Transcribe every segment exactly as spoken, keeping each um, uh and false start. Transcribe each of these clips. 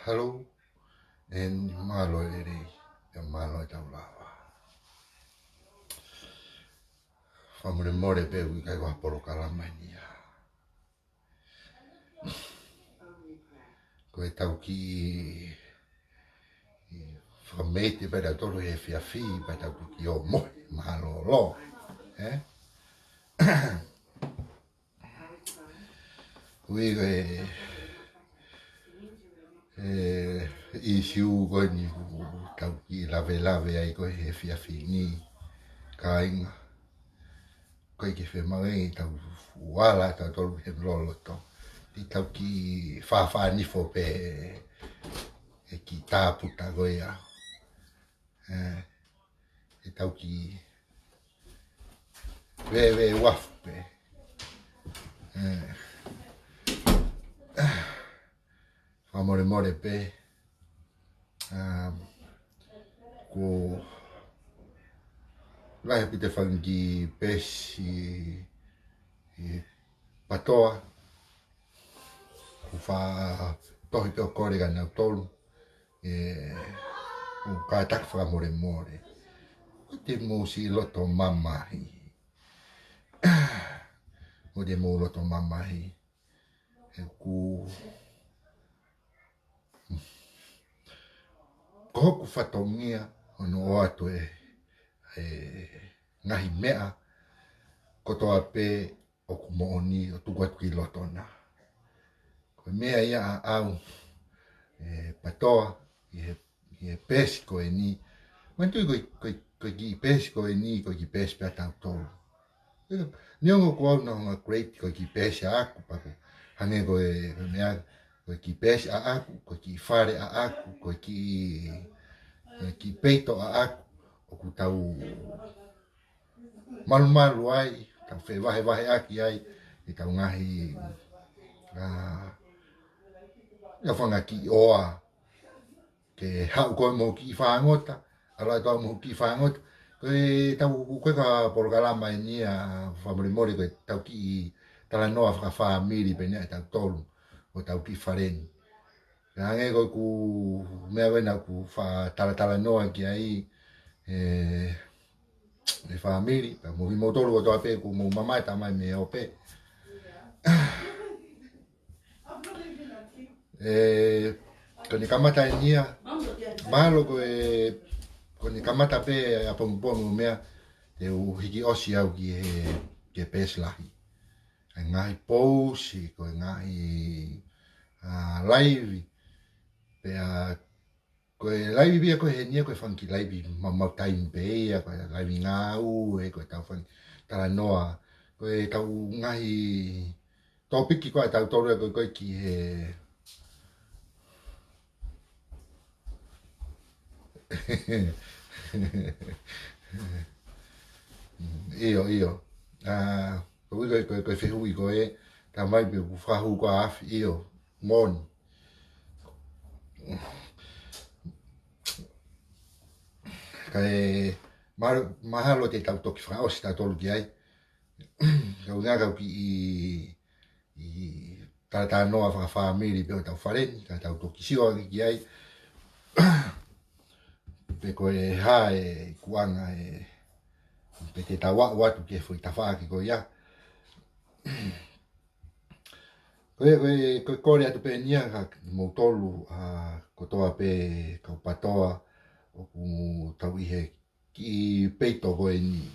Hello, and mālō e lelei, ʻe mālō e tau lava. Fakamolemole pē ʻoku ʻikai ko ha polokalama eni ia. Ko e tau kiʻi, ʻi, fakameite pē tautolu he efiafi, pē tau kiʻi ō mohe, mālōlō, ē? Ui ko e, e, ʻīsiu ko eni ʻoku tau kiʻi lavelave ai ko e he efiafi ni, kāinga. ʻOku ʻikai ke fiemaʻu ʻe tau fuʻu ala tautolu he loloto. Te tau kiʻi fāfānifo pē he kiʻi tāputa ko ia. Ē, te tau kiʻi veve uafu pē. Ē, fakamolemole pē. Um, ko lahi pē te fanga kiʻi peesi ʻi patoa. ʻOku ou faʻa tohi pē ʻo kole kia nautolu. Ē, ʻoku kātaki fakamolemole. Ko te mou siʻi loto mamahi. Ko te mou loto mamahi. He ʻoku, ko hoku fatongia hono ʻoatu e, e ngaahi meʻa kotoa pē ʻoku moʻoni ʻo tuku atu ki loto na. Ko e meʻa ia ʻaʻau, e, patoa, ʻi he, ʻi he peesi ko eni. Manatuʻi ko e, ko e, ko e kiʻi peesi ko eni, ko e kiʻi peesi pē ʻa tautolu. Neongo ko au naʻa ku grade ko e kiʻi peesi ʻaʻaku pea ko e hangē ko e, ko e meʻa, ko e kiʻi peesi ʻaʻaku, ko e kiʻi fale ʻaʻaku, ko e kiʻi, ko e kiʻi peito ʻaʻaku, ʻoku tau malumalu ai, tau fevahevaheʻaki ai, ʻi he tau ngaahi, ʻa, ʻa fanga kiʻi ʻoa, ke haʻu koe mo kiʻi fāngota, ʻalu atu au mo kiʻi fāngota. Ko e tau, ko e ka polokalama eni ia fakamolemole ko e tau kiʻi talanoa fakafāmili pē eni ia ʻa tautolu, ʻo tau kiʻi fale ni. Pea hangē ko ʻeku meʻa ko ē naʻa ku faʻa talatalanoa ki ai, e, e fāmili, pea mo kimoutolu kotoa pē ʻoku mou mamata mai mei he ope. E, ko eni kamata eni ia, mahalo ko e, ko eni kamata pē ʻapongipongi ʻo meʻa, te u hiki ʻosi au ki he, ki he peesi lahi. ʻA e ngaahi pousi, ko e ngaahi, ʻa, laivi, pea ko e laivi pē ia ko eni ia ko e fanga kiʻi laivi maumau taimi pē ia, ko e laivi ngāue, ko e tau fanga talanoa, ko e tau ngaahi tōpiki ko ē ʻa tautolu ko ē ko ē ki he. ʻIo, ʻio. ʻA, ko e, ko e, ko e, ko e fehuʻi ko ē, tā mai pē ʻoku fakahū ko ā afi, ʻio, moʻoni. Kae, ma-, mahalo te tau toki fakaʻosi tautolu ki ai. Kau ngā kau kiʻi, ʻi, talatalanoa fakafāmili pē ʻo tau fale ni, ka tau toki sio ange ki ai. Pe ko e hā e kuanga e, pe te tau aʻu atu ki he foʻi tafaʻaki ko ia. Ko e, ko e, ko e kole atu pē eni ia kia moutolu, ʻa, kotoa pē kau patoa, ʻoku tau ʻi he kiʻi peito ko eni.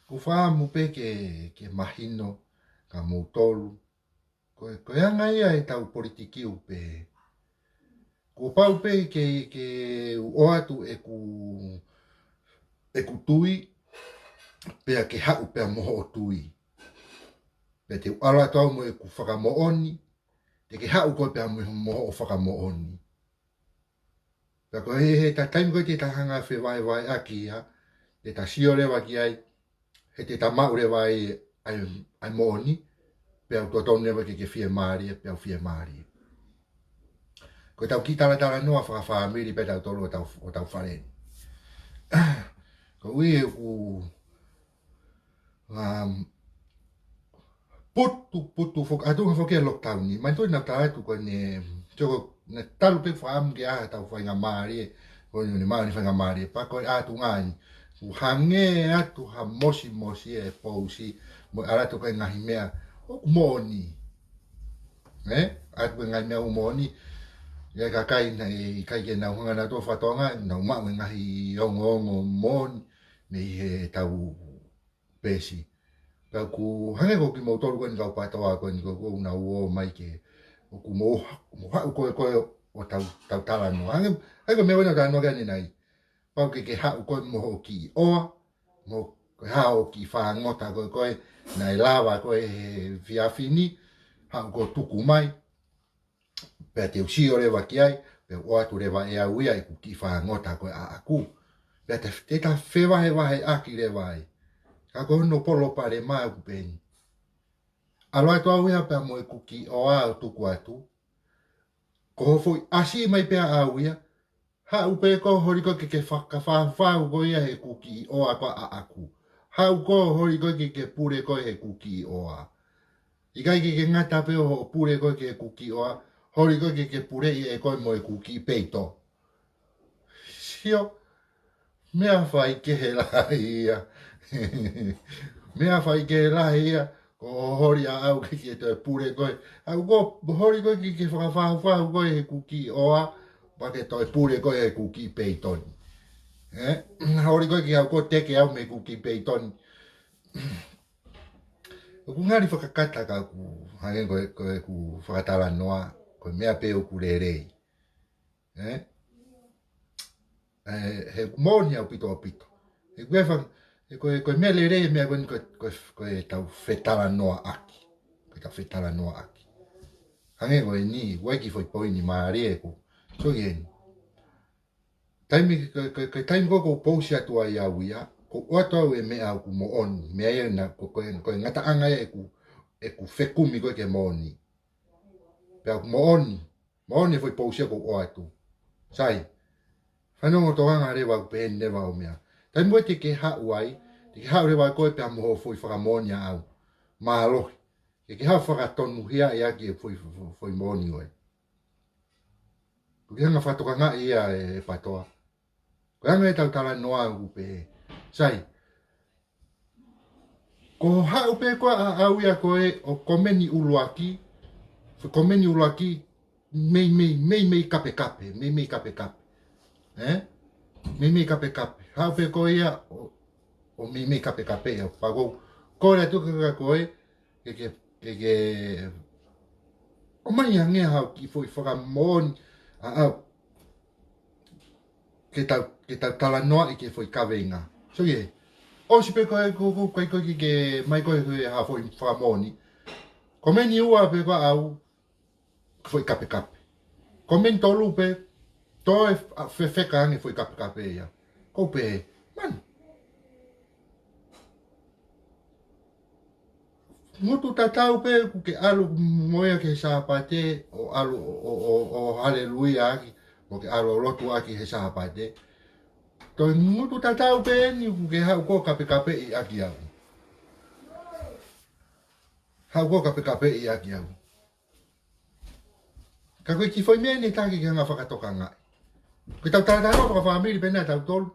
ʻOku ou fakaʻamu pē ke, ke mahino kia moutolu. Ko e, ko e anga ia e tau politiki ʻoku pehē. Kuo pau pē ke, ke u ʻoatu ʻeku, ʻeku tui, pea ke haʻu pē mo hoʻo tui. Pea te u ʻalu atu au mo ʻeku fakamoʻoni, te ke haʻu koe pē mo, mo hoʻo fakamoʻoni. Pea ko e he, he ta taimi ko ē te ta hanga fevahevaheʻaki ia, te ta sio leva ki ai, he te ta maʻu leva ai ʻa e, ʻa e moʻoni, pea u totonu leva ke ke fiemālie, pea u fiemālie. Ko e tau kiʻi talatalanoa fakafāmili pē tautolu ʻo tau, ʻo tau fale ni. Ko e ʻuhi ʻoku, um, putu, putu, fo-, ʻa e tuʻunga foki e lockdown ni. Manatuʻi naʻa tau ʻatu ko eni, sio ko naʻe talu pē fakaʻamu ke ʻai haʻatau faingamālie, ko eni ʻoku ne maʻu ʻene faingamālie, pea ko e ʻatunga eni. Kuo hangē atu ha mosimosi e pousi, mo e ʻalu atu ki he ngaahi meʻa ʻoku moʻoni. Ē? ʻAlu atu ki he ngaahi meʻa ʻoku moʻoni. ʻA e kakai naʻe ʻikai ke nau hanga nautolu ʻo fakatokangaʻi, nau maʻu e ngaahi ongoongo moʻoni mei heʻetau peesi. Pea ʻoku hangē ko kimoutolu ko eni kau PATOA ko eni ko ē ʻoku nau ō mai ke, ʻoku mou, mou haʻu ko ē ko ē ʻo tau, tau talanoa. Hangē, hangē ko e meʻa ko ē naʻa tau talanoa ki ai ʻanenai. Pau ke ke haʻu ko ē mo hoʻo kiʻi ʻoa, mo e hā hoʻo kiʻi fāngota ko ē ko ē, naʻe lava ko ē he efiafi ni, haʻu ko ē ʻo tuku mai, pea te u sio leva ki ai, pea u ʻoatu leva ʻe au ia ʻeku kiʻi fāngota ko ē ʻaʻaku. Pea te, te ta fevahevaheʻaki leva ai. Ka ko hono palopalema ʻoku pehē ni. ʻAlu atu au ia pea mo ʻeku kiʻi ʻoa ʻo tuku atu. Ko hoʻo foʻi ʻasi mai pē ʻa au ia, haʻu pē koe ʻo holi koe ke ke fakafaufau koe ia heʻeku kiʻi ʻoa ko ē ʻaʻaku. Haʻu koe ʻo holi koe ke ke pule koe heʻeku kiʻi ʻoa. ʻIkai ke ke ngata pē ʻo hoʻo pule koe ki heʻeku kiʻi ʻoa, holi koe ke ke puleʻi ʻe koe mo ʻeku kiʻi peito. Sio, meʻa faikehe lahi ia. Meʻa faikehe lahi ia, ko hoʻo holi ʻa au ke ke toe pule koe. Haʻu koe ʻo holi koe ke ke fakafaufau koe heʻeku kiʻi ʻoa, pea ke toe pule koe heʻeku kiʻi peito ni. Ē? Holi koe ke haʻu koe ʻo teke au mei heʻeku kiʻi peito ni. ʻOku ngali fakakata ka ʻoku hangē ko e, ko ʻeku fakatalanoa, ko e meʻa pē ʻoku lelei. Ē? Ē, he ʻoku moʻoni ʻaupito ʻaupito. He ko e fa-, he ko e, ko e meʻa lelei, meʻa ko eni ko e, ko e, ko ʻetau fetalanoaʻaki. Ko ʻetau fetalanoaʻaki. Hangē ko eni, ʻoku ʻi ai e kiʻi foʻi poini mālie ʻoku. So ʻi heni. Taimi, ko, ko, ko e taimi ko ē ʻoku ou pousi atu ai au ia, ʻoku ou ʻoatu au e meʻa ʻoku moʻoni, meʻa ia naʻa, ko, ko, ko e ngataʻanga ia ʻeku, ʻeku fekumi ko ē ki he moʻoni. Pea ʻoku moʻoni, moʻoni e foʻi pousi ʻoku ou ʻoatu. Sai, fanongo tokanga leva ʻoku pehē ni leva ʻa e meʻa. Taimi ko ē te ke haʻu ai, te ke haʻu leva koe pea mo hoʻo foʻi fakamoʻoni ʻaʻau. Mālohi. Ke ke haʻu ʻo fakatonuhiaʻi ʻaki e foʻi, foʻi, foʻi moʻoni ko ē. ʻOku ke hanga ʻo fakatokangaʻi ia ē, ʻe PATOA. Ko e anga ʻetau talanoa ʻoku pehē. Sai. Ko hoʻo haʻu pē koe ʻa au ia ko ē ʻo komeni ʻuluaki. Foʻi komeni ʻuluaki, meimei, meimei kapekape, meimei kapekape. Ē? Meimei kapekape. Haʻu pē koe ia ʻo, ʻo meimei kapekape ia. Pea ʻoku ou kole atu kia koe, ke, ke, ke, ke, ʻomai ange haʻo kiʻi foʻi fakamoʻoni ʻaʻau. Ke tau, ke tau talanoaʻi ki he foʻi kaveinga. So ʻi he, ʻosi pē koe, ko, ko, ko, ko, ke, ke, mai koe, ko e ha foʻi fakamoʻoni. Komeni ua pē koe ʻa au, foʻi kapekape. Komeni tolu pē, toe f-, a, fefeka ange foʻi kapekape ia. ʻOku ou pehē, man. Ngutu tatau pē ʻoku ke ʻalu mo ia ki he Sāpate, ʻo ʻalu ʻo, ʻo, ʻo, ʻo haleluia ʻaki, ʻo ke ʻalu ʻo lotu ʻaki he Sāpate. Toe ngutu tatau pē eni ʻoku ke haʻu koe ʻo kapekapeʻi ʻaki au. Haʻu koe ʻo kapekapeʻi ʻaki au. Ka ko e kiʻi foʻi meʻa eni ʻe taha ke ke hanga ʻo fakatokangaʻi. Ko ʻetau talatalanoa fakafāmili pē ʻanautolu,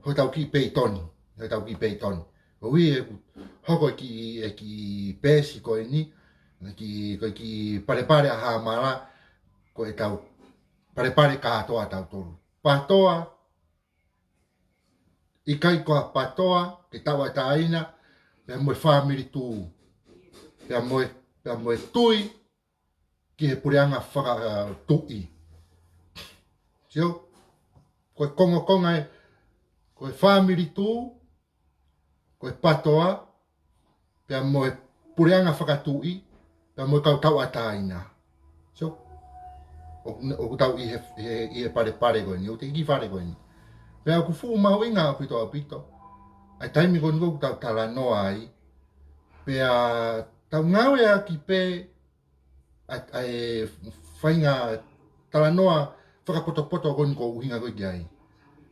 hotau kiʻi peito ni, hotau kiʻi peito ni. ʻOku ʻi ai ʻeku hoko e kiʻi, e kiʻi peesi ko eni, e kiʻi, ko e kiʻi palepale ʻa Hāmala, ko ʻetau palepale kātoa ʻatautolu. PATOA, ʻikai ko ha PATOA ke tauʻatāina, pea mo e fāmili tū, pea mo e, pea mo e tui ki he puleʻanga fakatuʻi. Sio, ko e kongokonga ē, ko e fāmili tū, ko e PATOA, pea mo e puleʻanga fakatuʻi, pea mo e kau tauʻatāina. So, ʻoku, ʻoku tau ʻi he, he, ʻi he palepale ko eni, ʻoku te kiʻi fale ko eni. Pea ʻoku fuʻu mahuʻinga ʻaupito ʻaupito ʻa e taimi ko eni ʻoku tau talanoa ai, pea tau ngāueʻaki pē ʻa, ʻa e faʻahinga talanoa fakapotopoto ko eni ʻoku ou ʻuhinga ko ē ki ai.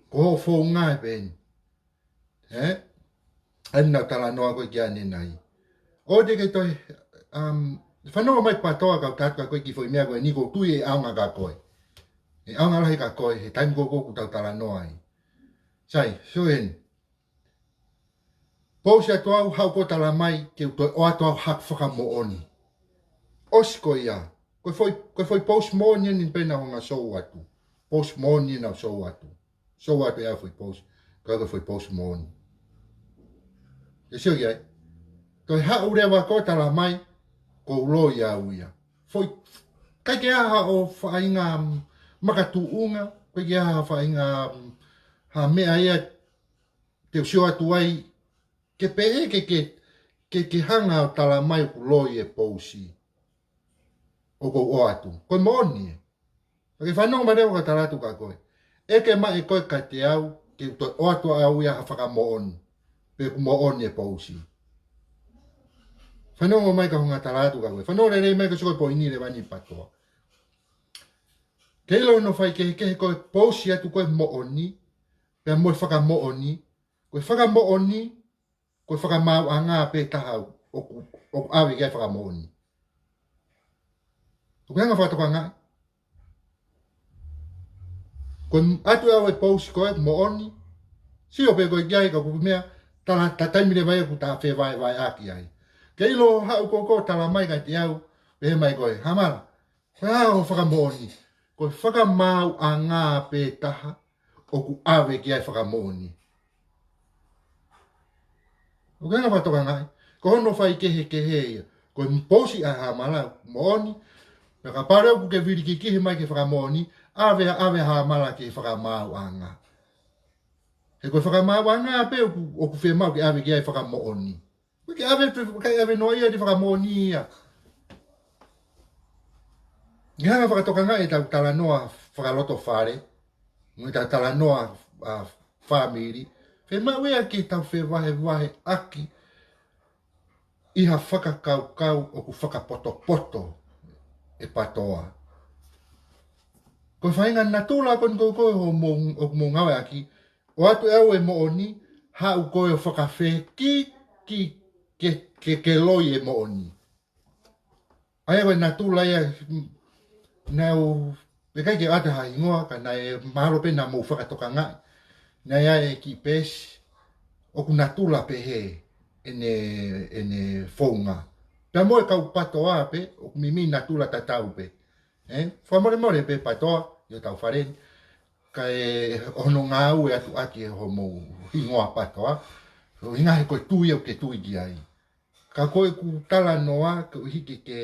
Ko hoʻo founga ē pē eni. Ē? ʻA eni ʻoku ou talanoa ko ē ki ai ʻanenai. ʻOua te ke toe, um, fanongo mai PATOA kau tātuʻa ko e kiʻi foʻi meʻa ko eni ʻoku ou tui ʻe ʻaonga kia koe. ʻE ʻaonga lahi kia koe, he taimi ko ē ʻoku tau talanoa ai. Sai, sio heni. Pousi atu au, haʻu koe ʻo tala mai, ke u toe ʻoatu au haʻaku fakamoʻoni. ʻOsi ko ia. Ko e foʻi, ko e foʻi pousi moʻoni eni pē naʻa ku hanga ʻo sio atu. Pousi moʻoni eni naʻa ku sio atu. Sio atu ʻe au e foʻi pousi. Ko e, ko e foʻi pousi moʻoni. Ke sio ki ai. Toe haʻu leva koe ʻo tala mai, ko e loi au ia. Foʻi, ʻikai ke ʻi ai haʻo faʻahinga makatuʻunga, ʻikai ke ʻi ai ha faʻahinga, ha meʻa ia te u sio atu ai, ke pehē ke, ke, ke, ke hanga ʻo tala mai ʻoku loi e pousi ʻoku ou ʻoatu. Ko e moʻoni ē. Ka ke fanongo mai leva ʻoku ou tala atu kia koe. ʻEke mai ʻe koe kiate au, ke u toe ʻoatu au ia ha fakamoʻoni. Pe ʻoku moʻoni e pousi. Fanongo mai ki he ʻoku ou tala atu kia koe. Fanongo lelei mai ki he sio ko e poini leva eni PATOA. Ke ʻilo hono faikehekehe ko e pousi atu ko e moʻoni, pea mo e fakamoʻoni, ko e fakamoʻoni, ko e fakamaauʻanga pē taha ʻoku, ʻoku ʻave ki ai e fakamoʻoni. ʻOku ke hanga ʻo fakatokangaʻi. Ko e ʻatu ʻe au e pousi ko e moʻoni, sio pē koe ki ai ka ko e meʻa, tala, ta taimi leva ia ʻoku ta fevahevaheʻaki ai. Ke ʻilo haʻu ko ē ʻo tala mai kiate au, pehē mai koe, Hamala, ko e hā hoʻo fakamoʻoni? Ko e fakamaauʻanga pē taha ʻoku ʻave ki ai e fakamoʻoni. ʻOku ke hanga ʻo fakatokangaʻi, ko hono faikehekehe ia. Ko e pousi ʻa Hamala, moʻoni, pea kapau leva ʻoku ke vilikikihi mai ki he fakamoʻoni, ʻave, ʻave ʻa Hamala ki he fakamaauʻanga. He ko e fakamaauʻanga pē ʻoku, ʻoku fiemaʻu ke ʻave ki ai e fakamoʻoni. ʻIkai ke ʻave, ʻikai ke ʻave noa ia ʻi he fakamoʻoni ia. Ke hanga ʻo fakatokangaʻi ʻetau talanoa fakalotofale, mo ʻetau talanoa, ʻa, fāmili. Fiemaʻu ia ke tau fevahevaheʻaki ʻi ha fakakaukau ʻoku fakapotopoto ʻe PATOA. Ko e faʻahinga natula ko eni ko ē ʻoku mou, ʻoku mou ngāueʻaki, ʻoatu ʻe au e moʻoni, haʻu koe ʻo fakafekiki ke, ke, ke loi e moʻoni. ʻA ia ko e natula ia, mm, naʻe ʻikai ke ʻoatu ha hingoa, ka naʻe mahalo pē naʻa mou fakatokangaʻi. Naʻe ʻi ai e kiʻi peesi, ʻoku natula pehē ʻene, ʻene founga. Pea mo e kau PATOA pē, ʻoku meimei natula tatau pē. Ē, fakamolemole pē PATOA, ʻi hotau fale ni. Kae ʻoua naʻa ngāue atu ʻaki e hoʻomou hingoa PATOA. ʻUhinga he ko e tui ʻoku ke tui ki ai. Ka ko ʻeku talanoa, koeʻuhi ke ke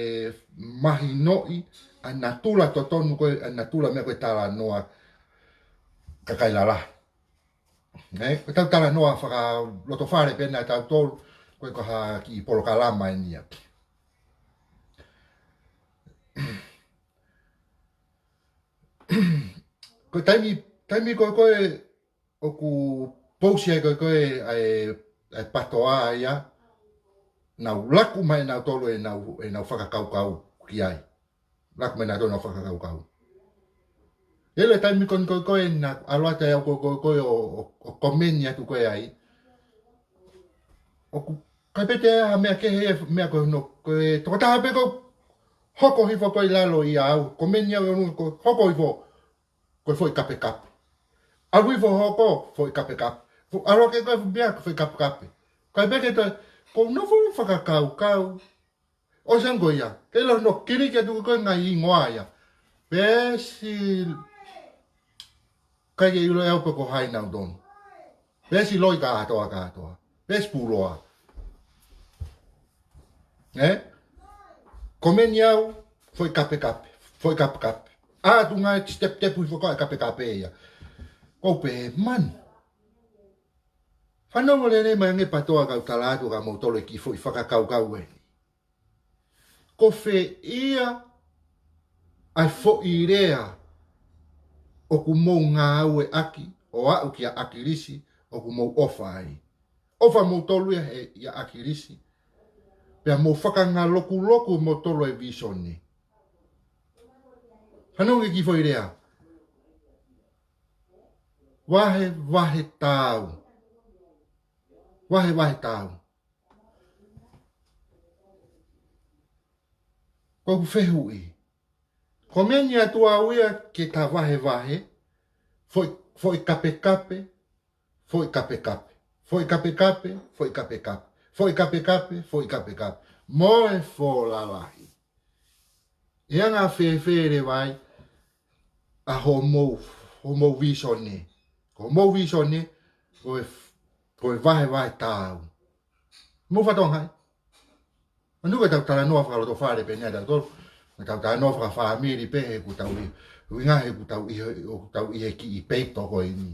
mahinoʻi ʻa e natula totonu ko ē, ʻa e natula meʻa ko e talanoa kakai lalahi. Ē, ko ʻetau talanoa fakalotofale pē ʻa tautolu, ko e ko ha kiʻi polokalama eni ia. Ko e taimi, taimi ko ē ko ē ʻoku pousi ai ko ē ko ē ʻa e, ʻa e PATOA ia, nau laku mai nautolu ʻenau, ʻenau fakakaukau ki ai. Laku mai nautolu ʻenau fakakaukau. ʻI he taimi ko ē ko ē ko ē naʻa ku ʻalu atu ai au ko ē ko ē ko ē ʻo, ʻo, ʻo komeni atu ko ē ai. ʻOku ʻikai pē te ha meʻa kehe ia, meʻa ko hono, ko e tokotaha pē ko ē hoko hifo ko ē ʻi lalo ʻia au, komeni au ʻo hoko hifo, ko e foʻi kapekape. ʻAlu hifo hoko, foʻi kapekape. Fo-, ʻalu hake ko ē meʻa ko e foʻi kapekape. ʻIkai pē ke toe, ko hono foʻi fakakaukau. ʻOsi ange ko ia, ke ʻilo hono kiliki atu ko ē ngaahi hingoa ia. Peesi, ʻikai ke ʻilo ʻe au pe ko hai nautolu. Peesi loi kātoa kātoa. Peesi puloa. Ē? Komeni au, foʻi kapekape, foʻi kapekape. ʻAtu ngaahi step step hifo ko ē kapekape ia. Ko e pē manu. Fanongo lelei mai ange PATOA kau tala atu kia moutolu e kiʻi foʻi fakakaukau eni. Ko fē ia ʻa e foʻi lea ʻoku mou ngāueʻaki ʻo aʻu kia ʻAkilisi ʻoku mou ʻofa ai. ʻOfa moutolu ia he, ʻia ʻAkilisi. Pea mou fakangalokuloku moutolu e visone. Fanongo ki he kiʻi foʻi lea. Vahevahe taau. Vahevahe taau. Ko ʻeku fehuʻi. Ko e meʻa ni atu au ia ke ta vahevahe, foʻi, foʻi kapekape, foʻi kapekape, foʻi kapekape, foʻi kapekape, foʻi kapekape, foʻi kapekape, mo e fō lalahi. ʻE anga fēfē leva ai ʻa hoʻomou, hoʻomou vīsone? Ko hoʻomou vīsone, ko e, ko e vahevahe taau. Mou fatonga hai? Manatuʻi ko ʻetau talanoa fakalotofale pē eni ʻatautolu. Ko ʻetau talanoa fakafāmili pē he ʻoku tau ʻi, ʻuhinga he ʻoku tau ʻi, ʻoku tau ʻi he kiʻi peito ko eni.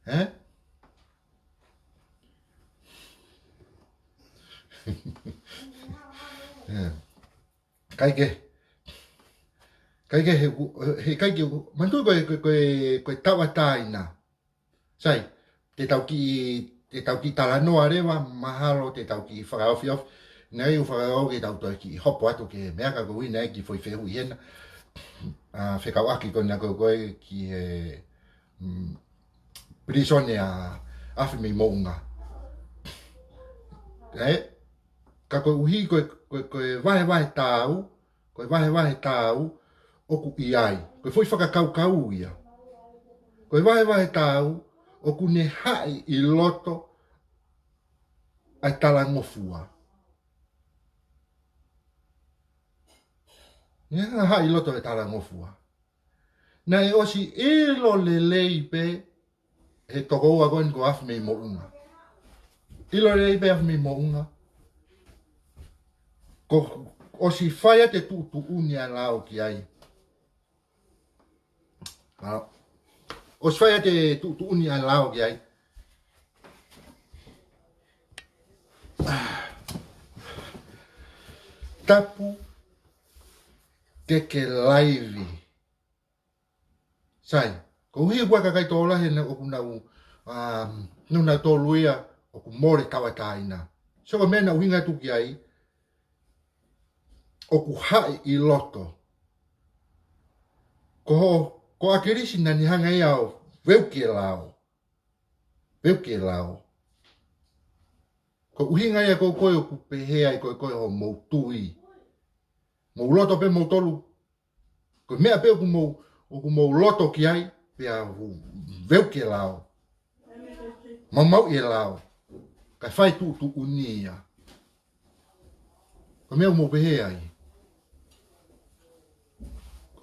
Ē? Ē. Kae kehe. Kae kehe, he, he ʻikai ke, manatuʻi ko e, ko e, ko e, ko e tauʻatāina. Sai, te tau kiʻi, te tau kiʻi talanoa leva, mahalo te tau kiʻi fakaofiofi. Naʻe ʻikai ke u fakaʻau ke tau toe kiʻi hopo atu ki he meʻa ka ko e ʻuhinga e kiʻi foʻi fehuʻi hena. ʻA, fekauʻaki ko ena ko e, ko e ki he, mm, pilīsone ʻa ʻAfimeimoʻunga. Ē? Ka koeʻuhi ko e, ko e, ko e vahevahe taau, ko e vahevahe taau ʻoku ʻi ai. Ko e foʻi fakakaukau ia. Ko e vahevahe taau ʻoku ne haʻi ʻi loto ʻa e talangofua. Ne haʻi ʻi loto e talangofua. Naʻe ʻosi ʻilo lelei pē he tokoua ko eni ko ʻAfimeimoʻunga. ʻIlo lelei pē ʻAfimeimoʻunga. Kuo ʻosi fai ʻa e tuʻutuʻuni ʻa e lao ki ai. ʻA, ʻosi fai ʻa e tuʻutuʻuni ʻa e lao ki ai. Tapu ke ke laivi. Sai, koeʻuhi ko e kakai tokolahi ʻoku nau, um, nau nau tolu ia ʻoku mole tauʻatāina. So ko e meʻa naʻe ʻuhinga atu ki ai, ʻoku haʻi ʻi loto. Ko, ko ʻAkilisi naʻa ne hanga ia ʻo veuki e lao. Veuki e lao. Ko e ʻuhinga ia ko e ko e ʻoku pehē ai ko e ko e hoʻomou tui. Mou loto pē moutolu. Ko e meʻa pē ʻoku mou, ʻoku mou loto ki ai, pea u veuki e lao. Maumauʻi e lao. Kae fai tuʻutuʻuni ia. Ko e meʻa ʻoku mou pehē ai.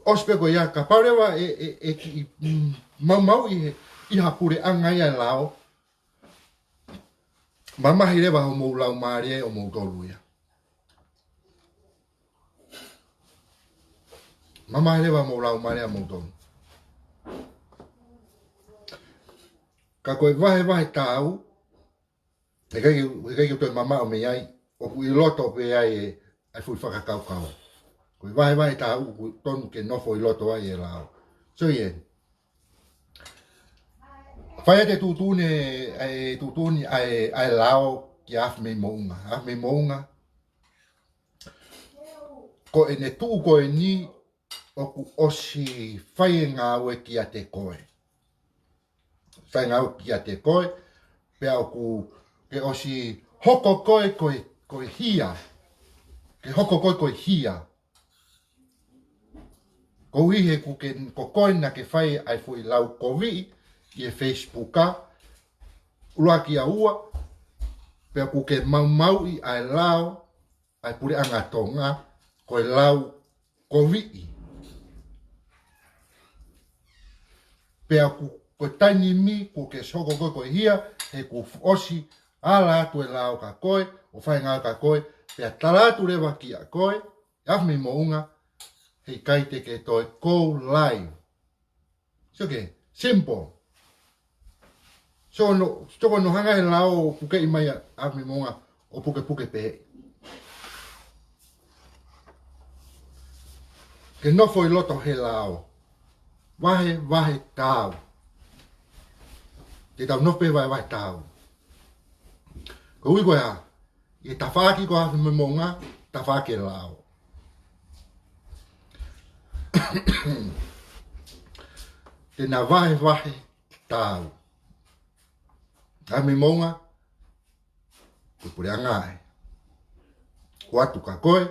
ʻOsi pē ko ia kapau leva ʻe, ʻe, ʻe kiʻi, mm, maumauʻi he, ʻi ha puleʻanga ia e lao. Mamahi leva hoʻomou laumālie ʻomoutolu ia. Mamahi leva hoʻomou laumālie ʻomoutolu. Ka ko e vahevahe taau, he ʻikai ke, he ʻikai ke toe mamaʻo mei ai, ʻoku ʻi loto pē ai e, ʻa e foʻi fakakaukau. Ko e vahevahe taau ʻoku tonu ke nofo ʻi loto ai e lao. So ʻi heni. Fai ʻa e tuʻutuʻuni, ʻa e tuʻutuʻuni ʻa e, ʻa e lao kia ʻAfimeimoʻunga. ʻAfimeimoʻunga. Ko ʻene tuʻu ko eni ʻoku ʻosi fai e ngāue kiate koe. Fai e ngāue kiate koe, pea ʻoku ke ʻosi hoko koe ko e, ko e hia. Ke hoko koe ko e hia. Koeʻuhi he kuo ke, ko koe naʻa ke fai ʻa e foʻi lau koviʻi ʻi he Facebook ʻa, ʻuluaki ʻa ua, pea kuo ke maumauʻi ʻa e lao, ʻa e puleʻanga Tonga, ko e lau koviʻi. Pea kuo, ko e taimi ni kuo ke hoko koe ko e hia, he kuo ʻosi ala atu e lao kia koe, ʻo fai e ngāue kia koe, pea tala atu leva kia koe, ʻAfimeimoʻunga, he ʻikai te ke toe go live. So ke, simple. So no, so ko hono hanga he lao ʻo pukeʻi mai ʻa ʻAfimeimoʻunga ʻo pukepuke pē. Ke nofo ʻi loto he lao. Vahevahe taau. Te tau nofo pē vahevahe taau. Koeʻuhi ko e hā, ʻi he tafaʻaki ko ʻAfimeimoʻunga, tafaʻaki e lao. Te na vahevahe taau. ʻAfimeimoʻunga, ko e puleʻanga ē. Ko atu kia koe.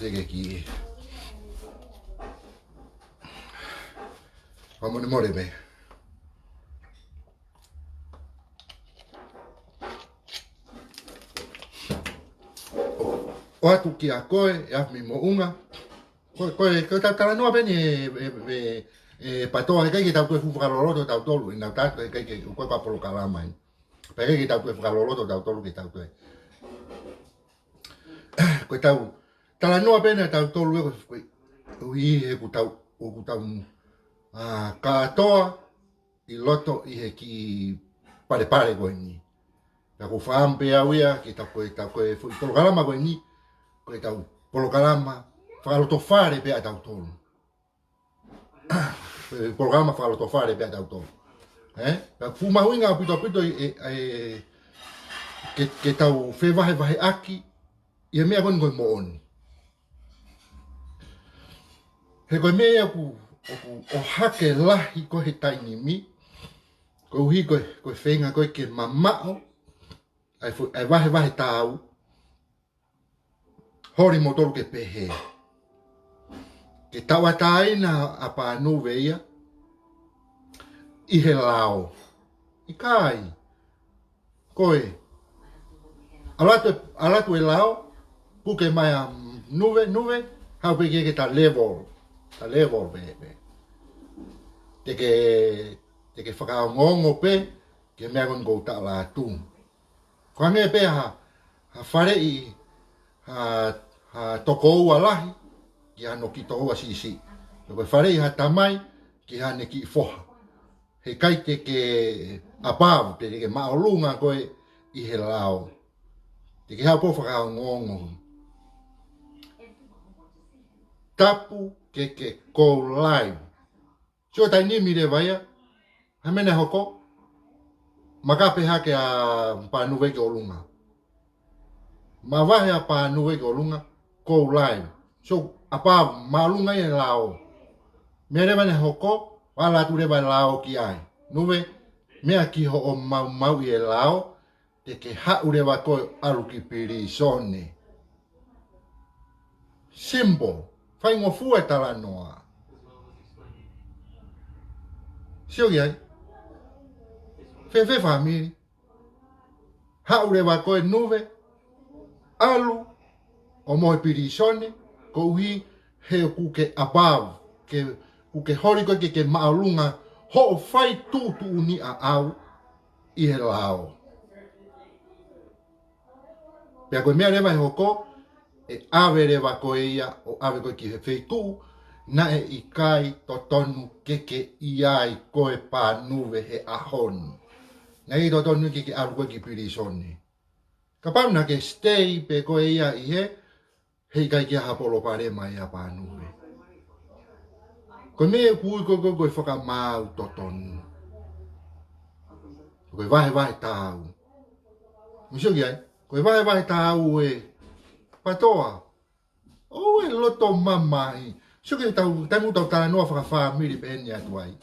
Ke ki. Fakamolemole pē. ʻOatu kiate koe, ʻe Afi mei Moʻunga. Ko, ko, ko e talanoa pē eni ē, ē, ē, ē, Patoa, heʻikai ke tau toe fuʻu fakaloloto tautolu, ʻi he ʻoatu, heʻikai ke, ko e polokalama eni. Pea heʻikai ke tau toe fakaloloto tautolu ke tau toe. Ko e tau, talanoa pē eni ʻa tautolu ē, ko, ko, ʻoku ʻi he ʻoku tau, ʻoku tau, ʻa, kātoa ʻi loto ʻi he kiʻi palepale ko eni. Pea ʻoku ou fakaʻamu pē au ia ke tau ko e, tau ko e foʻi polokalama ko eni, ko e tau polokalama fakalotofale pē ʻa tautolu. Ko e polokalama fakalotofale pē ʻa tautolu. Ē? Pea ʻoku mahuʻinga ʻaupito ʻaupito ʻi, ʻe, ʻe, ke, ke tau fevahevaheʻaki ʻi he meʻa ko eni ko e moʻoni. He ko e meʻa ia ʻoku, ʻoku ʻohake lahi ko ē he taimi ni, koeʻuhi ko e, ko e feinga ko ē ke mamaʻo ʻa e fo-, ʻa e vahevahe taau, holi moutolu ke pehē ke tauʻatāina ʻa Pānuve ia ʻi he lao. ʻIkai. Ko e ʻalu atu, ʻalu atu e lao, puke mai ʻa Nuve, Nuve, haʻu pē ke ke ta level, ta level pē, pē. Te ke, te ke fakaongoongo pē ki he meʻa ko eni ʻoku ou tala atu. Ko e hangē pē ha, ha faleʻi ha, ha tokoua lahi ki hano kiʻi tokoua siʻisiʻi. Pe ko e faleʻi ha tamai ki haʻane kiʻi foha. Heʻikai te ke above, te ke māʻolunga koe ʻi he lao. Te ke haʻu pē ʻo fakaongoongo. Tapu ke ke go live. Sio taimi ni leva ia, ha meʻa naʻe hoko, maka pē hake ʻa Pānuve ki ʻolunga. Mavahe ʻa Pānuve ki ʻolunga, go live. So, above, māʻolunga ʻi he lao. Meʻa leva naʻe hoko, ʻalu atu leva e lao ki ai. Nuve, meʻa ki hoʻo maumauʻi e lao, te ke haʻu leva koe ʻo ʻalu ki pilīsone. Simple. Faingofua e talanoa. Sio ki ai. Fēfē fāmili? Haʻu leva koe Nuve, ʻalu ʻo mohe pilīsone, koeʻuhi he ʻoku ke above, ke, ʻoku ke holi koe ke ke māʻolunga hoʻo fai tuʻutuʻuni ʻaʻau ʻi he lao. Pea ko e meʻa leva ʻe hoko, ʻe ʻave leva koe ia, ʻo ʻave koe ki he feituʻu naʻe ʻikai totonu ke ke ʻi ai koe Pānuve he ʻaho ni. Naʻe ʻikai totonu ke ke ʻalu koe ki pilīsone. Kapau naʻa ke stay pē koe ia ʻi hē, heʻikai ke ʻi ai ha palopalema ia Pānuve. Ko e meʻa ʻoku ui ko ē ko e, ko e fakamaau totonu. Ko e vahevahe taau. Mou sio ki ai, ko e vahevahe taau ē Patoa. ʻOua ʻe loto mamahi. Sio ki he tau, taimi ʻoku tau talanoa fakafāmili pē eni atu ai.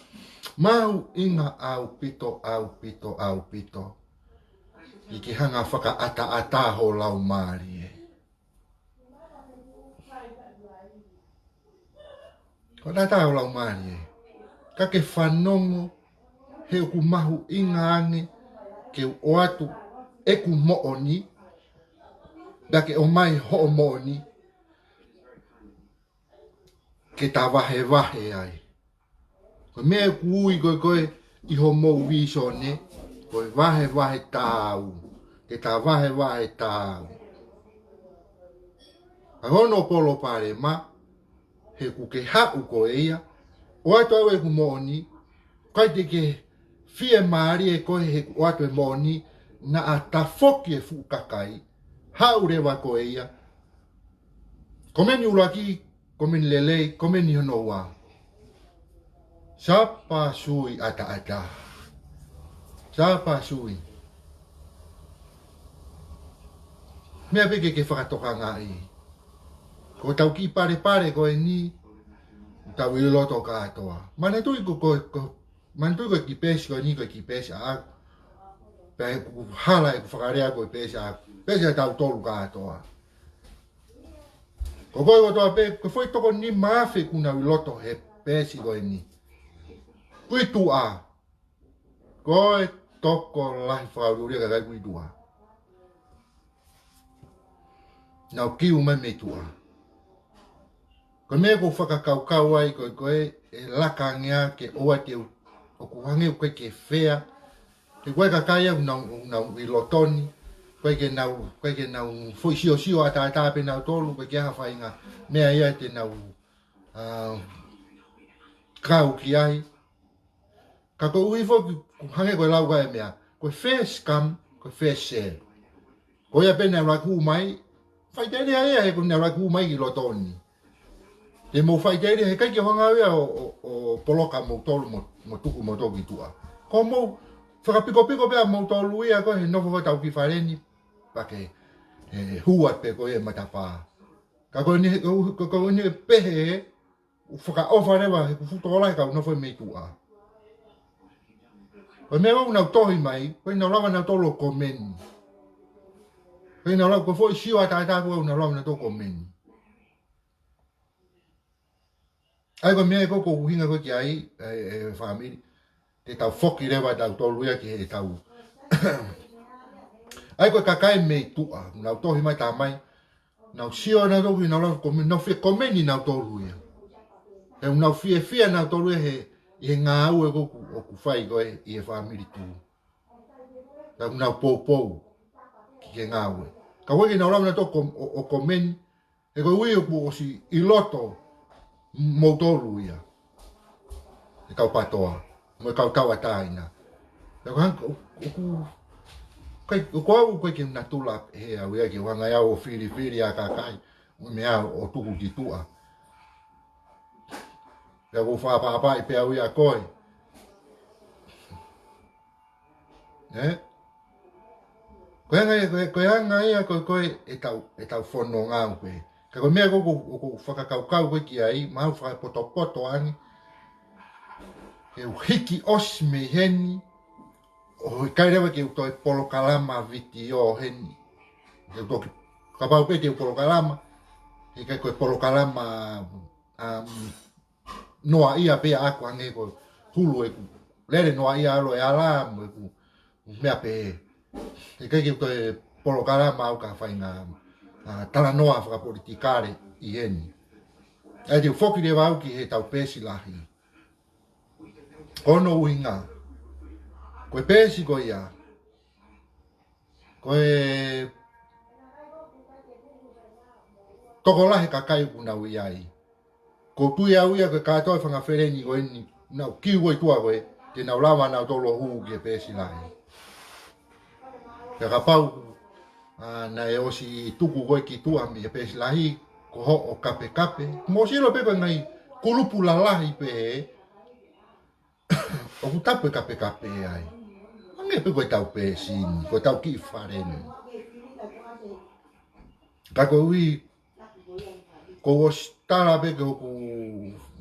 Mahuʻinga ʻaupito, ʻaupito, ʻaupito. ʻIkai ke hanga fakaʻataʻatā ho laumālie. Ko e ʻataʻatā ho laumālie. Ka ke fanongo he ʻoku mahuʻinga ange ke u ʻoatu ʻeku moʻoni, pea ke ʻomai hoʻo moʻoni, ke ta vahevahe ai. Ko e meʻa ʻoku ui ko ē ko ē ʻi hoʻomou vīsone, ko e vahevahe taau, ke ta vahevahe taau. Ka ko hono palopalema, he ʻoku ke haʻu koe ia, ʻoatu ʻeku moʻoni, ʻikai te ke fiemālie koe he ʻoku ʻoatu e moʻoni, naʻa tafoki e fuʻu kakai, haʻu leva koe ia. Komeni ʻuluaki, komeni lelei, komeni hono ua. Sapa sui ʻataʻatā. Sapa sui. Meʻa pē ke ke fakatokangaʻi. Ko ʻetau kiʻi palepale ko eni, tau ʻi loto kātoa. Manatuʻi ko, ko, ko, manatuʻi ko e kiʻi peesi ko eni, ko e kiʻi peesi ʻaʻaku. Pea ʻoku hala ʻeku fakalea ko e peesi ʻaʻaku. Peesi ʻa tautolu kātoa. Ko koe kotoa pē, ko e foʻi toko nima afe kuo nau ʻi loto he peesi ko eni. Ko e tuʻa. Ko e tokolahi fakaʻuliʻuli ʻa e kakai ko e tuʻa. Nau kiu mai mei tuʻa. Ko e meʻa ʻoku ou fakakaukau ai ko e, ko e, ʻe laka ange ā ke ʻoua te u, ʻoku hangē ʻoku ʻikai ke fair. He ko e kakai ʻoku nau, nau ʻi loto ni. ʻIkai ke nau, ʻikai ke nau foʻi siosio ʻataʻatā pē nautolu, ʻikai ke ʻi ai ha faʻahinga meʻa ia te nau, ā, kau ki ai. Ka koeʻuhi foki, ʻoku hangē ko e lau ko ē ʻa e meʻa, ko e first come, ko e first serve. Ko ia pē naʻa nau hū mai, faʻiteliha ia he ko naʻa nau hū mai ki loto ni. Te mou faʻiteliha he ʻikai ke u hanga au ia ʻo, ʻo, ʻo poloka moutolu mo, mo tuku moutolu ki tuʻa. Ko mou, fakapikopiko pē ʻa moutolu ia ko ē he nofo ko ē ʻetau kiʻi fale ni, pea ke, ē, hū atu pē ko ē matapā. Ka ko eni, ko, ko, ko eni pehē, ʻoku fakaʻofa leva he ʻoku fuʻu tokolahi kau nofo mei tuʻa. Ko e meʻa ʻoku nau tohi mai, ʻikai ke nau lava nautolu ʻo komeni. ʻIkai ke nau lava, ko e foʻi sio ʻataʻatā ʻoku nau lava nautolu ʻo komeni. ʻA ia ko e meʻa ko ē ʻoku ou ʻuhinga ko ē ki ai, ē, ē, fāmili. Te tau foki leva tautolu ia ki heʻetau. ʻA ia ko e kakai mei tuʻa, nau tohi mai tā mai. Nau sio nautolu ki nau lava komeni, nau fie komeni nautolu ia. He nau fiefia nautolu ia he, ʻi he ngāue ko ē ʻoku, ʻoku fai ko ē ʻi he fāmili tuʻa. Nau, nau poupou ki he ngāue. Ka ʻoku ʻikai ke nau lava nautolu kom-, ʻo, ʻo komeni, he koeʻuhi ʻoku ʻosi ʻi loto moutolu ia. ʻE kau PATOA, mo e kau tauʻatāina. Pea ko hang-, ʻo, ʻoku, kai, ʻoku ou, ʻikai ke natula he au ia ke u hanga au ʻo filifili ʻa e kakai, mo e meʻa ʻo tuku ki tuʻa. Pea ʻoku ou fakapapauʻi pē au ia koe. Ē? Ko e anga ia, ko e, ko e anga ia, ko e, ko e, ʻetau, ʻetau fononga au pē. Ka ko e meʻa ko ē ʻoku, ʻoku ou fakakaukau ko ē ki ai, mahalo fakapotopoto ange. Ke u hiki ʻosi mei heni, ʻo ʻikai leva ke u toe polokalama vitiō heni. Ke u toki, kapau pē te u polokalama, ʻikai ko e polokalama, um, noaʻia pē ʻaʻaku hangē ko e hulu ʻeku lele noaʻia ʻalu ʻe ala mo ʻeku meʻa pē. ʻIkai ke u toe polokalama au ki ha faʻahinga, ā, talanoa fakapolitikale ʻi heni. ʻA ia te u foki leva au ki heʻetau peesi lahi. Ko hono ʻuhinga, ko e peesi ko ia, ko e tokolahi kakai ʻoku nau ʻi ai. ʻOku ou tui au ia ko e kātoa e fanga feleni ko eni, nau kiu ʻi tuʻa ko ē, te nau lava nautolu ʻo hū ki he peesi lahi. Pea kapau, ā, naʻe ʻosi tuku koe ki tuʻa mei he peesi lahi, ko hoʻo kapekape. Mou sio pē ko e ngaahi kulupu lalahi pē, ʻoku tapu e kapekape ai. Hangē pē ko ʻetau peesi ni, ko ʻetau kiʻi fale ni. Ka koeʻuhi, ʻoku ou ʻosi tala pē ki hoku,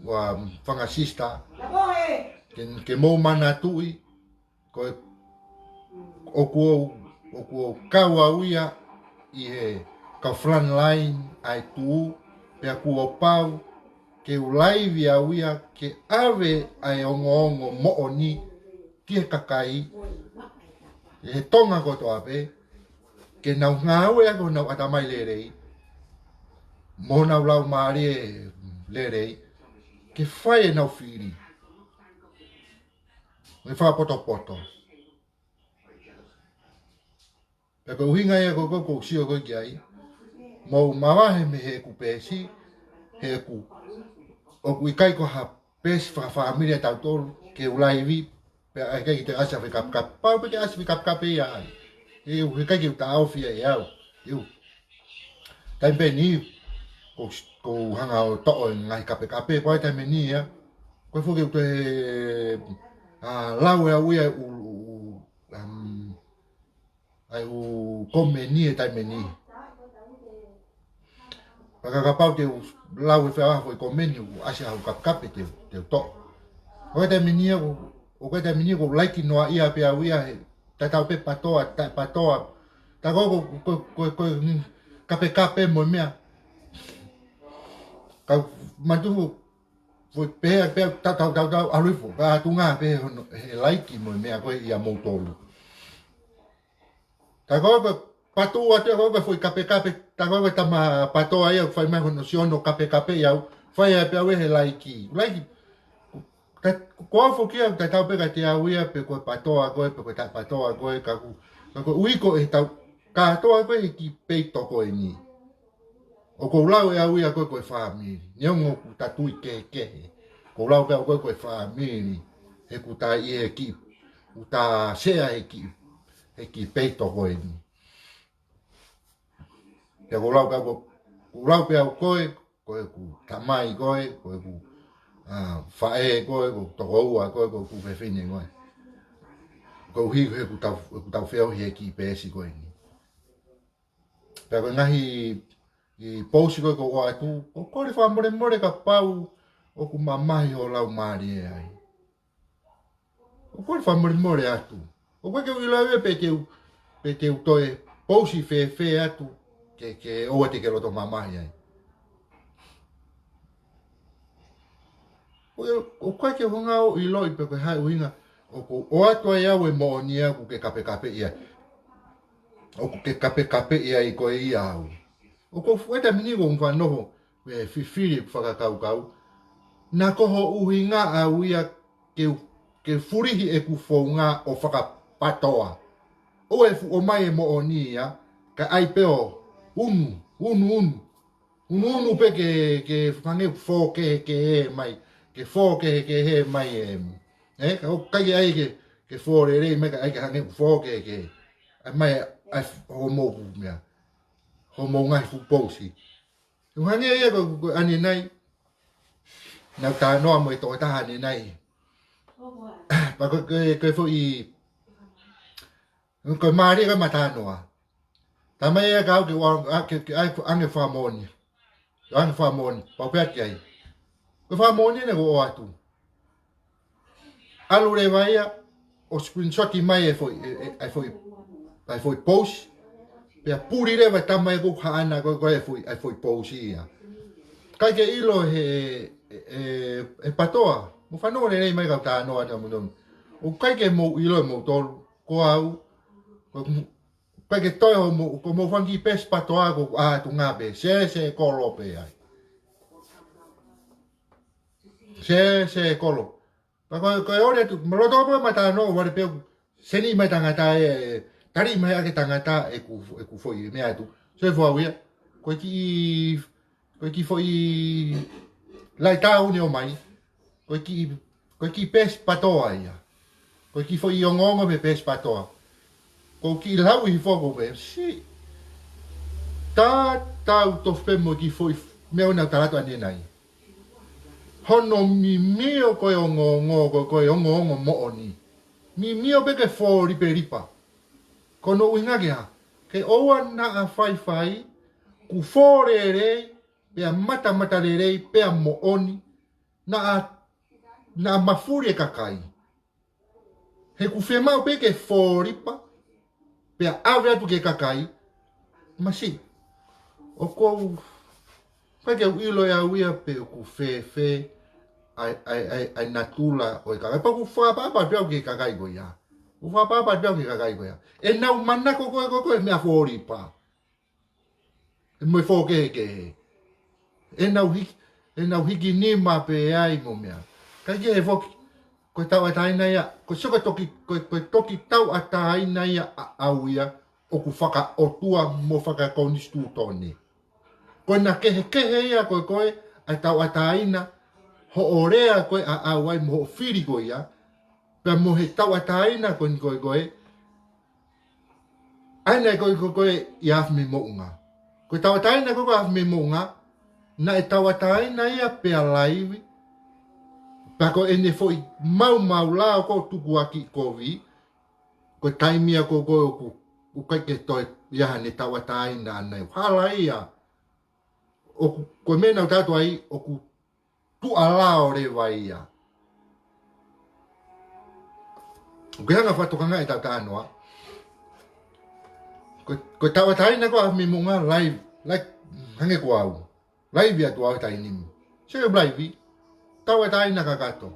ā, fanga sisitā. Ke, ke mou manatuʻi, ko e, ʻoku ou, ʻoku ou kau au ia ʻi he kau front line ʻa e tuʻu, pea kuo pau ke u laivi au ia ke ʻave ʻa e ongoongo moʻoni ki he kakai, ʻi he Tonga kotoa pē, ke nau ngāueʻaki honau ʻatamai lelei, mo honau laumālie lelei, ke fai ʻenau fili. Mo e fakapotopoto. Pea ko e ʻuhinga ia ko ē ʻoku ou sio ko ē ki ai. Mou mavahe mei heʻeku peesi, heʻeku, ʻoku ʻikai ko ha peesi fakafāmili ʻa tautolu, ke u laivi, pea ʻikai ke te ʻasi ha fekapekape, pau pē ke ʻasi ha fekapekape ia ai. ʻE u, ʻikai ke u taʻofi ia ʻe au. ʻE u. Taimi pē eni, ʻoku ou, ʻoku ou hanga ʻo toʻo e ngaahi kapekape, ko e taimi eni ia. Ko e foki ʻoku te, ā, lau ʻe au ia ʻū, ʻū, ʻū, um, ʻa e ʻū komeni he taimi ni. Pea ka kapau te u lau e fea foʻi komeni ʻoku ʻasi ha ʻū kapekape te, te u toʻo. ʻO e taimi ni ʻoku, ʻo e taimi ni ʻoku laiki noaʻia pē au ia he tatau pē PATOA, taʻe PATOA. Tā ko, ko, ko, ko, ko, mm, kapekape mo e meʻa. Ka u manatu foʻi pehē pē au, tau, tau, tau, tau, ʻalu hifo, ka ʻatunga pē hono, he laiki mo e meʻa ko ē ʻia moutolu. Tā ko ē ko e patu atu ia ko e foʻi kapekape, tā ko ē ko e tama patoa ia, fai mai hono sio hono kapekape ia, fai ai pē au ē he laiki. Laiki, ka, ko au foki au, tatau pē kiate au ia, pe ko e patoa ko ē, pe ko e taʻepatoa ko ē, ka ʻoku, ka ʻoku ou ui ko e tau, kātoa ko ē he kiʻi peito ko eni. ʻOku ou lau ʻe au ia ko e, ko e fāmili. Neongo ʻoku ta tui kehekehe. ʻOku ou lau pē au ko e, ko e fāmili. He ʻoku ta ʻi he kiʻi, ʻoku ta sea he kiʻi, he kiʻi peito ko eni. Pea ʻoku ou lau pē au ko, ʻoku ou lau pē au ko e, ko ʻeku tamai ko ē, ko ʻeku, ā, faʻē ko ē, ko ʻeku tokoua ko ē, ko ʻeku fefine ko ē. Koeʻuhi he ʻoku tau, ʻoku tau feohi he kiʻi peesi ko eni. Pea ko e ngaahi, ʻi pousi ko ē ʻoku ʻoatu, ʻoku ou kole fakamolemole kapau ʻoku mamahi ho laumālie ai. ʻOku ou kole fakamolemole atu. ʻOku ʻikai ke u ʻilo ia pe te u, pe te u toe pousi fēfē atu ke, ke ʻoua te ke loto mamahi ai. ʻOku, ʻoku ʻikai ke u hanga ʻo ʻiloʻi pe ko e hā e ʻuhinga ʻoku ou ʻoatu ai au e moʻoni ia ʻoku ke kapekapeʻi ai. ʻOku ke kapekapeʻi ai ko ia au. ʻOku ou fuʻu ʻeta mini ʻoku ou fanongo, ʻe fifili ʻeku fakakaukau. Naʻa ko ho ʻuhinga au ia ke, ke fulihi ʻeku founga ʻo fakapatoa. ʻOua ʻe fuʻu ʻomai e moʻoni ia, kae ʻai pē ʻo unu, unu, unu. Unu, unu pē ke, ke fangē fō kehekehe mai, ke fō kehekehe mai e. Ē, ka ʻoku ʻikai ke ʻai ke, ke fō lelei mai, kae ʻai ke hangē fō kehekehe. ʻAi mai, ʻai f-, hoʻomou meʻa. Hoʻomou ngaahi fuʻu pousi. ʻOku hangē ia ko, ko ʻanenai. Naʻa ku talanoa mo e tokotaha ʻanenai. Pea ko, ko, ko e foʻi, ko e mālie ko e matānoa. Talamai ia kia au ke ʻoua, ʻa, ke, ke ʻai, ʻange fakamoʻoni. ʻAnge fakamoʻoni. Pau pē atu ki ai. Ko e fakamoʻoni ʻena ʻoku ʻoatu. ʻAlu leva ia ʻo screenshot mai e foʻi, e, e, e foʻi, e foʻi pousi. Pea puli leva e tama ia ko ē haʻana ko, ko e foʻi, e foʻi pousi ia. ʻIkai ke ʻilo he, e, e, e patoa. Mou fanongo lelei mai kau talanoa atu mo nonu. ʻOku ʻikai ke mou ʻilo moutolu. Ko au. Ko, ʻikai ke toe hoʻomou, ko mou fanga kiʻi peesi patoa ko ʻatunga pē. Sēsē kolo pē ai. Sēsē kolo. Pea ko, ko e ʻole atu, ma loto pē ma talanoa, vale pē, seni mai tangata e, tali mai ʻaki tangata ʻeku, ʻeku foʻi meʻa atu. So e fua ia, ko e kiʻi, ko e kiʻi foʻi laʻi taʻu ni ʻomai, ko e kiʻi, ko e kiʻi peesi patoa ia. Ko e kiʻi foʻi ongoongo mei he peesi patoa. Ko e kiʻi lau ʻi he foko pē, si. Tatau tofu pē mo e kiʻi foʻi meʻa ʻoku ou tala atu ʻanenai. Hono mimio ko e ongoongo, ko, ko e ongoongo moʻoni. Mimio pē ke fōlipelipa. Ko hono ʻuhinga ke hā, ke ʻoua naʻa faifai, kuo fō lelei, pea matamata lelei, pea moʻoni, naʻa, naʻa mafuli e kakai. He ʻoku fiemaʻu pē ke fōlipa, pea ʻave atu ki he kakai, masi. ʻOku ou, ʻikai ke u ʻilo ʻe au ia pe ʻoku fēfē ʻa e, ʻa e, ʻa e, ʻa e natula ʻo e kakai. Pea ʻoku fakaʻapaʻapa pē au ki he kakai ko ia. ʻOku fakaʻapaʻapa pē au ki he kakai ko ia. ʻEnau manako ko ē, ko ē, ko e meʻa fōlipa. Mo e fō kehekehe. ʻEnau hiki, ʻenau hiki nima pē ai mo meʻa. ʻIkai ke he foki, ko e tauʻatāina ia, ko e sio ko e toki, ko e, ko e toki tauʻatāina ia ʻa, ʻaʻau ia, ʻoku fakaʻotua mo fakakonisitūtone. Ko ena kehekehe ia ko ē, ko e, ʻa e tauʻatāina, hoʻo lea ko ē ʻaʻau ai mo hoʻo fili ko ia, pea mo e tauʻatāina ko eni ko ē, ko e, ʻa ena ko ē, ko e, ko e ʻi Afi mei Moʻunga. Ko e tauʻatāina ko ē ko e Afi mei Moʻunga, naʻe tauʻatāina ia pea laivi, pea ko ʻene foʻi maumau lao ko ē tukuakiʻi kovi, ko e taimi ia ko ē ko ē ʻoku, ʻoku ʻikai ke toe ʻi ai haʻane tauʻatāina ʻana ia. Hala ia, ʻoku, ko e meʻa naʻa ku tala atu ai, ʻoku tuʻa lao leva ia. ʻOku ke hanga fakatokangaʻi ʻetau talanoa. Ko, ko e tauʻatāina ko ē Afi mei Moʻunga live, like, hangē ko au. Laivi atu au he taimi ni. Sio ki he laivi, tauʻatāina kakato.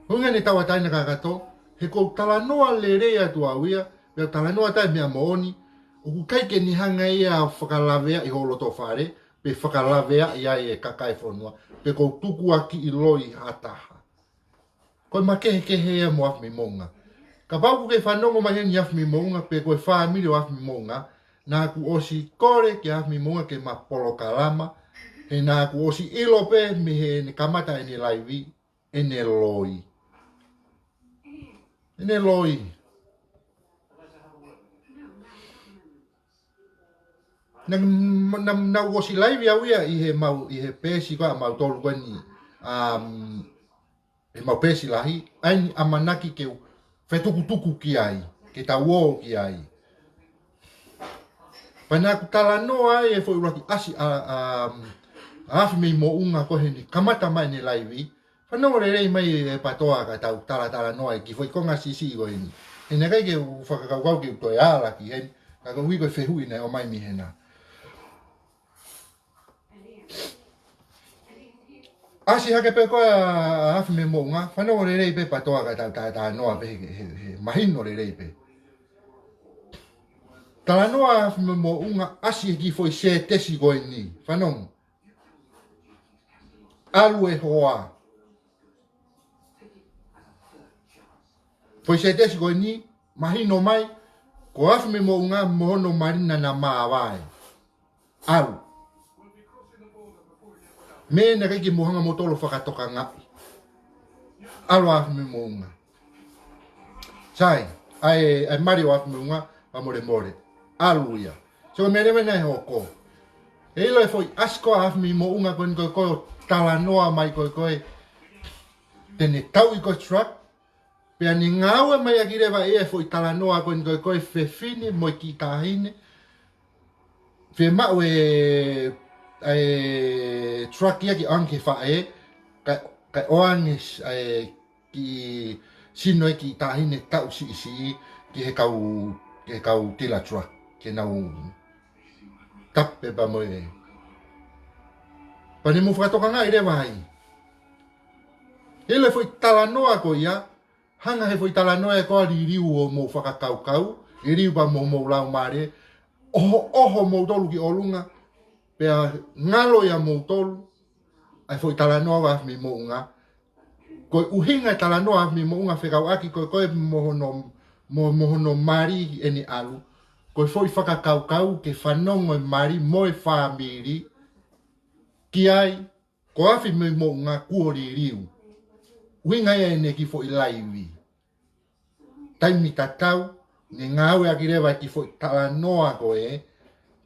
Ko e ʻuhinga ʻene tauʻatāina kakato, he ʻoku ou talanoa lelei atu au ia, pea talanoa atu e meʻa moʻoni, ʻoku ʻikai ke ne hanga ia ʻo fakalaveaʻi ho loto fale, pe fakalaveaʻi ai e kakai e fonua, pe ʻoku ou tukuakiʻi loi ha taha. Ko e makehekehe ia mo Afimeimoʻunga. Kapau ʻoku ke fanongo mai heni Afimeimoʻunga, pe ko e fāmili ʻo Afimeimoʻunga, naʻá ku ʻosi kole kia Afimeimoʻunga ke ma polokalama, he naʻá ku ʻosi ʻilo pē mei heʻene kamata ʻene laivi, ʻene loi. ʻEne loi. Naʻá, naʻá, naʻá ku ʻosi laivi au ia ʻi he mau, ʻi he peesi ko ē ʻamautolu ko eni, um, ʻemau peesi lahi, ʻa eni ʻamanaki ke u fetukutuku ki ai, ke tau ō ki ai. Pea naʻá ku talanoa ai e foʻi ʻuluaki ʻasi ʻa, ʻa, ʻa Afimeimoʻunga ko ē heni kamata mai ʻene laivi, fanongo lelei mai ʻe PATOA ka tau talatalanoa e kiʻi foʻi konga siʻisiʻi ko eni. He naʻe ʻikai ke u fakakaukau ke u toe ala ki heni, ka ko e ʻuhi ko e fehuʻi naʻe ʻomai mei hena. ʻAsi hake pē ko ē ʻa Afimeimoʻunga, fanongo lelei pē PATOA ka tau talatalanoa pē he, he, he mahino lelei pē. Talanoa ʻa Afimeimoʻunga ʻasi he kiʻi foʻi sētesi ko eni, fanongo. ʻAlu e hoa. Foʻi sētesi ko eni, mahino mai, ko Afimeimoʻunga mo hono mali naʻá na māvae. ʻAlu. Meʻa naʻe ʻikai ke mou hanga ʻo moutolu ʻo fakatokangaʻi. ʻAlu ʻa Afimeimoʻunga. Sai, ʻa e, ʻa e mali ʻo Afimeimoʻunga, fakamolemole. ʻAlu ia. So, meʻa leva naʻe hoko. ʻE ʻilo e foʻi ʻasi ko ē ʻa Afimeimoʻunga ko eni ko ē ʻo talanoa mai ko ē ko ē. Te ne tauʻi ko ē truck. Pea ne ngāue mai ʻaki leva e foʻi talanoa ko eni ko ē ko e fefine mo e kiʻi taʻahine. Fiemaʻu e, e truck ia ke ʻoange ki he faʻē, kae, kae ʻoange e kiʻi sino e kiʻi taʻahine taʻu siʻisiʻi ki he kau, ki he kau tila truck, ke nau tape pea mo e. Pea ne mou fakatokangaʻi leva ai. ʻIlo e foʻi talanoa ko ia, hanga he foʻi talanoa ia ko ē ʻo liliu homou fakakaukau, liliu pea mo homou laumālie, ʻohoʻoho moutolu ki ʻolunga, pea ngalo ia moutolu, ʻa e foʻi talanoa ʻa Afimeimoʻunga. Ko e ʻuhinga e talanoa ʻa Afimeimoʻunga fekauʻaki ko ē ko ē mo hono, mo, mo hono mali ʻene ʻalu. Ko e foʻi fakakaukau ke fanongo e mali mo e fāmili, ki ai, ko Afimeimoʻunga kuo liliu. ʻUhinga ia ʻene kiʻi foʻi laivi. Taimi tatau, ne ngāueʻaki leva e kiʻi foʻi talanoa ko ē,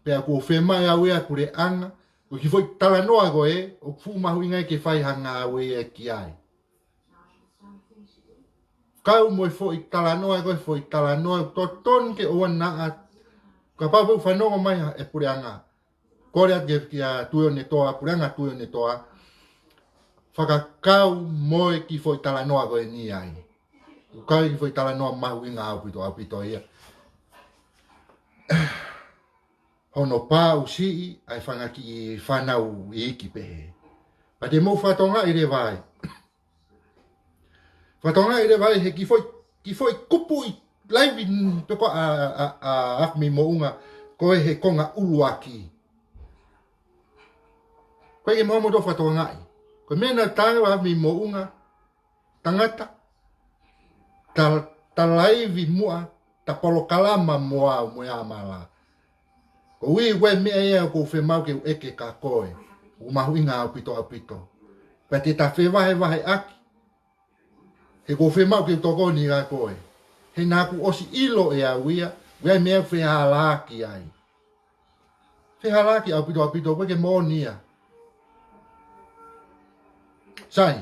pea kuo fiemaʻu ia ʻe he puleʻanga, ko e kiʻi foʻi talanoa ko ē, ʻoku fuʻu mahuʻinga ia ke fai ha ngāue ia ki ai. Kau mo e foʻi talanoa ko ē, foʻi talanoa, totonu ke ʻoua naʻa, kapau pē ʻoku fanongo mai ha, e puleʻanga. Kole atu kia, kia Tuʻi ʻOnetoa, puleʻanga Tuʻi ʻOnetoa. Fakakau mo e kiʻi foʻi talanoa ko eni ai. ʻOku ʻikai ko e kiʻi foʻi talanoa mahuʻinga ʻaupito, ʻaupito ia. Hono pāʻusiʻi, ʻa e fanga kiʻi fānau iiki pehē. Pea te mou fakatokangaʻi leva ai. Fakatokangaʻi leva ai he kiʻi foʻi, kiʻi foʻi kupuʻi laivi n-, pe ko ʻa, ʻa, ʻa, ʻa Afimeimoʻunga, ko e he konga ʻuluaki. Ko e ke mou moutolu fakatokangaʻi. Ko e meʻa naʻe tala ʻa Afimeimoʻunga, tangata, ta, ta laivi muʻa, ta polokalama mo au mo e ʻamala. Ko e ʻuhi ko e meʻa ia ʻoku ou fiemaʻu ke u ʻeke kia koe. ʻOku mahuʻinga ʻaupito, ʻaupito. Pea te ta fevahevaheʻaki. He ʻoku ou fiemaʻu ke u tokoni kia koe. He naʻá ku ʻosi ʻilo ʻe au ia, ʻoku ʻi ai e meʻa ʻoku fehālaaki ai. Fehālaaki ʻaupito, ʻaupito, ʻoku ʻikai ke moʻoni ia. Sai.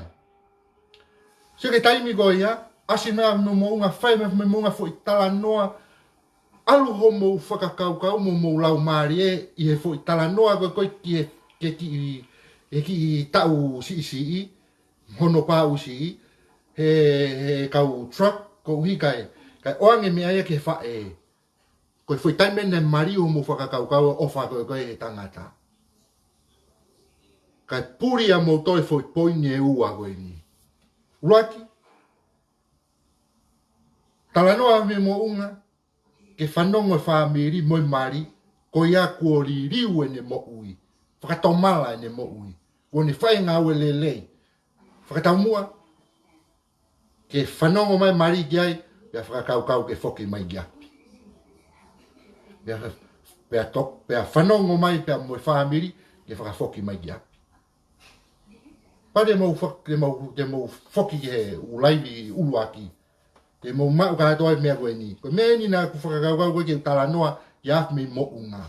Sio ki he taimi ko ia, ʻasi mai ʻa Afimeimoʻunga, fai mai ʻa Afimeimoʻunga foʻi talanoa, ʻalu homou fakakaukau mo homou laumālie ʻi he foʻi talanoa ko ē ko ē ki he, ki he kiʻi, he kiʻi taʻu siʻisiʻi, hono pāʻusiʻi, he, he kau truck, ko e ʻuhi kae, kae ʻoange meʻa ia ki he faʻē. Ko e foʻi taimi naʻe mali homou fakakaukau ʻofa ko ē ko ē he tangata. Kae puli ʻa moutolu e foʻi poini ʻe ua ko eni. ʻUluaki, talanoa mei moʻunga, ke fanongo e fāmili mo e mali, ko ia kuo liliu ʻene moʻui, fakatomala ʻene moʻui, kuo ne fai e ngāue lelei. Fakataumuʻa, ke fanongo mai mali ki ai, pea fakakaukau ke foki mai ki ʻapi. Pea, pea to-, pea fanongo mai pea mo e fāmili, ke fakafoki mai ki ʻapi. Pea te mou fak-, te mou, te mou foki ki he ʻū laivi ʻuluaki. Te mou maʻu kātoa e meʻa ko eni. Ko e meʻa eni naʻa ku fakakaukau ko ē ke u talanoa ki ai mei moʻunga.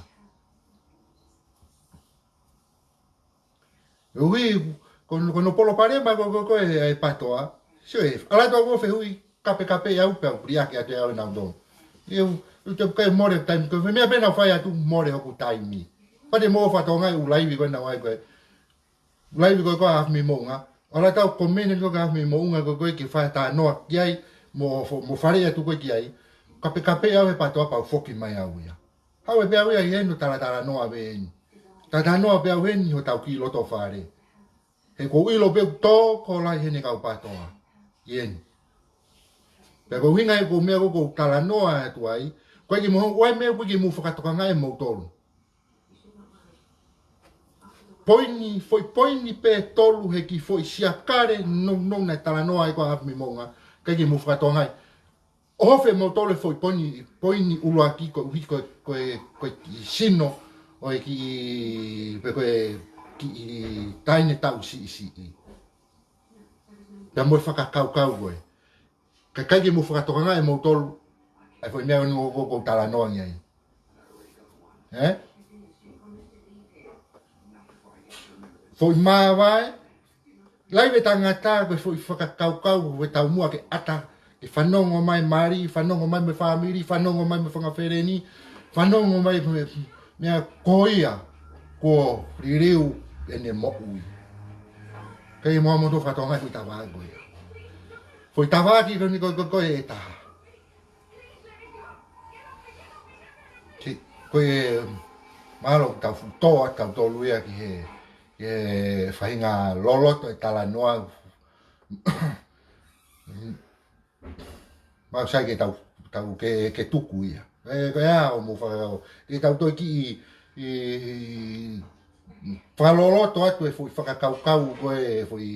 ʻUhi, ko, ko hono palopalema ko, ko, ko e, e PATOA. Sio ē, ʻalu atu ʻo fehuʻi, kapekape au pea u liʻaki atu ʻe au ʻenau tō. ʻE u, u te kai mole taimi, ko e meʻa pē naʻa ku fai atu mole hoku taimi. Pea te mou fakatokangaʻi e ʻū laivi ko ē naʻa ku ʻai ko ē. Laivi ko ē ko ē ʻa Haʻafi mei Moʻunga. ʻAlu atu ʻo komeni ko ē ʻa Haʻafi mei Moʻunga ko ē ko ē ke fai e talanoa ki ai, mo, mo faleʻi atu ko ē ki ai. Kapekape au he PATOA pea u foki mai au ia. Haʻu pē au ia ʻi heni ʻo talatalanoa pē eni. Talatalanoa pē au heni hotau kiʻi loto fale. He ʻoku ou ʻilo pē ʻoku tokolahi heni e kau PATOA ʻi heni. Pea ko e ʻuhinga ia ko e meʻa ko ē ʻoku ou talanoa atu ai, ko e kiʻi moʻoni, ʻoku ʻi ai e meʻa ʻoku ʻikai ke mou fakatokangaʻi ʻe moutolu. Poini, foʻi poini pē ʻe tolu he kiʻi foʻi siakale nounou naʻe talanoa ai ko ē ʻa Haʻafi mei Moʻunga, ʻikai ke mou fakatokangaʻi. ʻOhofi ʻe moutolu e foʻi poini, poini ʻuluaki koeʻuhi ko e, ko e, ko e kiʻi sino ʻo e kiʻi, pe ko e kiʻi taʻahine taʻu siʻisiʻi. Pea mo e fakakaukau ko ē. Ka ʻikai ke mou fakatokangaʻi ʻe moutolu, ʻa e foʻi meʻa ni ʻoku ou, ʻoku ou talanoa ki ai. Ē? Foʻi māvae, laivi e tangata ko e foʻi fakakaukau, ko e taumuʻa ke ʻata, ke fanongo mai mali, fanongo mai mo e fāmili, fanongo mai mo e fanga feleni, fanongo mai mo e meʻa ko ia, kuo liliu ʻene moʻui. ʻIkai ke mou, mou toe fakatokangaʻi e foʻi tafaʻaki ko ia. Foʻi tafaʻaki ko eni ko, ko, ko e taha. Ki, ko e, mahalo ʻoku tau fuʻu tō atu tautolu ia ki he, ki he faʻahinga loloto e talanoa. Mahalo sai ke tau, tau ke, ke tuku ia. ʻE, ko ia ʻoku mou fakakaukau. Ke tau toe kiʻi, ʻi, fakaloloto atu e foʻi fakakaukau ko e foʻi,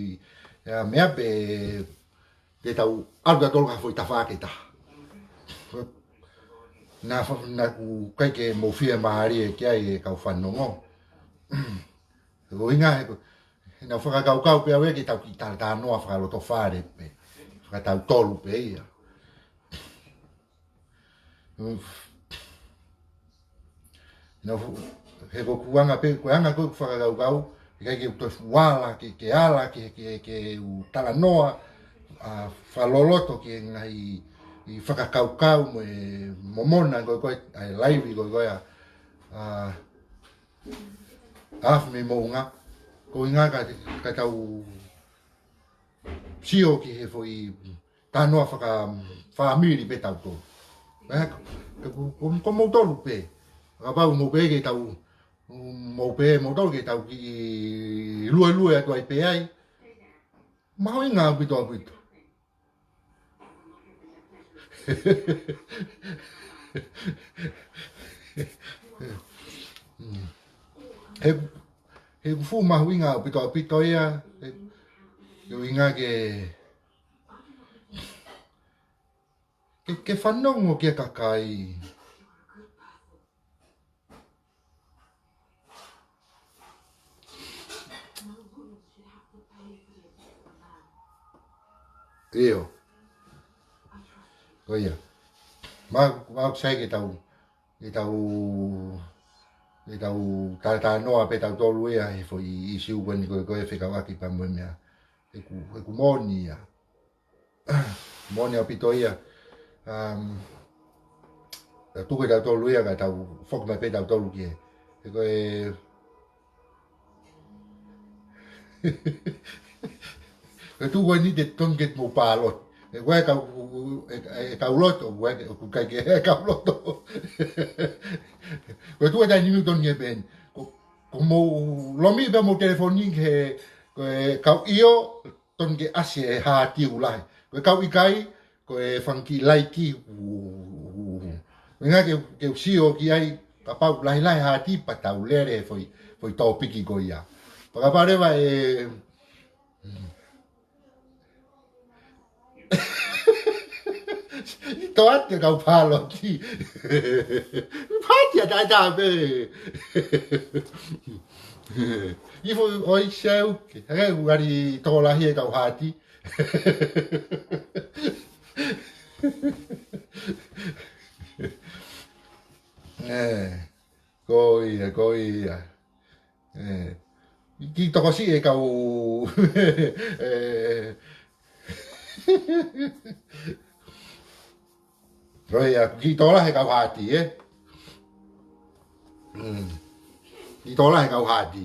ʻa, meʻa pē ke tau ʻalu tautolu ki ha foʻi tafaʻaki ʻe taha. Naʻa fa-, naʻa ku ʻikai ke mou fiemālie ki ai e kau fanongo. Ko e ʻuhinga he ko, he naʻa ku fakakaukau pē au ia ke tau kiʻi talatalanoa fakalotofale pē. Fakatautolu pē ia. Naʻa fu-, he ko ʻeku anga pē, ko e anga ko ē ʻeku fakakaukau, ʻikai ke u toe fuʻu ala, ke, ke ala, ke, ke, ke u talanoa, ʻa, fakaloloto ki he ngaahi, ʻi fakakaukau mo e momona ko ē ko ē, ʻa e laivi ko ē ko ē, ʻa, ʻa Haʻafi mei Moʻunga, ko e ʻuhinga ka, ka tau sio ki he foʻi talanoa fakafāmili pē tautolu. Ē, ko, ko, ko, ko moutolu pē. Kapau mou pehē ke tau, mou pehē moutolu ke tau kiʻi luelue atu ai pē ai. Mahuʻinga ʻaupito ʻaupito. He, he ʻoku fuʻu mahuʻinga ʻaupito ʻaupito ia, he, he ʻuhinga ke, ke, ke fanongo ki he kakai. ʻIo. Ko ia. Mau, mau sai ke tau, ke tau, ke tau talatalanoa pē tautolu ia he foʻi ʻīsiu ko eni ko e, ko e fekauʻaki pea mo e meʻa. ʻOku, ʻoku moʻoni ia. Moʻoni ʻaupito ia. Um, tau tuku ʻe tautolu ia ka tau foki mai pē tautolu ki he. He ko e, ko e tuku eni te tonu ke mou pāloti. He ko e kau, e, e, e kau loto, ko e, ʻoku ʻikai ke, e kau loto. Ko e tuku ʻe taimi ni tonu ke pehē ni. Ko, ʻoku mou lomi pē mou telefoni ki he, ko e kau ʻio, tonu ke ʻasi e hāti ʻoku lahi. Ko e kau ʻikai, ko e fanga kiʻi laiki, ʻū, ʻū, ʻū. Meʻa ke, ke u sio ki ai, kapau lahilahi hāti pea tau lele foʻi, foʻi tōpiki ko ia. Pea kapau leva ʻe, ʻi toa te kau pāloti. Pāti a tae tā pē. ʻIfo ʻoi seu ke. Hake ʻoku ʻari tō lahi e kau hāti. ʻE, ko ia, ko ia. ʻE, kiʻi tokosiʻi e kau, ʻe, ko ia, kiʻi tō lahi e kau hāti, ē? Mm. Kiʻi tō lahi e kau hāti.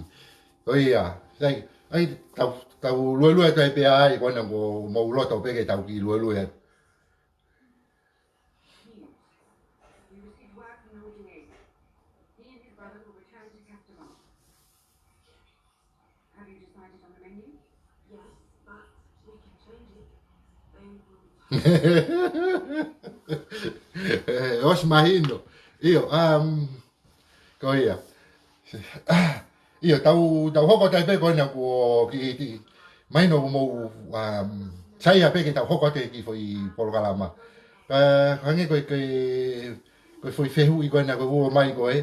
Ko ia, sai, ʻai, tau, tau luelue atu ai pē ai, ko ena ʻoku mou loto pē ke tau kiʻi luelue atu. Have you decided on the menu? Yes, but we can change it. They will ʻOsi mahino. ʻIo, um, ko ia. ʻIo, tau, tau hoko atu ai pē ko ena kuo kiʻi, kiʻi. Mahino ʻoku mou, um, saiʻia pē ke tau hoko atu e kiʻi foʻi polokalama. Ka, hangē ko e, ko e, ko e foʻi fehuʻi ko ena kuo ʻomai ko ē.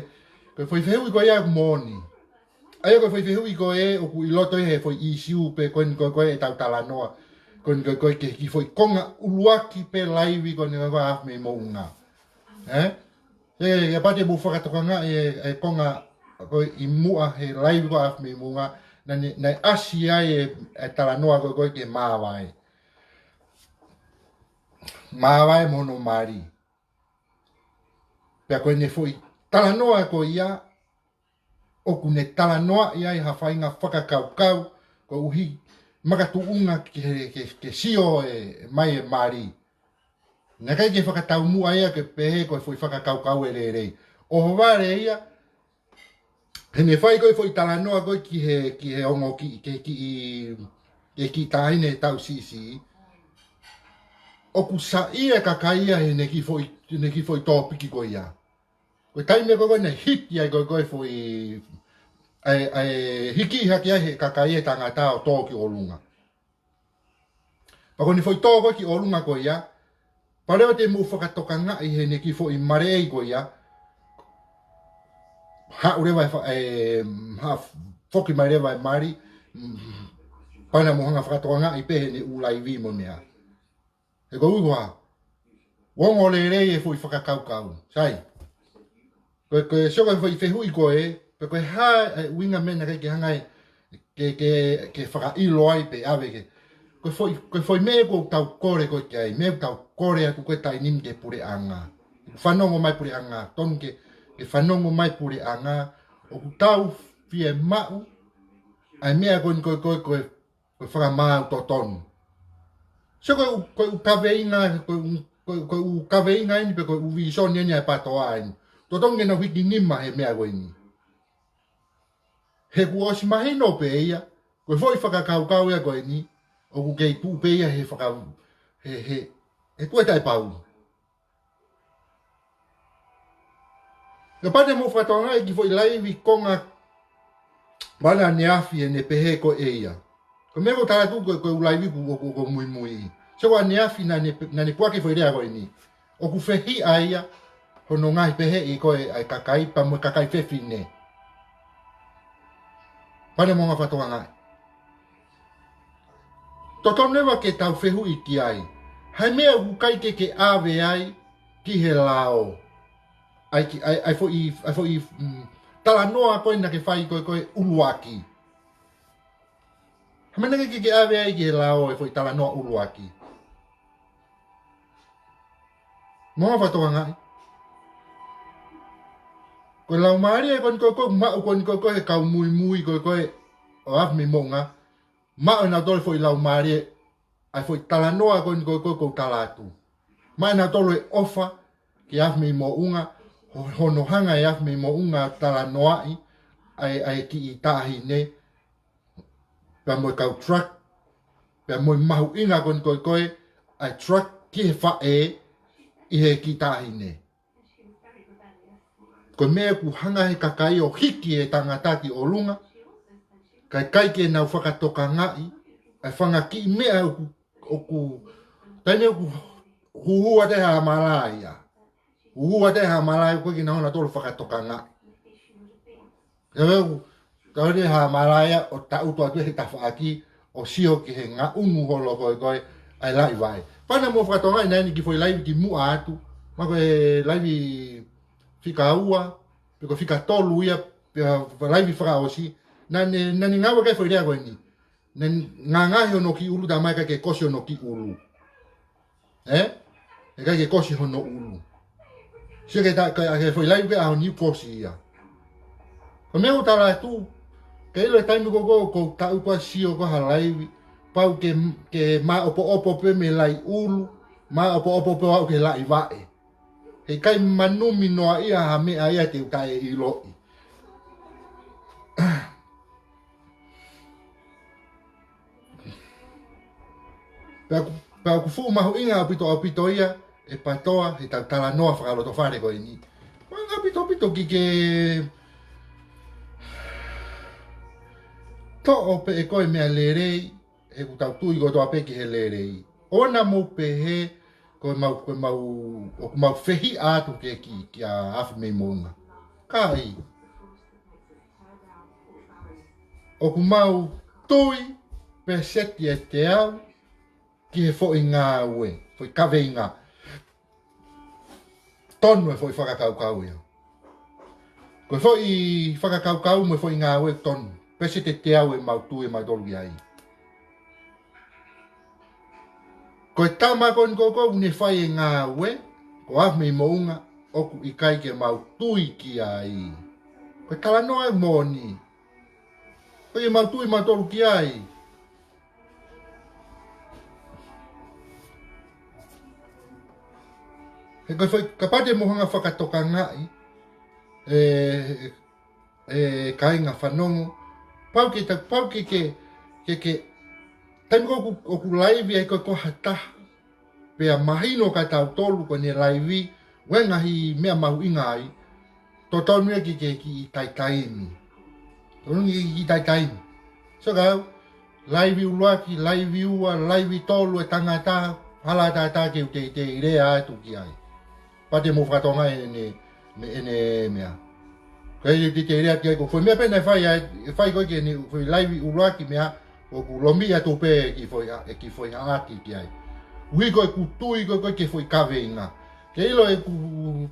Ko e foʻi fehuʻi ko ia ʻoku moʻoni. ʻA ia ko e foʻi fehuʻi ko ē ʻoku ʻi loto ʻi he foʻi ʻīsiu pē ko eni ko ē ʻetau talanoa. Ko eni ko ē ki he kiʻi foʻi konga ʻuluaki pē laivi ko eni ko ē ʻa Afi mei Moʻunga. Ē? ʻE, ʻe pau te mou fakatokangaʻi e, e konga ko ē ʻi muʻa he laivi ko ē ʻa Afi mei Moʻunga, naʻa ne, naʻe ʻasi ai e, e talanoa ko ē ko ē ki he māvae. Māvae mo hono mali. Pea ko ʻene foʻi talanoa ko ia, ʻoku ne talanoaʻi ai ha faʻahinga fakakaukau, koeʻuhi makatuʻunga ke, ke, ke sio e, mai e mali. Naʻe ʻikai ke fakataumuʻa ia ke pehē ko e foʻi fakakaukau ʻe lelei. ʻOhovale ia, heʻene fai ko ē foʻi talanoa ko ē ki he, ki he ongo kiʻi, ki he kiʻi, ki he kiʻi taʻahine taʻu siʻisiʻi. ʻOku saiʻia e kakai ia heʻene kiʻi foʻi, heʻene kiʻi foʻi tōpiki ko ia. Ko e taimi ko ē naʻe hiki ai ko ē, ko e foʻi, ʻa e, ʻa e hiki hake ai he kakai e tangata ʻo tō ki ʻolunga. Pea ko ʻene foʻi tō ko ē ki ʻolunga ko ia, pea leva te mou fakatokangaʻi heʻene kiʻi foʻi maleʻei ko ia, haʻu leva e fa-, e, ha-, foki mai leva e mali, pea naʻa mou hanga fakatokangaʻi pē heʻene ʻū laivi mo e meʻa. He ko e ʻuhinga, ʻoku ongo lelei e foʻi fakakaukau. Sai. Ko e, ko e, sio ko e foʻi fehuʻi ko ē, pe ko e hā e ʻuhinga meʻa naʻe ʻikai ke hanga ai ke, ke, ke fakaʻilo ai pe ʻave ke. Ko e foʻi, ko e foʻi meʻa ʻoku tau kole ko ē ki ai, meʻa ʻoku tau kole atu ko ē taimi ni ki he puleʻanga. Fanongo mai puleʻanga, tonu ke, ke fanongo mai puleʻanga, ʻoku tau fiemaʻu, ʻa e meʻa ko eni ko ē, ko e, ko e, ko e fakamaau totonu. Sio ko e ʻū, ko e ʻū kaveinga, ko e ʻū, ko e, ko e ʻū kaveinga eni pe ko e ʻū vīsone eni ʻa e PTOA eni. Totonu ke nau hiki nima he meʻa ko eni. He kuo ʻosi mahino pē ia, ko e foʻi fakakaukau ia ko eni, ʻoku kei tuʻu pē ia he faka-, he, he, he tuʻu ʻe taʻepau. Ka pau te mou fakatokangaʻi e kiʻi foʻi laivi konga pea naʻe ʻaneafi heʻene pehē ko ē ia. Ko e meʻa ko ē ʻoku tala atu ko e, ko e ʻū laivi ʻoku, ʻoku, ʻoku muimui. Sio ko ʻaneafi naʻa ne, naʻa ne puʻaki e foʻi lea ko eni. ʻOku fehiʻa ia hono ngaahi peheʻi ko ē ʻa e kakai pea mo e kakai fefine. Pea naʻa mou hanga fakatokangaʻi. Totonu leva ke tau fehuʻi ki ai. Hā e meʻa ʻoku ʻikai ke ke ʻave ai ki he lao. ʻA e ki, ʻa e, ʻa e foʻi, ʻa e foʻi, mm, talanoa ko ē naʻa ke fai ko ē, ko ē ʻuluaki. Hā e meʻa naʻe ʻikai ke ke ʻave ai ki he lao e foʻi talanoa ʻuluaki. Mou hanga fakatokangaʻi. Ko e laumālie ko eni ko ē, ko ē, maʻu ko eni ko ē, ko ē, he kau muimui ko ē, ko ē, ʻo Afi mei Moʻunga. Maʻu ʻe nautolu e foʻi laumālie, ʻa e foʻi talanoa ko eni ko ē, ko ē, ʻoku ou tala atu. Maʻu ʻe nautolu e ʻofa ki he Afi mei Moʻunga, ho-, hono hanga ʻe he Afi mei Moʻunga ʻo talanoaʻi, ʻa e, ʻa e kiʻi taʻahine, pea mo e kau truck, pea mo e mahuʻinga ko eni ko e, ko e, ʻa e truck ki he faʻē ʻi he kiʻi taʻahine. Ko e meʻa ʻoku hanga he kakai ʻo hiki e tangata ki ʻolunga, kae ʻikai ke nau fakatokangaʻi ʻa e fanga kiʻi meʻa ʻoku, ʻoku, taimi ʻoku huhua te ha malaia. Huhua te ha malaia ʻoku ʻikai ke nau hanga ʻo fakatokangaʻi. Ka veu, ka veu ha malaia ʻo taʻutu atu he tafaʻaki ʻo sio ki he ngaʻunu holo ko e, ko e, ʻa e laivae. Pea naʻa mou fakatokangaʻi naʻe ʻi ai e kiʻi foʻi laivi kimuʻa atu, ma ko e laivi fika ua, pe ko e fika tolu ia, pe ko e laivi fakaʻosi, naʻa ne, naʻa ne ngāueʻaki e foʻi lea ko eni. Naʻe ngangahi hono kiʻi ʻulu, talamai ʻikai ke kosi hono kiʻi ʻulu. Ē? ʻIkai ke kosi hono ʻulu. Sio ki he ta-, ki he, ki he foʻi laivi ko e ʻaho ni, kosi ia. Ko e meʻa ʻoku ou tala atu, ke ʻilo e taimi ko ē ʻoku ou taʻutu ʻo sio ki ha laivi, pau ke, ke māʻopoʻopo pē mei he laʻi ʻulu, māʻopoʻopo pē ʻo aʻu ki he laivae. He ʻikai manuminoa ia ha meʻa ia te u taʻeʻiloʻi. Pea ʻoku, pea ʻoku fuʻu mahuʻinga ʻaupito, ʻaupito ia ʻe PATOA heʻetau talanoa fakalotofale ko eni. Mahuʻinga ʻaupito, ʻaupito ke ke toʻo pē ʻe koe e meʻa lelei, he ʻoku tau tui kotoa pē ki he lelei. ʻOua naʻa mou pehē, ko ʻemau, ko ʻemau, ʻoku mau fehiʻa atu ke ki, kia Afimeimoʻunga. ʻIkai. ʻOku mau tui peseti ʻe teau ki he foʻi ngāue, foʻi kaveinga. Tonu e foʻi fakakaukau ia. Ko e foʻi fakakaukau mo e foʻi ngāue tonu. Peseti ʻe teau ʻemau tui ʻe mautolu ki ai. Ko e tama ko eni ko ē ʻoku ne fai e ngāue, ko Afimeimoʻunga, ʻoku ʻikai ke mau tui ki ai. Ko e talanoa ʻoku moʻoni. ʻIkai ke mau tui mautolu ki ai. He ko e foʻi, kapau te mou hanga ʻo fakatokangaʻi, ē, ē, kāinga fanongo, pau ke ta-, pau ke, ke, ke, ke, taimi ko ē ʻoku, ʻoku laivi ai ko ē ko ha taha, pea mahino kia tautolu ko ʻene laivi, ʻoku ʻi ai e ngaahi meʻa mahuʻinga ai, totonu ia ke, ke kiʻi taitaimi. Totonu ke kiʻi taitaimi. Sio ki ai, laivi ʻuluaki, laivi ua, laivi tolu e tangata, hala ʻatā ke u teitei lea atu ki ai. Pea te mou fakatokangaʻi ʻene, mei heʻene meʻa. Ko e teitei lea ki ai ko e foʻi meʻa pē naʻe fai ai, ʻe fai ko ē ki heʻene foʻi laivi ʻuluaki meʻa, ʻoku lomiʻi atu pē e kiʻi foʻi ha-, e kiʻi foʻi haʻaki ki ai. ʻUhi ko ʻeku tui ko ē ko ē ki he foʻi kaveinga. Ke ʻilo ʻeku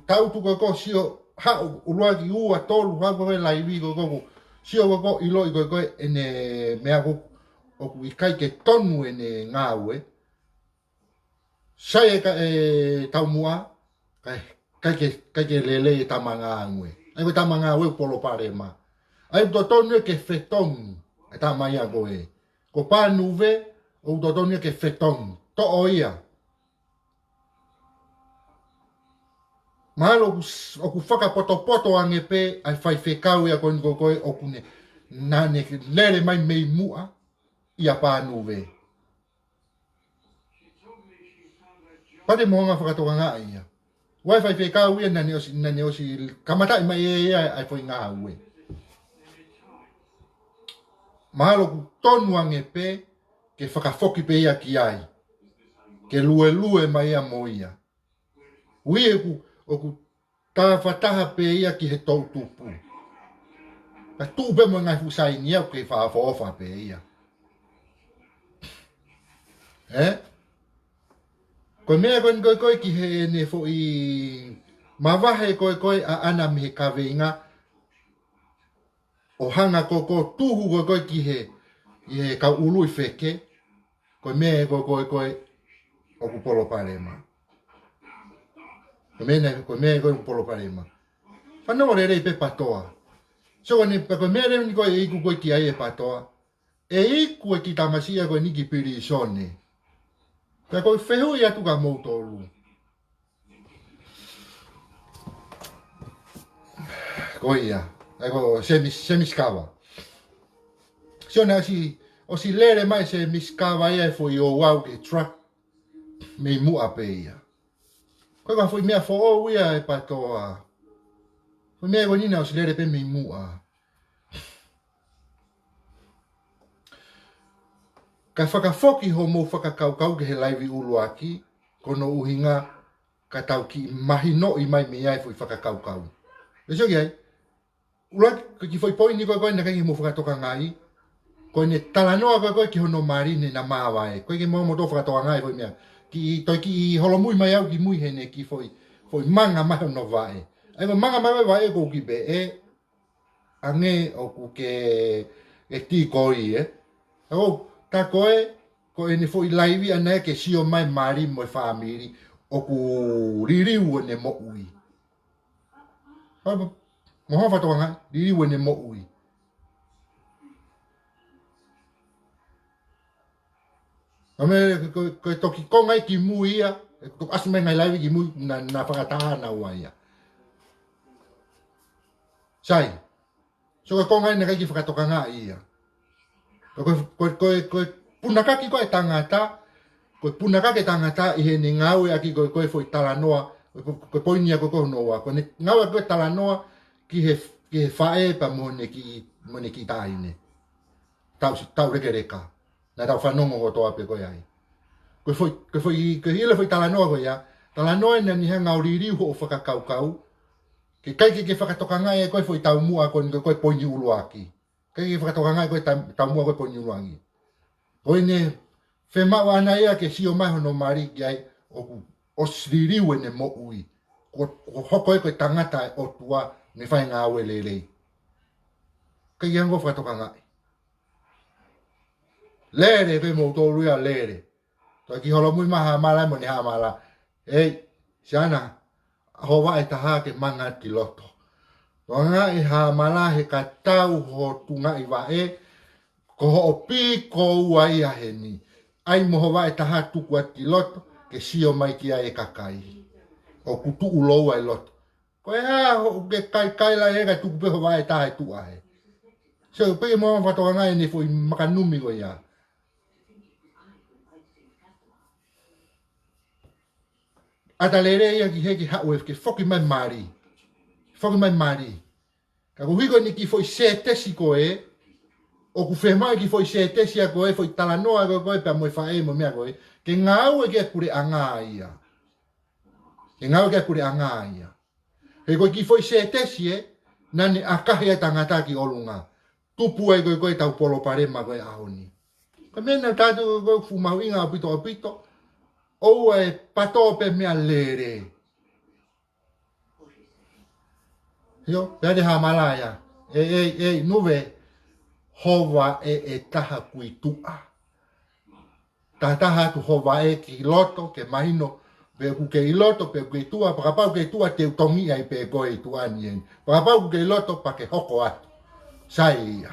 taʻutu ko ē ko ē sio haʻu ʻuluaki ua tolu haʻu ko ē laivi ko ē ko ē. Sio ko ē ko ē ʻiloʻi ko ē ko ē ʻene meʻa ko ē ʻoku ʻikai ke tonu ʻene ngāue. Sai e ka e taumuʻa, ʻikai, ʻikai ke, ʻikai ke lelei e tama ngāue. ʻA ia ko e tama ngāue ʻoku palopalema. ʻA ia ʻoku totonu ia ke fetongi, e tama ia ko ē. Ko Pānuve, ʻoku totonu ia ke fetongi. Toʻo ia. Mahalo ʻoku s-, ʻoku fakapotopoto ange pē ʻa e faifekau ia ko eni ko ē ʻoku ne, naʻa ne lele mai mei muʻa ʻia Pānuve. Pea te mou hanga ʻo fakatokangaʻi ia. ʻOku ʻi ai e faifekau ia naʻa ne ʻosi, naʻa ne ʻosi kamataʻi mai ʻe ia ʻa e foʻi ngāue. Mahalo ʻoku tonu ange pē ke fakafoki pē ia ki ai. Ke luelue mai ia mo ia. ʻUhi ʻoku, ʻoku tafataha pē ia ki he toʻutupu. Ka tuʻu pē mo e ngaahi fuʻu saini ia ʻoku kei fakaʻofoʻofa pē ia. Ē? Ko e meʻa ko eni ko ē ko ē ki heʻene foʻi mavahe ko ē ko ē ʻaʻana mei he kaveinga ʻo hanga ko ē ko ē ʻo tuhu ko ē ko ē ki he, ʻi he kau ului feke, ko e meʻa ko ē ko ē ko ē ʻoku palopalema. Ko e meʻa, ko e meʻa ko ē ʻoku palopalema. Fanongo lelei pē PATOA. Sio ko eni, ko e meʻa lelei ko ē ʻe iku ko ē ki ai ʻe PATOA. ʻE iku e kiʻi tamasiʻi ko eni ki pilīsone. Pea ko e fehuʻi atu kia moutolu. Ko ia. ʻAi ko Semisi, Semisi Kava. Sio naʻe ʻosi, ʻosi lele mai Semisi Kava ia e foʻi ouau ki he truck mei muʻa pē ia. Ko e ka foʻi meʻa foʻou ia e PTOA. Foʻi meʻa ko eni naʻe ʻosi lele pē mei muʻa. Ka fakafoki hoʻomou fakakaukau ki he laivi ʻuluaki, ko hono ʻuhinga ka tau kiʻi mahinoʻi mai mei ai e foʻi fakakaukau. Pea sio ki ai, ʻuluaki, ko e kiʻi foʻi poini ko ē ko ē naʻe ʻikai ke mou fakatokangaʻi, ko ʻene talanoa ko ē ko ē ki hono mali ne na māvae. ʻIkai ke mou mou toe fakatokangaʻi e foʻi meʻa. Kiʻi, toe kiʻi holomui mai au ki mui heʻene kiʻi foʻi, foʻi manga mai hono vaʻe. ʻAi ko e manga mai hono vaʻe ko e kiʻi pē ē, ange ʻoku ke, ke tī ko ē, ē. ʻO, tā ko ē, ko ʻene foʻi laivi ʻana ia ke sio mai mali mo e fāmili, ʻoku liliu ʻene moʻui. Mo hoʻo fakatokangaʻi, liliu ʻene moʻui. ʻA me, ko, ko, ko e toki konga ia ki mui ia, e toki ʻasi mai ngaahi laivi ki mui, na, na fakataha naua ia. Sai. So ko e konga ia naʻe ʻikai ke fakatokangaʻi ia. Ko, ko, ko, ko, ko e punakaki ko ē e tangata, ko e punakaki e tangata ʻi heʻene ngāueʻaki ko, ko e foʻi talanoa, ko, ko e poini ia ko, ko hono ua. Ko ʻene ngāueʻaki ko e talanoa ki he, ki he faʻē pea mo ʻene kiʻi, mo ʻene kiʻi taʻahine. Tau, tau lekeleka. Naʻa tau fanongo kotoa pē ko ē ai. Ko e foʻi, ko e foʻi, ko e ʻilo e foʻi talanoa ko ia. Talanoa ʻena ni hanga ʻo liliu hoʻo fakakaukau. Ke ʻikai ke ke fakatokangaʻi ʻe koe e foʻi taumuʻa ko eni ko e poini ʻuluaki. ʻIkai ke fakatokangaʻi ʻe koe e tam-, taumuʻa ko e poini ʻuluaki. Ko ʻene fiemaʻu ʻana ia ke sio mai hono mali ki ai ʻoku ʻosi liliu ʻene moʻui. Ko, ko hoko ia ko e tangata ʻa e ʻOtua ne fai e ngāue lelei. ʻIkai ke hanga ʻo fakatokangaʻi. Lele pē moutolu ia lele. Toe kiʻi holomui mai Hamala mo ʻene Hamala. ʻEi, Siana, hoʻo vaʻe ʻe taha ke manga ki loto. Tokangaʻi Hamala he ka tau ho tungaʻi vaʻe, ko hoʻo pī ko ua ia heni. ʻAi mo ho vaʻe ʻe taha tuku atu ki loto, ke sio mai ki ai e kakai. ʻOku tuʻu lōua ʻi loto. Ko e hā, hoʻo ke kaikai lahi ē ka tuku pē ho vaʻe ʻe taha ʻi tuʻa ē. So, pē ke mou fakatokangaʻi ʻene foʻi makanumi ko ia. ʻAta lele ia ki he ke haʻu ē ke foki mai mali. Foki mai mali. Ka ko e hiko eni kiʻi foʻi sētesi ko ē, ʻoku fiemaʻu kiʻi foʻi sētesi ʻa ko ē, foʻi talanoa ko ē ko ē, pea mo e faʻē mo e meʻa ko ē, ke ngāue ki he puleʻanga ia. Ke ngāue ki he puleʻanga ia. He ko e kiʻi foʻi sētesi ē, naʻa ne ʻakahi ai e tangata ki ʻolunga. Tupu ai ko ē ko ē ʻetau palopalema ko ē ʻaho ni. Ko e meʻa naʻa tau ko ē fuʻu mahuʻinga ʻaupito ʻaupito. ʻOua ʻe pato pē meʻa lele. Sio, pea te Hamala ia. ʻEi, ʻei, ʻei, Nuve, ho vaʻe ʻe taha ʻoku ʻi tuʻa. Tahataha atu ho vaʻe ki loto, ke mahino, pe ʻoku ke ʻi loto, pe ʻoku ke ʻi tuʻa, pea kapau ʻoku ke ʻi tuʻa te u tongi ai pē koe ʻi tuʻa ni eni. Pea kapau ʻoku ke ʻi loto, pea ke hoko atu. Sai ia.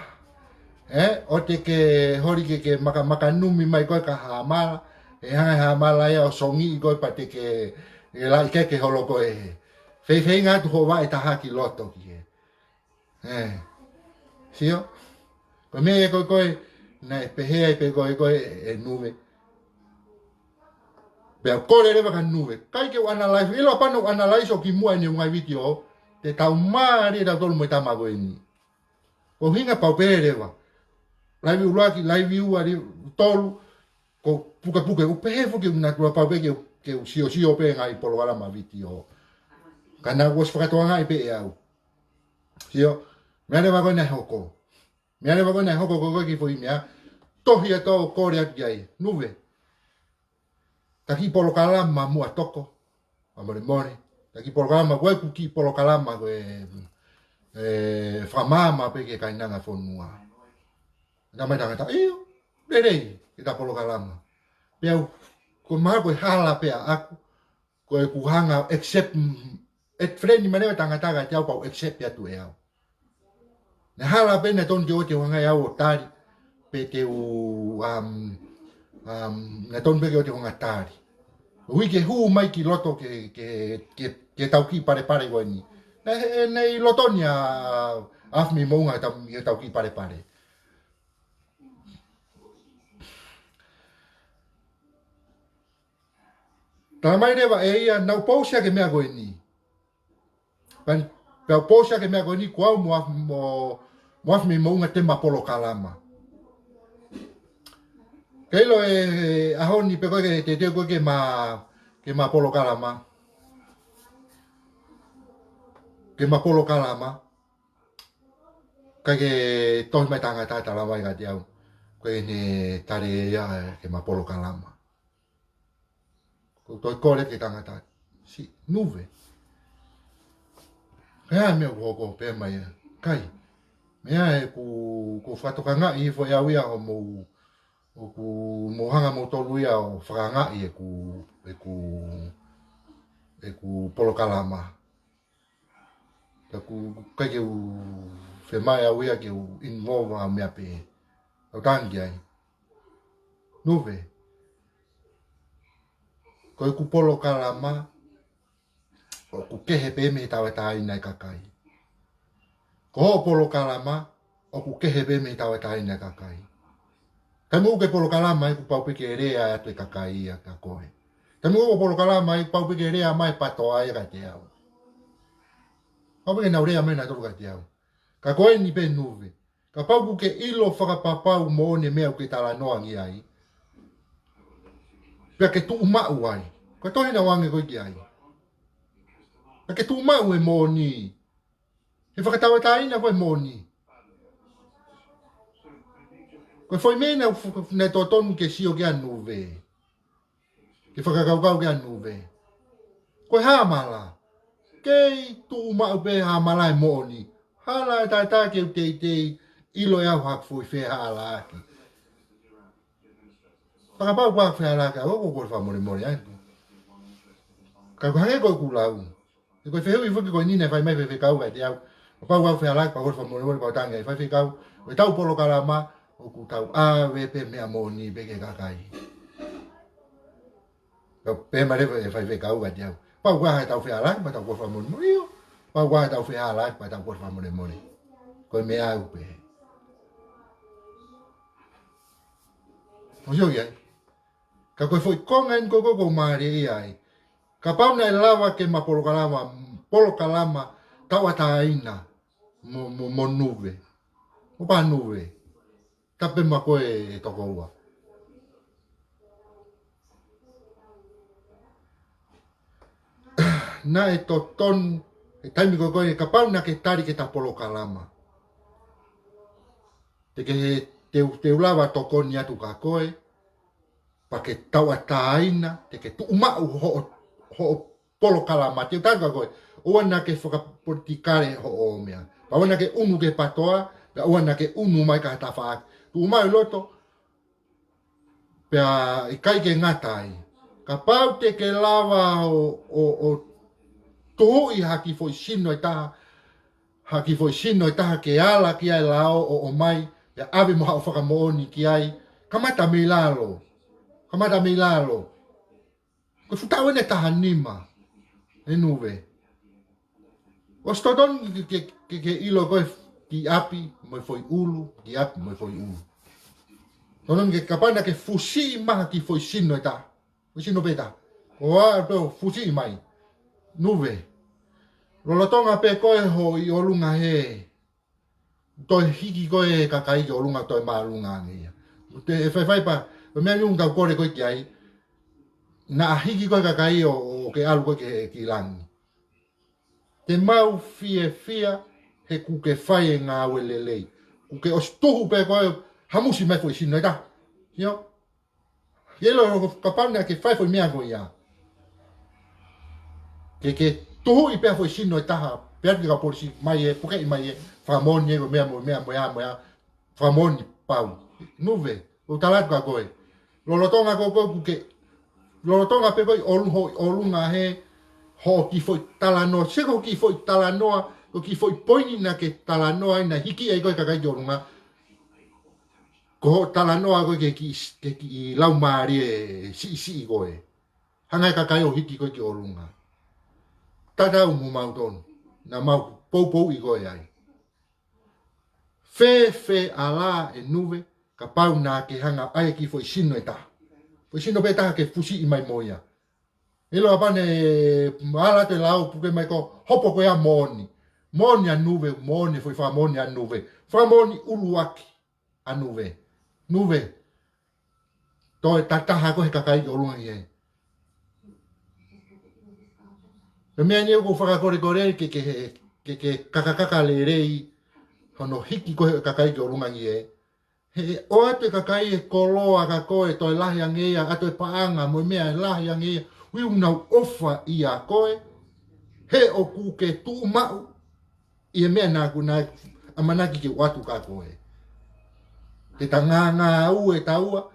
Ē, ʻoua te ke holi ke, ke maka, makanumi mai koe kia Hamala, ʻe hanga ʻe Hamala ia ʻo songiʻi koe pea te ke, ʻe laʻi ke ke holo koe he. Feifeinga atu ho vaʻe ʻe taha ki loto ki he. Ē. Sio? Ko e meʻa ia ko ē ko ē, naʻe pehē ai pē ko ē ko ē ʻe Nuve. Pea u kole leva kia Nuve. ʻIkai ke u analyze, ʻilo pē naʻa ku analyze ʻo kimuʻa ʻene ngaahi vitiō, te tau mālie tautolu mo e tama ko eni. Ko e ʻuhinga pau pē leva. Laivi ʻuluaki, laivi ua, laivi tolu, ko e pukepuke, ʻoku pehē foki ʻeku natula pau pē ke, ke u siosio pē ngaahi polokalama vitiō. Ka naʻa ku ʻosi fakatokangaʻi pē ʻe au. Sio, meʻa leva ko ē naʻe hoko. Meʻa leva ko ē naʻe hoko ko ē ko e kiʻi foʻi meʻa. Tohi atu ʻo kole atu ki ai. Nuve. Ta kiʻi polokalama muʻa toko. ʻA molemole. Ta kiʻi polokalama, ko ʻeku kiʻi polokalama ko e, ē, fakamaama pē ki he kainanga fonua. Naʻe mai tangata, ʻio, lelei, ke ta polokalama. Pea u, ko e mahalo ko e hala pē ʻaʻaku, ko ʻeku hanga accept, mm, ʻe friendly mai leva e tangata kiate au pea u accept atu ʻe au. Naʻe hala pē naʻe tonu ke ʻoua te u hanga ʻe au ʻo tali, pe te u, um, um, naʻe tonu pē ke ʻoua te u hanga tali. Ui ke hū mai ki loto ke, ke, ke, ke tau kiʻi palepale ko eni. Naʻe, naʻe ʻi loto ni ʻa, Afi mei moʻunga ʻetau, ʻetau kiʻi palepale. Talamai leva ʻe ia naʻá ku pousi ʻaki e meʻa ko eni. Pea, pea u pousi ʻaki e meʻa ko eni, ko au mo Afi, mo, mo Afi mei moʻunga te ma polokalama. Ke ʻilo ʻe, ʻe ʻaho ni pē ko ē ke teuteu ko ē ke ma, ke ma polokalama. Ke ma polokalama. Kae tohi mai tangata talamai kiate au ko ʻene tali ia ke ma polokalama. Ko u toe kole ki he tangata. Siʻi Nuve, ko e hā e meʻa ʻoku hoko? Pehē mai ʻe ia, ʻikai, meʻa ē, ʻoku, ʻoku ou fakatokangaʻi hifo ʻe au ia hoʻomou, ʻoku mou hanga moutolu ia ʻo fakaangaʻi ʻeku, ʻeku, ʻeku polokalama. Ka ʻoku ʻikai ke u fiemaʻu ʻe au ia ke u involve ʻa e meʻa pehē. Kau talaange ki ai, Nuve, ko ʻeku polokalama ʻoku kehe pē mei he tauʻatāina ʻa e kakai. Ko hoʻo polokalama ʻoku kehe pē mei he tauʻatāina ʻa e kakai. Taimi ʻoku ke polokalama ai kuo pau pē ke lea atu e kakai ia kia koe. Taimi ʻoku ke polokalama ai kuo pau pē ke lea mai e PATOA ia kiate au. Pau pē ke nau lea mai nautolu kiate au. Ka ko eni pē Nuve, kapau ʻoku ke ʻilo fakapapau moʻoni e meʻa ʻoku ke talanoa ki ai, pea ke tuʻu maʻu ai, ko e tohi naʻá ku ʻoange koe ki ai. Pea ke tuʻu maʻu e moʻoni. He fakatauʻatāina ko e moʻoni. Ko e foʻi meʻa naʻe fu-, naʻe totonu ke sio ki ai Nuve. Ke fakakaukau ki ai Nuve. Ko e hāmala. Kei tuʻu maʻu pē hāmala e moʻoni. Hala e taʻataʻa ke u teitei ʻilo ʻe au haʻaku foʻi fehālaaki. Fakapapau ko haʻaku fehālaaki au, ʻoku ou kole fakamolemole ai. Ka ko e hangē ko ʻeku lau, he ko e fehuʻi foki ko eni naʻe fai mai ʻe he faifekau kiate au. Kapau ʻoku ou fehālaaki, pea kole fakamolemole, pea u talaange ki he faifekau, ko ʻetau polokalama ʻoku tau ʻave pē meʻa moʻoni pē ki he kakai. Pea pehē mai leva e faifekau kiate au, kapau ʻoku ʻi ai haʻatau fehālaaki, pea tau kole fakamolemole, ʻio. Kapau ʻoku ʻi ai haʻatau fehālaaki, pea tau kole fakamolemole. Ko e meʻa ʻoku ou pehē. Mou sio ki ai. Ka ko e foʻi konga eni ko ē ʻoku ou mālieʻia ai. Kapau naʻe lava ke ma polokalama, polokalama tauʻatāina mo, mo, mo Nuve, mo pa Nuve, tapu mo koe e tokoua. Naʻe totonu, he taimi ko ē ko ē, kapau naʻá ke tali ke ta polokalama, te ke, te u, te u lava tokoni atu kia koe, pea ke tauʻatāina, te ke tuʻu maʻu hoʻo, hoʻo polokalama, te u talaange kia koe, ʻoua naʻá ke fakapolitikale hoʻo meʻa. Pea ʻoua naʻá ke ʻunu ki he PATOA, pea ʻoua naʻá ke ʻunu mai ki ha tafaʻaki. Tuʻu maʻu ʻi loto, pea ʻikai ke ngata ai, kapau te ke lava ʻo, ʻo, ʻo tuhuʻi ha kiʻi foʻi sino ʻe taha, ha kiʻi foʻi sino ʻe taha ke ala ki ai e lao ʻo, ʻo ʻomai, pea ʻave mo haʻo fakamoʻoni ki ai, kamata mei lalo. Kamata mei lalo. Ko e fuʻu taʻu eni ʻe taha nima, ʻe Nuve. ʻOsi totonu ke, ke, ke, ke ʻilo ko e kiʻi ʻapi mo e foʻi ʻulu, kiʻi ʻapi mo e foʻi ʻulu. Totonu ke, kapau naʻá ke fusiʻi mai ha kiʻi foʻi sino ʻe taha, foʻi sino pē ʻe taha, ko ā pē ʻo fusiʻi mai, Nuve, lolotonga pē ko ē hoʻo ʻi ʻolunga hē, toe hiki ko ē e kakai ki ʻolunga, toe māʻolunga ange ia. Te, ʻe faifai pea, ko e meʻa ni ʻoku tau kole koe ki ai, naʻa hiki ko ē e kakai ʻo, ʻo ke ʻalu ko ē ki he, ki langi. Te mau fiefia he kuo ke fai e ngāue lelei. Kuo ke ʻosi tuhu pē ko ē, hamusi mai e foʻi sino ʻe taha. Sio? Ke ʻilo kapau naʻá ke fai e foʻi meʻa ko ia, ke, ke tuhuʻi pē ha foʻi sino ʻe taha, pea ke ka polisi mai ē, pukeʻi mai ē, fakamoʻoni ē, ko e meʻa mo, meʻa mo ia, mo ia, fakamoʻoni pau. Nuve, ʻoku ou tala atu kia koe, lolotonga ko ē ko ē kuo ke, lolotonga pē ko ē ʻi ʻolu-, hoʻo ʻi ʻolunga hē, hoʻo kiʻi foʻi talanoa, sio ko e kiʻi foʻi talanoa, ko e kiʻi foʻi poini naʻá ke talanoa ai naʻe hiki ai ko ē e kakai ki ʻolunga, ko hoʻo talanoa ko ē ki he kiʻi, ki he kiʻi laumālie siʻisiʻi ko ē. Hanga ʻe he kakai ʻo hiki koe ki ʻolunga. Tatau mo mautolu, naʻa mau poupouʻi koe ai. Fēfē ʻa e lā ʻe Nuve, kapau naʻa ke hanga ʻai ki foʻi sino ʻe taha. Foʻi sino pē taha ke fusiʻi mai mo ia. ʻIlo ʻapē ne ala te lau puke mai ko hopo ko ia moʻoni. Moʻoni ʻa Nuve, moʻoni foʻi fakamoʻoni ʻa Nuve. Fakamoʻoni ʻuluaki ʻa Nuve. Nuve. Toe tataha ko he kakai ki ʻolunga ē. Ko e meʻa ni ʻoku fakakolekole ke, ke, ke, ke kakakaka lelei hono hiki ko he kakai ki ʻolunga ē. He ʻoatu e kakai e koloa kia koe, toe lahi ange ia, ʻoatu e paʻanga mo e meʻa ʻe lahi ange ia, ʻuhi ʻoku nau ʻofa ʻia koe, he ʻoku ke tuʻu maʻu ʻi he meʻa naʻa ku, naʻe ʻamanaki ke ʻoatu kia koe. Ke ta ngāngāue taua,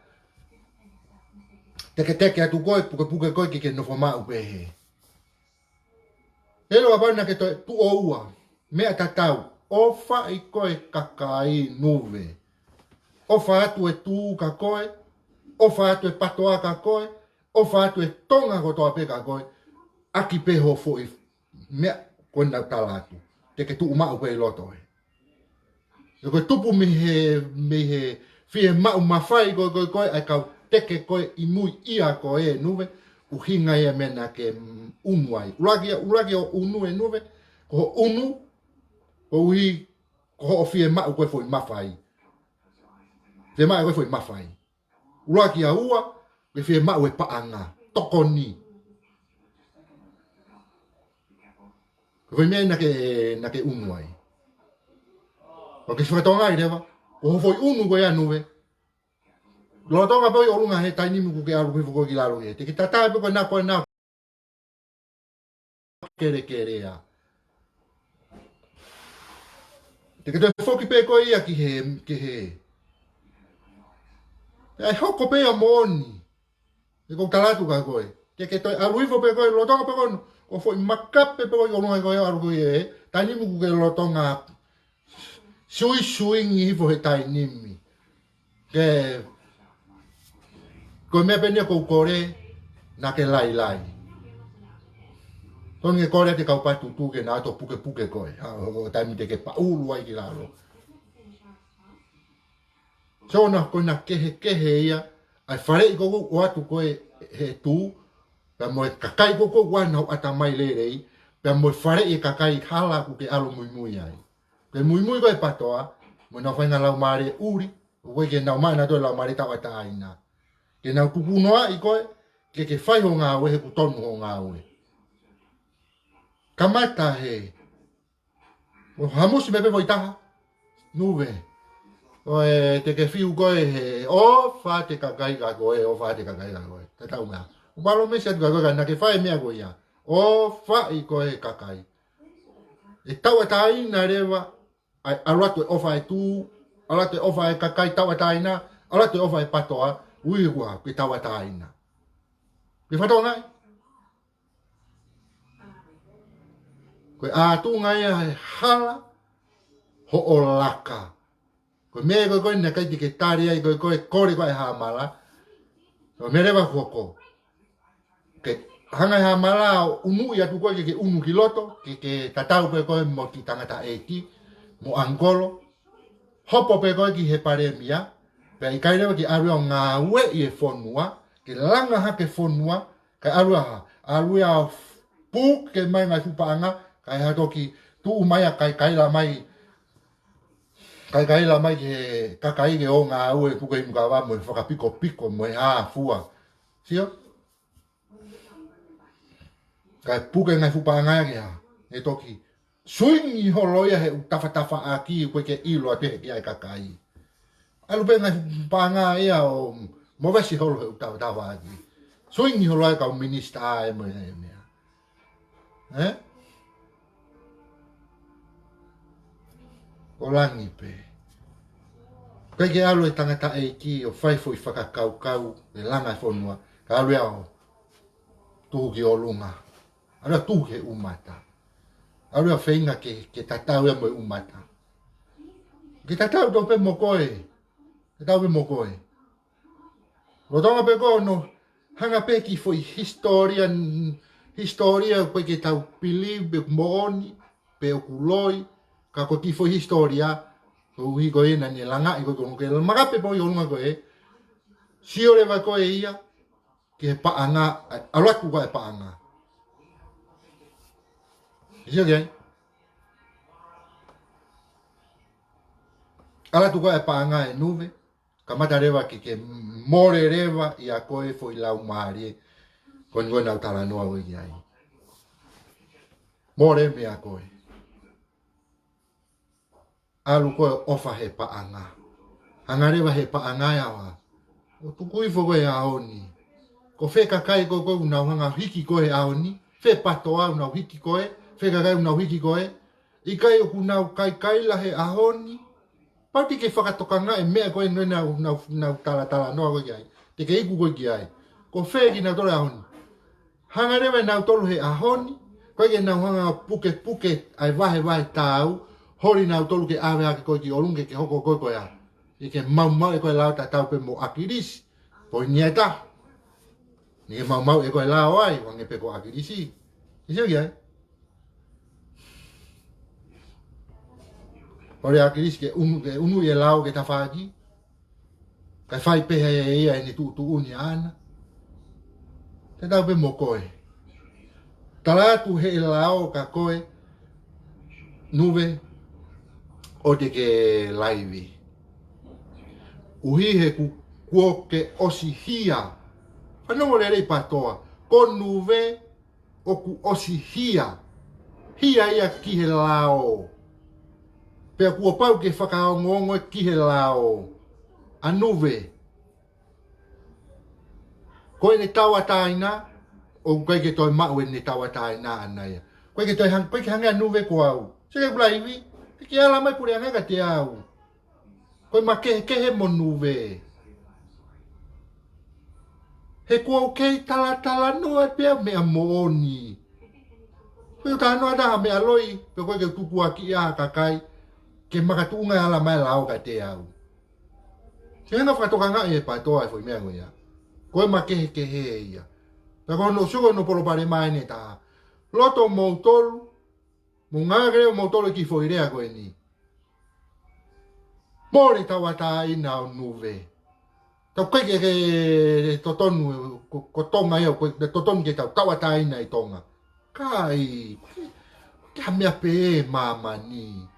teketeke atu koe, pukepuke koe ke ke nofo maʻu pehē. ʻIlo ʻapē naʻa ke toe tuʻo ua, meʻa tatau, ʻofaʻi koe kakai Nuve. ʻOfa atu e Tū kia koe, ʻofa atu e PATOA kia koe, ʻofa atu e Tonga kotoa pē kia koe, ʻaki pē ho foʻi meʻa ko ē naʻa ku tala atu. Te ke tuʻu maʻu pē ʻi loto ē. ʻE ko e tupu mei he, mei he fiemaʻu mafai ko ē, ko ē, ko ē, ʻa e kau teke koe ʻi mui ʻia koe ʻe Nuve, ʻuhinga ia meʻa naʻa ke, mm, ʻunu ai. ʻUluaki ia, ʻuluaki ʻo ʻunu ʻe Nuve, ko hoʻo ʻunu, koeʻuhi, ko hoʻo fiemaʻu ko ē foʻi mafai. Fiemaʻu ko ē foʻi mafai. ʻUluaki ʻa ua, ke fiemaʻu e paʻanga, tokoni. Ko e foʻi meʻa naʻa ke, naʻa ke ʻunu ai. ʻO ke fakatokangaʻi leva, ko hoʻo foʻi ʻunu ko ia Nuve. Lolotonga pē ʻi ʻolunga he taimi ni ʻoku ke ʻalu hifo ko ē ki lalo ē. Te ke tatae pē ko ena ko ena kelekele ā. Te ke toe foki pē ko ia ki he, ki he. ʻE hoko pē ia moʻoni. ʻE ko u tala atu kia koe. Te ke toe ʻalu hifo pē ko ē lolotonga pē ko ē. Ko e foʻi makape pē ko ē ʻi ʻolunga ko ē ʻalu ko ē. Taimi ni ʻoku ke lolotonga suisuingi hifo he taimi ni. Ke, ko e meʻa pē eni ʻoku ou kole, naʻa ke lailai. Tonu ke kole ʻa e kau patutu ke nau ō ʻo pukepuke koe. Ha, ʻo, ʻo taimi te ke paʻulu ai ki lalo. So naʻa ko ena kehekehe ia, ʻa e faleʻi ko ē ʻoku ʻoatu ko ē he Tū, pea mo e kakai ko ē ʻoku ʻi ai honau ʻatamai lelei, pea mo e faleʻi e kakai hala ʻoku ke ʻalu muimui ai. Ke muimui ko ē PATOA, mo ʻenau faʻahinga laumālie ʻuli, ʻoku ʻikai ke nau maʻu ʻenautolu e laumālie tauʻatāina. Ke nau tukunoaʻi koe, ke ke fai hoʻo ngāue he ʻoku tonu hoʻo ngāue. Kamata he, ʻo hamusi mai pē foʻi taha, Nuve. ʻOku te ke fiu koe he, ʻofa atu e kakai kia koe, ʻofa atu e kakai kia koe. Tatau meʻa. ʻOku palōmesi atu kia koe ka naʻa ke fai e meʻa ko ia. ʻOfaʻi koe he kakai. ʻE tauʻatāina leva, ʻa e ʻalu atu e ʻofa e Tū, ʻalu atu e ʻofa e kakai tauʻatāina, ʻalu atu e ʻofa e PATOA, ʻuhi ʻoku ke tauʻatāina. Ke fakatokangaʻi. Ko e ʻatunga ia he hala, hoʻo laka. Ko e meʻa ko ē ko ē naʻe ʻikai te ke tali ai ko ē ko e kole ko ē ʻa e Hāmala. Ko e meʻa leva ʻoku hoko. Ke hanga ʻe Hāmala ʻo ʻunuʻi atu koe ke ke ʻunu ki loto, ke ke tatau pē koe mo e kiʻi tangataʻeiki, mo ʻangikolo. Hopo pē koe ki he palēmia, pea ʻikai leva ke ʻalu ia ʻo ngāueʻi e fonua, ke langa hake e fonua, kae ʻalu ia, ʻalu ia ʻo puke mai e ngaahi fuʻu paʻanga, kae ʻai ha toki tuʻu mai ʻo kaikaila mai, kaikaila mai ki he kakai ke ō ʻo ngāue, puke e mukava mo e fakapikopiko mo e hā fua. Sio? Kae puke e ngaahi fuʻu paʻanga ia ke hā. ʻE toki suingi holo ia he ʻū tafatafaʻaki ʻoku ʻikai ke ʻilo ʻe he kiʻi kakai. ʻAlu pē e ngaahi fuʻu paʻanga ia ʻo movesi holo he ʻū tafatafaʻaki. Suingi holo ia e kau minisitā ʻa e mo e meʻa. Ē? ʻO langi pē. ʻIkai ke ʻalu e tangataʻeiki ʻo fai foʻi fakakaukau e langa e fonua. Kae ʻalu ia ʻo tuhu ki ʻolunga. ʻAlu ia ʻo tuhu ki he ʻumata. ʻAlu ia ʻo feinga ke, ke tatau ia mo e ʻumata. Ke tatau tau pē mo koe. Tatau pē mo koe. Lolotonga pē ko hono hanga pē ki he foʻi hisitōlia, hisitōlia ʻoku ʻikai ke tau believe pe moʻoni, pe ʻoku loi, ka ko e kiʻi foʻi hisitōlia, Koeʻuhi ko ē naʻa ne langaʻi ko ē ko ē ke makape pē ʻi ʻolunga ko ē. Sio leva ko ē ia ki he paʻanga, ʻalu atu ko ē paʻanga. Sio ki ai. ʻAlu atu ko ē paʻanga ʻe Nuve. Kamata leva ke, ke mole leva ʻia ko ē foʻi laumālie ko eni ko ē naʻa ku talanoa ko ē ki ai. Mole meia ko ē. ʻAlu ko ē ʻofa he paʻanga. Hanga leva he paʻanga ia ʻo, ʻo tuku hifo ko ē ʻaho ni. Ko fē kakai ko ē ʻoku nau hanga hiki ko ē he ʻaho ni. Fē PATOA ʻoku nau hiki ko ē. Fē kakai ʻoku nau hiki ko ē. ʻIkai ʻoku nau kaikaila he ʻaho ni. Pau te ke fakatokangaʻi e meʻa ko ē naʻa ku, naʻa ku, naʻa ku talatalanoa ko ē ki ai. Te ke iku ko ē ki ai. Ko fē kinautolu he ʻaho ni. Hanga leva ʻe nautolu he ʻaho ni. Ko ē ke nau hanga pukepuke ʻa e vahevahe taau. Holi nautolu ke ʻave hake ko ē ki ʻolunga ke, ke hoko ko ē ko ia. Ke, ke maumauʻi ko ē lao tatau pē mo ʻAkilisi. Poini ʻe taha. Naʻa ke maumauʻi ko ē lao ai, ʻo hangē pē ko ʻAkilisi. Ke sio ki ai. Holi ʻAkilisi ke unu, ke unu e lao ki tafaʻaki. Kae fai pē ʻe ia ʻene tuʻutuʻuni ʻaʻana. Tatau pē mo koe. Tala atu he lao kia koe, Nuve, ʻoua te ke laivi. ʻUhi he ku-, kuo ke ʻosi hia. Fanongo lelei PATOA. Ko Nuve ʻoku ʻosi hia. Hia ia ki he lao. Pea kuo pau ke fakaongoongo ki he lao. ʻA Nuve. Ko ʻene tauʻatāina, ʻoku ʻikai ke toe maʻu ʻene tauʻatāina ʻaʻana ia. ʻOku ʻikai ke toe hang-, ʻoku ʻikai ke hangē ʻa Nuve ko au. Sio ki he kulaivi, ke ke ala mai puleʻanga kiate au. Ko e makehekehe mo Nuve. He kuo u kei talatalanoa pē au meʻa moʻoni. Ko e talanoa taha meʻa loi, pe ko e ke tukuakiʻi ʻa e kakai, ke makatuʻunga e ala mai lao kiate au. Sio hanga fakatokangaʻi ʻe PATOA e foʻi meʻa ko ia. Ko e makehekehe ia. Pea ko hono sio ko hono palopalema ʻeni ʻe taha. Loto moutolu, mou ngāue leva moutolu ki he foʻi lea ko eni. Mole tauʻatāina ʻo Nuve. Tau kai ke, ke totonu, ko, ko Tonga ia, ko e totonu ke tau tauʻatāina ʻi Tonga. Kai, ke, ke ha meʻa pē ʻe māmani.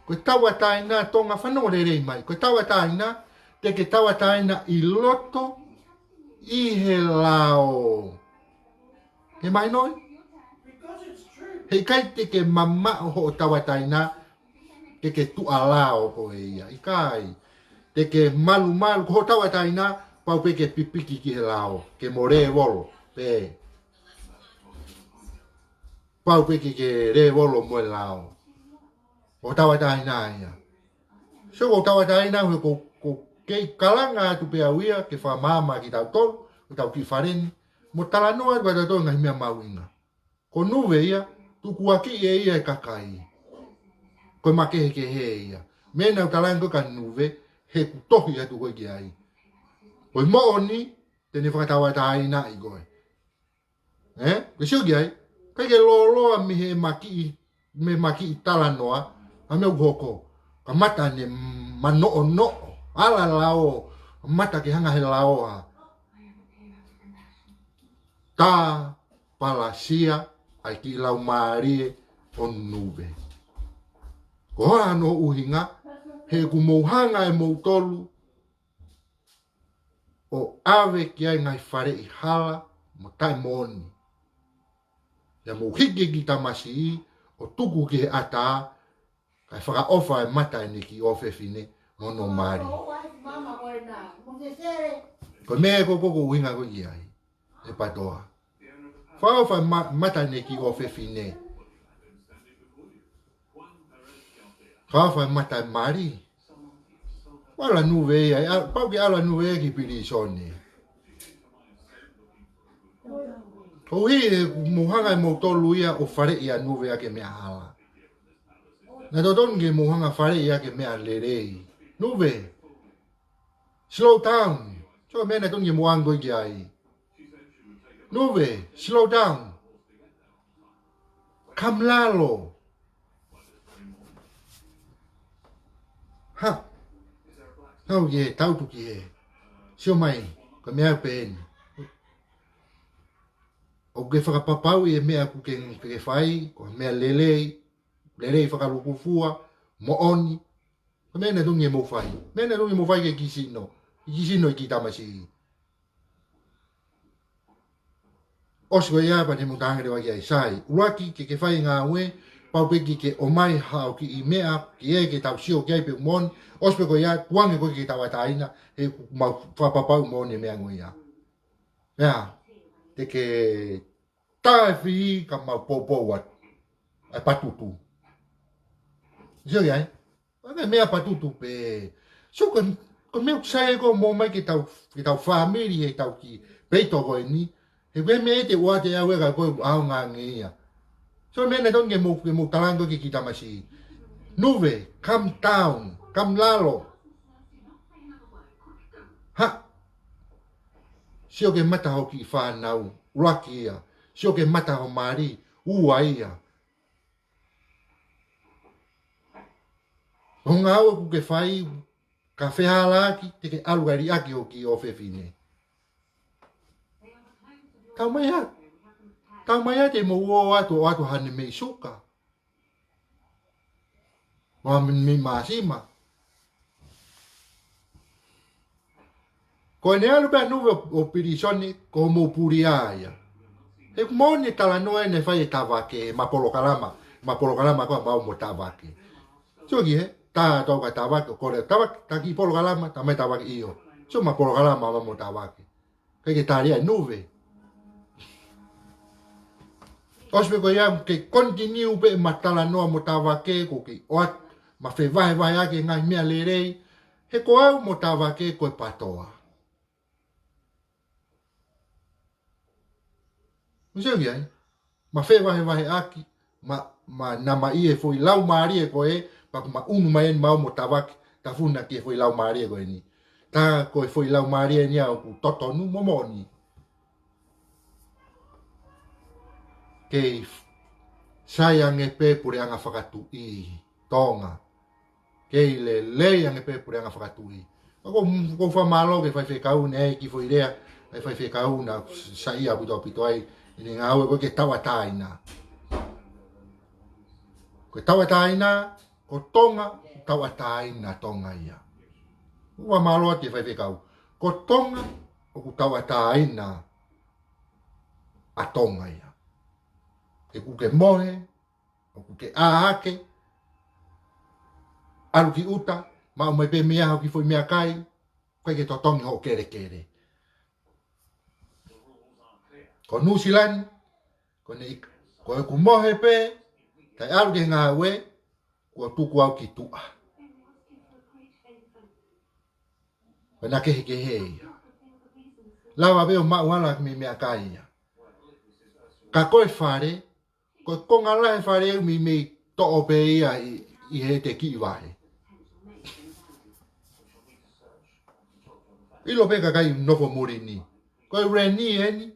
Ko e tauʻatāina Tonga, fanongo lelei mai. Ko e tauʻatāina, te ke tauʻatāina ʻi loto ʻi he lao. Ke mai noi? He ʻikai te ke mamaʻo hoʻo tauʻatāina, ke ke tuʻa lao ko e ia. ʻIkai. Te ke malumalu, ko hoʻo tauʻatāina, pau pē ke pipiki ki he lao. Ke mo lēvolo, pē. Pau pē ke ke lēvolo mo e lao. Ko hoʻo tauʻatāina ia. Sio ko hoʻo tauʻatāina, he ko, ko kei kalanga atu pē au ia, ke fakamaama kitautolu, ko ʻetau kiʻi fale ni. Mo talanoa atu pē kitautolu ngaahi meʻa mahuʻinga. Ko Nuve ia, tukuakiʻi ʻe ia e kakai. Ko e makehekehe ia. Meʻa naʻa ku talaange ko ē kia Nuve, he ʻoku tohi atu ko ē ki ai. Ko e moʻoni, te ne fakatauʻatāinaʻi koe. Ē? Ke sio ki ai. ʻIkai ke lōloa mei he makiʻi, mei he makiʻi talanoa, ʻa e meʻa ʻoku hoko. Kamata ne manoʻonoʻo, ala lao, kamata ke hanga he lao ʻo tāpalasia ʻa e kiʻi laumālie ʻo Nuve. Ko hono ʻuhinga, he ʻoku mou hanga ʻe moutolu ʻo ʻave ki ai ngaahi faleʻi hala mo taʻemoʻoni. Pea mou hiki e kiʻi tamasiʻi ʻo tuku ki he ʻatā, kae fakaʻofa e mata ʻene kiʻi ʻofefine mo hono mali. Ko e meʻa ko ē ʻoku ʻuhinga ko ē ki ai, ʻe PATOA. Fakaʻofa e ma-, mata ʻene kiʻi ʻofefine. Fakaʻofa e mata e mali. Ala Nuve ia, a, pau ke ala Nuve ia ki pilīsone. Koeʻuhi he ʻoku mou hanga ʻe moutolu ia ʻo faleʻi ʻa Nuve ʻaki e meʻa hala. Naʻe totonu ke mou hanga faleʻi ʻaki e meʻa lelei. Nuve. Slow down. Sio ki he meʻa naʻe totonu ke mou hanga ko ē ki ai. Nuve, slow down. Come lalo. Tau ki he, tau tu ki he. Sio mai, ko e meʻa pē eni. ʻOku ke fakapapauʻi e meʻa ʻoku ke, ke fai, ko e meʻa lelei, lelei fakalūkufua, moʻoni. Ko e meʻa naʻe totonu ke mou fai. Meʻa naʻe totonu ke mou fai ke ke sino. Ke ke sino e kiʻi tamasiʻi. ʻOsi ko ia pea ne mou talaange leva ki ai, sai. ʻUluaki ke ke fai e ngāue, pau pē ke ke ʻomai haʻo kiʻi meʻa, ke ʻai ke tau sio ki ai pe ʻoku moʻoni, ʻosi pē ko ia, tuku ange koe ke ke tauʻatāina, he ʻoku mau fakapapau moʻoni e meʻa ko ia. Ia, te ke taefi ka mau poupou atu. ʻA e patutu. Sio ki ai. ʻA e meʻa patutu pē. So ko, ko e meʻa ʻoku sai ko e mou ʻomai ke tau, ke tau fāmili, he tau kiʻi peito ko eni. He ko e meʻa ʻe te ua te au e ka ko e ʻaonga ange ia. So meʻa naʻe totonu ke mou, ke mou talaange ki he kiʻi tamasiʻi. Nuve, come down, come lalo. Ha? Sio ki he mata ho kiʻi fānau, ʻuluaki ia. Sio ki he mata ho mali, ua ia. Ko e ngāue ʻoku ke fai, ka fehālaaki, te ke ʻalu ʻo liʻaki ho kiʻi ʻofefine. Tau mai ā. Tau mai ā te mou ō atu, ʻoatu haʻane meʻi suka. Mo haʻane meʻi māsima. Ko ʻene ʻalu pē ʻa Nuve ʻo, ʻo pilīsone, ko hoʻomou pulia ia. He ʻoku moʻoni e talanoa ʻene fai e tavake, ma polokalama, ma polokalama ko ē ʻa mautolu mo tavake. Sio ki he, tā tau ka tavake, ʻo kole tavake, tā kiʻi polokalama, tā mai tavake ʻio. So ma polokalama ʻa mautolu mo tavake. ʻIkai ke tali ʻa Nuve. ʻOsi pē ko ia ke continue pē ʻema talanoa mo tavake ko e kiʻi ʻoatu, ma fevahevaheʻaki e ngaahi meʻa lelei, he ko au mo tavake ko e pātoa. Mou sio ki ai. Ma fevahevaheʻaki, ma, ma namaʻi e foʻi laumālie ko ē, pea ʻoku ma ʻunu mai eni mautolu mo tavake, tafuna ki he foʻi laumālie ko eni. Tā ko e foʻi laumālie eni ʻoku totonu mo moʻoni. Kei f-, sai ange pē puleʻanga fakatuʻi Tonga. Kei lelei ange pē puleʻanga fakatuʻi. Ko, ko fakamālō ki he faifekau naʻe ʻai e kiʻi foʻi lea, ʻa e faifekau naʻe saiʻia ʻaupito ʻaupito ai, ʻene ngāue ko e ke tauʻatāina. Ko e tauʻatāina, ko Tonga, tauʻatāina Tonga ia. Fakamālō atu ki he faifekau. Ko Tonga, ʻoku tauʻatāina ʻa Tonga ia. ʻOku ke mohe, ʻoku ke ʻā hake, ʻalu ki ʻuta, maʻu mai pē mei ai ho kiʻi foʻi meʻakai, ʻoku ʻikai ke totongi hoʻo kelekele. Ko Nuʻusila ni, ko ʻene ik-, ko ʻeku mohe pē, kae ʻalu ki he ngāue, kuo tuku au ki tuʻa. Ko ʻena kehekehe ia. Lava pē ʻo maʻu hala mei he meʻakai ia. Ka ko e fale, ko e konga lahi e fale ʻoku meimei toʻo pē ia ʻi, ʻi he ʻete kiʻi vahe. ʻIlo pē kakai nofo muli ni. Ko e reni eni,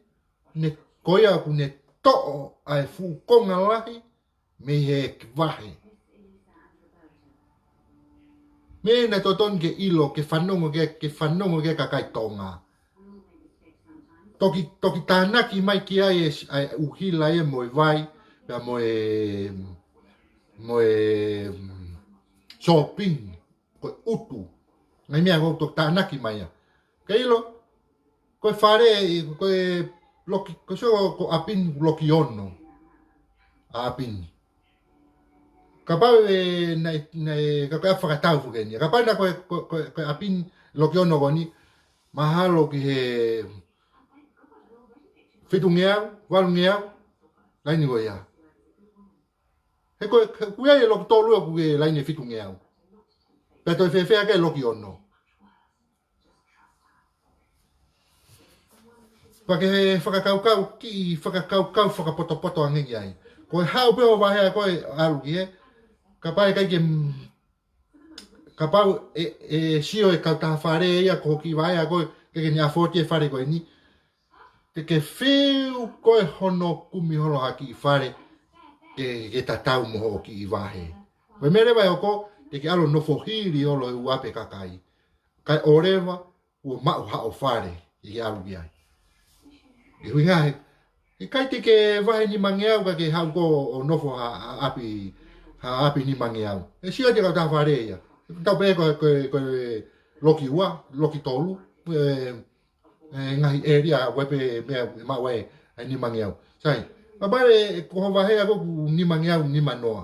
ne ko ia ʻoku ne toʻo ʻa e fuʻu konga lahi, mei he vahe. Meʻa naʻe totonu ke ʻilo, ke fanongo ki ai, ke fanongo ki ai e kakai Tonga. Toki, toki tānaki mai ki ai e s-, ʻa e ʻuhila ia mo e vai, pea mo e, mo e, mm, sōpini, ko e ʻutu. Ngaahi meʻa ko ē toki tānaki mai ia. Ke ʻilo, ko e fale, ko e loki, ko e sio ko ʻApini loki ono. ʻApini. Kapau ʻe, naʻe, naʻe, ka ko e fakatau foki eni. Kapau naʻe ko e, ko e, ko e, ko e ʻApini loki ono ko eni, mahalo ki he fitungeau, valungeau, laine ko ia. He ko e, he ko ia e loki tolu ʻoku ke laine fitungeau. Pea toe fēfē hake loki ono. Pea ke fakakaukau, kiʻi fakakaukau fakapotopoto ange ki ai. Ko e haʻu pē ʻo vahe ko ē ʻalu ki he, kapau ʻe ʻikai ke m-, kapau ʻe, ʻe sio e kautaha fale ia ko e kiʻi vahe ko ē, ke ke ne afford e fale ko eni. Te ke fiu koe hono kumi holo ha kiʻi fale ke, ke tatau mo hoʻo kiʻi vahe. Ko e meʻa leva ʻe hoko, te ke ʻalu ʻo nofo hili holo he ʻuape kakai. Kae ʻoleva, kuo maʻu haʻo fale, ʻi ke ʻalu ki ai. ʻI he ʻuhinga he, ʻikai te ke vahe nimangeau ka ke haʻu koe ʻo nofo ha, ha ʻapi, ha ʻapi nimangeau. ʻE sio ʻe he kautaha fale ia. Tau pehē ko e, ko e, ko e loki ua, loki tolu, ē, ē, ngaahi ʻēlia, ʻoku ʻi ai pē meʻa ʻe maʻu ai e nimangeau. Sai, kapau ʻe ko ho vahe ʻaʻaku ʻoku nimangeau nimanoa.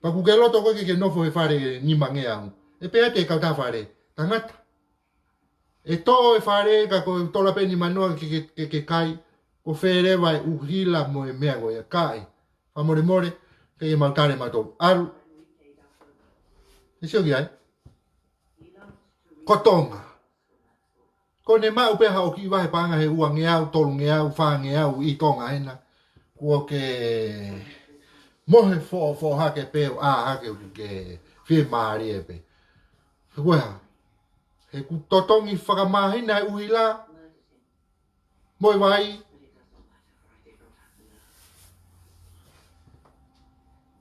Pea ʻoku ke loto koe ke ke nofo he fale nimangeau. ʻE pehē atu e kautaha fale, tangata. ʻE toʻo e fale ka ko e tola pē nimanoa ke, ke, ke, ke kai, ko fē leva e ʻuhila mo e meʻa ko ia, kae. Fakamolemole, ke ʻi mau tale mautolu. ʻAlu. ʻE sio ki ai. Ko Tonga. Ko ʻene maʻu pē haʻo kiʻi vahe paʻanga he uangeau, tolungeau, fāngeau ʻi Tonga hena. Kuo ke mohe foʻofoʻo hake pē ʻo ʻā hake ʻoku ke fiemālie pē. Ko e hā? He ʻoku totongi fakamāhina e ʻuhila mo e vai.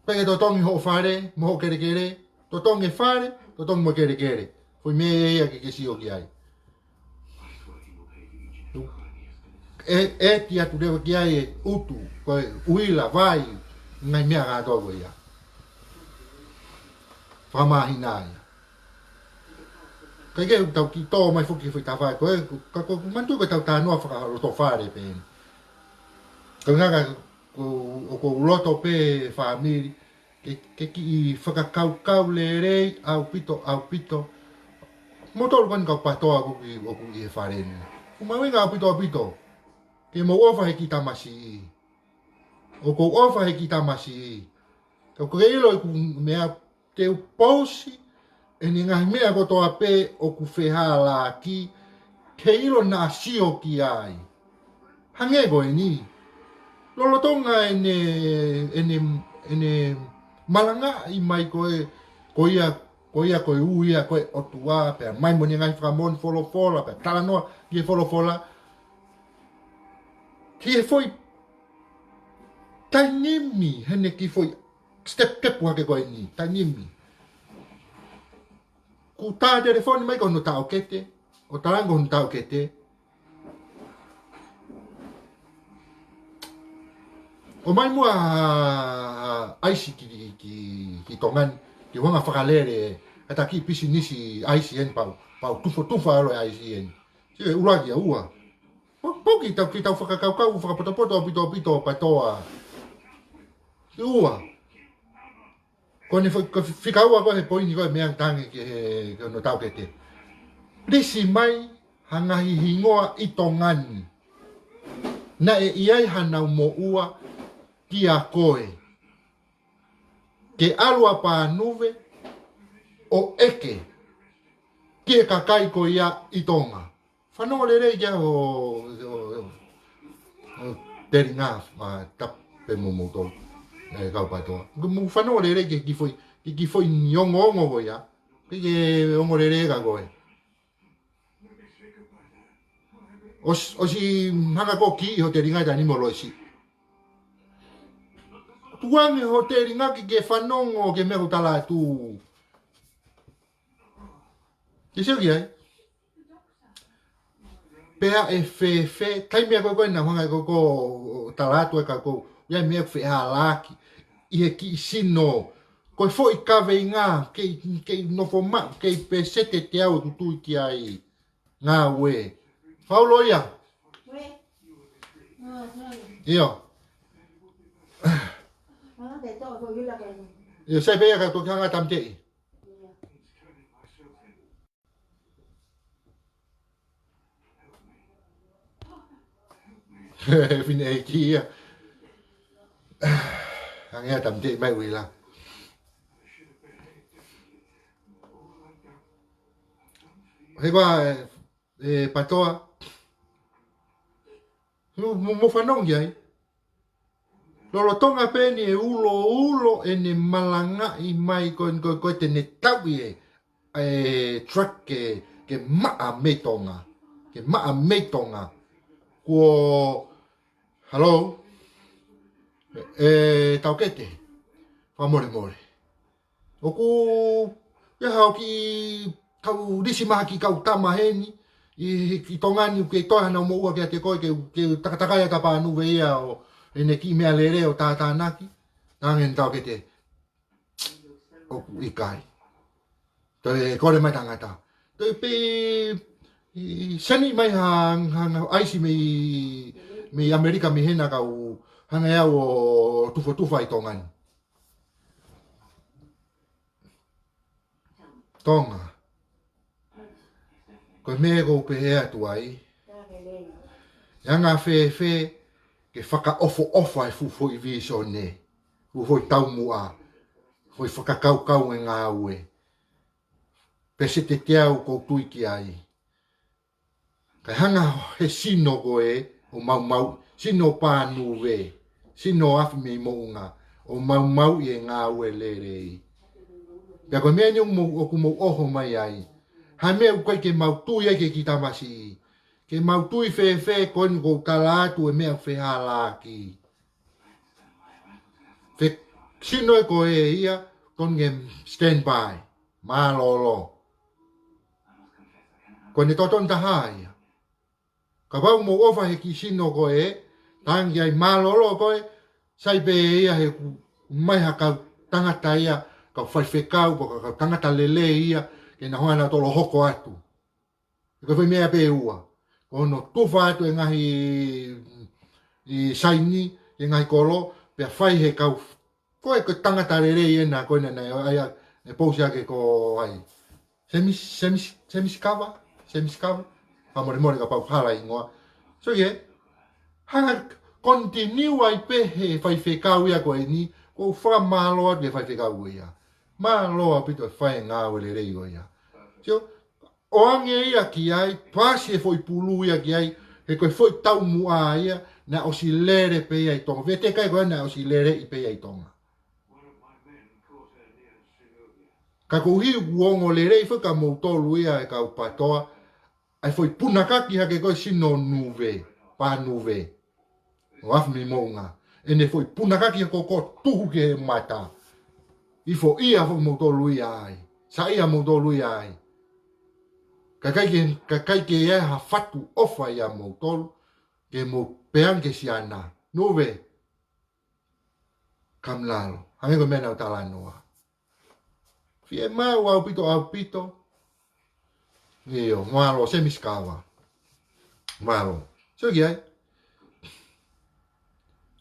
Pea ke totongi hoʻo fale mo hoʻo kelekele. Totongi e fale, totongi mo e kelekele. Foʻi meʻa ia ke ke sio ki ai. ʻE, ʻe ʻiate ia atu leva ki ai e ʻutu, ko e ʻuhila, vai, ngaahi meʻa kātoa ko ia. Fakamāhina ia. Kae kehe ʻoku tau kiʻi tō mai foki he foʻi tafaʻaki ko ē, ka ko e manatu ko ʻetau talanoa fakalotofale pē eni. Ka ngaka ko, ʻoku ou loto pē fāmili, ke, ke kiʻi fakakaukau lelei ʻaupito, ʻaupito. Moutolu ko eni kau PATOA ʻoku ʻi, ʻoku ʻi he fale ni. ʻOku mahuʻinga ʻaupito, ʻaupito ke mou ʻofa he kiʻi tamasiʻi. ʻOku ou ʻofa he kiʻi tamasiʻi. Ka ʻoku ke ʻilo ʻeku meʻa, te u pousi ʻene ngaahi meʻa kotoa pē ʻoku fehālaaki, ke ʻilo naʻa sio ki ai. Hangē ko eni. Lolotonga ʻene, ʻene, ʻene malangaʻi mai ko e, ko ia, ko ia ko e ui ia ko e ʻOtua, pea mai mo ʻene ngaahi fakamoʻoni folofola, pea talanoa ki he folofola. Ki he foʻi taimi, heʻene kiʻi foʻi step, step hake ko eni, taimi. Kuo tā telefoni mai ko hono taʻokete, ʻo talaange ko hono taʻokete. ʻOmai muʻa ʻa, ʻa, ʻaisi ki, ki, ki Tonga ni, ke u hanga fakalele, ʻa e taki pisinisi ʻaisi eni pau, pau tufa, tufa ʻalu e ʻaisi eni. Sio e ʻuluaki ia ua. Pau, pau ke tau, ke tau fakakaukau, fakapotopoto, ʻaupito, ʻaupito, PATOA. Ua. Ko ʻene fo-, ko e fika ua ko e he poini ko e meʻa talaange ki he, ki hono taʻokete. Lisi mai ha ngaahi hingoa ʻi Tonga ni. Naʻe ʻi ai hanau moʻua kia koe. Ke ʻalu ʻa Pānuve ʻo ʻeke ki he kakai ko ia ʻi Tonga. Fanongo lelei ki ai ʻo, ʻo, ʻo, ʻo Telinga, ʻa, tapu pē mo moutolu, ē, kau PATOA. Mou fanongo lelei ki he kiʻi foʻi, ki he kiʻi foʻi ni ongoongo ko ia. Ke ke ongo lelei ka ko ē. ʻOsi, ʻosi hanga ko ē ʻo kiʻi ho telinga ʻi he taimi ni mo Loisi. Tukuange ho telinga ke ke fanongo ki he meʻa ʻoku tala atu. Ke sio ki ai. Pea ʻe fēfē, taimi ko ē ko ē naʻa hanga ko ē ʻo tala atu ʻe ka ko ē, ʻi ai e meʻa ʻoku fehālaaki ʻi he kiʻi sino, ko e foʻi kaveinga, kei, kei nofo maʻu, kei pēseti ʻe teau ʻeku tui ki ai. Ngāue. Faulo ia. ʻIo. ʻIo, sai pē ia ka toki hanga ʻo tāmateʻi. Fineʻeiki ia. Hangē ʻa e tāmateʻi mai ʻuhila. He ko e, ē, PATOA. Mou, mou, mou fanongo ai. Lolotonga pē eni e uloulo ʻene malangaʻi mai ko ē, ko ē, ko ē te ne tauʻi e, e truck ke, ke maʻa mei Tonga. Ke maʻa mei Tonga. Kuo, hello? ʻE, taukete. Fakamolemole. ʻOku, ia hau ki kau lisi mai ha kiʻi kau tama heni ʻi, ʻi Tonga ni, ke toe hanga ʻo moʻua kiate koe, ke, ke takatakai ʻa Pānuve ia ʻo ʻene kiʻi meʻalele ʻo tātānaki. Naʻa ngeni tau ke te ʻoku ʻikai. Toe kole mai tangata. Toe pē, ʻi, seni mai ha, ha, ha ʻaisi mei, mei ʻAmelika mei hena kau hanga ʻe au ʻo tufotufa ʻi Tonga ni. Tonga. Ko e meʻa ʻoku ou pehē atu ai. ʻE anga fēfē ke fakaʻofoʻofa e fuʻu foʻi vīsone, fuʻu foʻi taumuʻa, foʻi fakakaukau e ngāue. Pea sētete au ʻoku ou tui ki ai. Kae hanga he sino ko ē ʻo maumau, sino Pānuve, sino Afi mei Moʻunga, ʻo maumauʻi e ngāue lelei. Pea ko e meʻa ni ʻoku mou, ʻoku mou ʻoho mai ai. Ha meʻa ʻoku ʻikai ke mau tui ai ki he kiʻi tamasiʻi. Ke mau tui fēfē ko eni ʻoku ou tala atu e meʻa fehālaaki. Fe, sino ē ko ē ia, tonu ke stand by, mālōlō. Ko ʻene totonu taha ia. Kapau ʻoku mou ʻofa he kiʻi sino ko ē, tangi ai mālōlō ko ē, sai pē ia he ʻoku ʻomai ha kau tangata ia, kau faifekau, pe ko e kau tangata lelei ia, ke na hanga ʻo tolo hoko atu. Ko e foʻi meʻa pē ʻe ua. Ko hono tufa atu e ngaahi ʻi saini, e ngaahi kolo, pea fai he kau. Ko e, ko e tangata lelei ena, ko ena naʻe, ʻai ʻa e pousi ake ko ai. Semis, semis, semis kava, semis kava. Fakamolemole kapau hala hingoa. So ie, hanga continue ai pē he faifekau ia ko eni, ʻoku ou fakamālō atu he faifekau ia. Mālō ʻaupito e fai e ngāue lelei ko ia. So, ʻoange ia ki ai, pasi e foʻi pulu ia ki ai, he ko e foʻi taumuʻa ia, naʻe ʻosi lele pē ia ʻi Tonga. Vetekai ko ē naʻe ʻosi leleʻi pē ia ʻi Tonga. Ka koeʻuhi ʻoku ongo lelei foki kia moutolu ia e kau PATOA, ʻa e foʻi punakaki hake ko ē sino Nuve, Pānuve. ʻO Afi mei Moʻunga. ʻEne foʻi punakaki ko ē ʻoku tuhu ki he mata. ʻIfo ia foʻi moutolu ia ai. Saiʻia moutolu ia ai. Kae ʻikai ke, kae ʻikai ke ʻi ai ha fatu ʻofa ia moutolu. Ke mou pehē ange ki he siana. Nuve. Come lalo. Hangē ko e meʻa naʻa ku talanoa. Fiemaʻu ʻaupito, ʻaupito. ʻIo, mālō, semis kava. Mālō. So ki ai.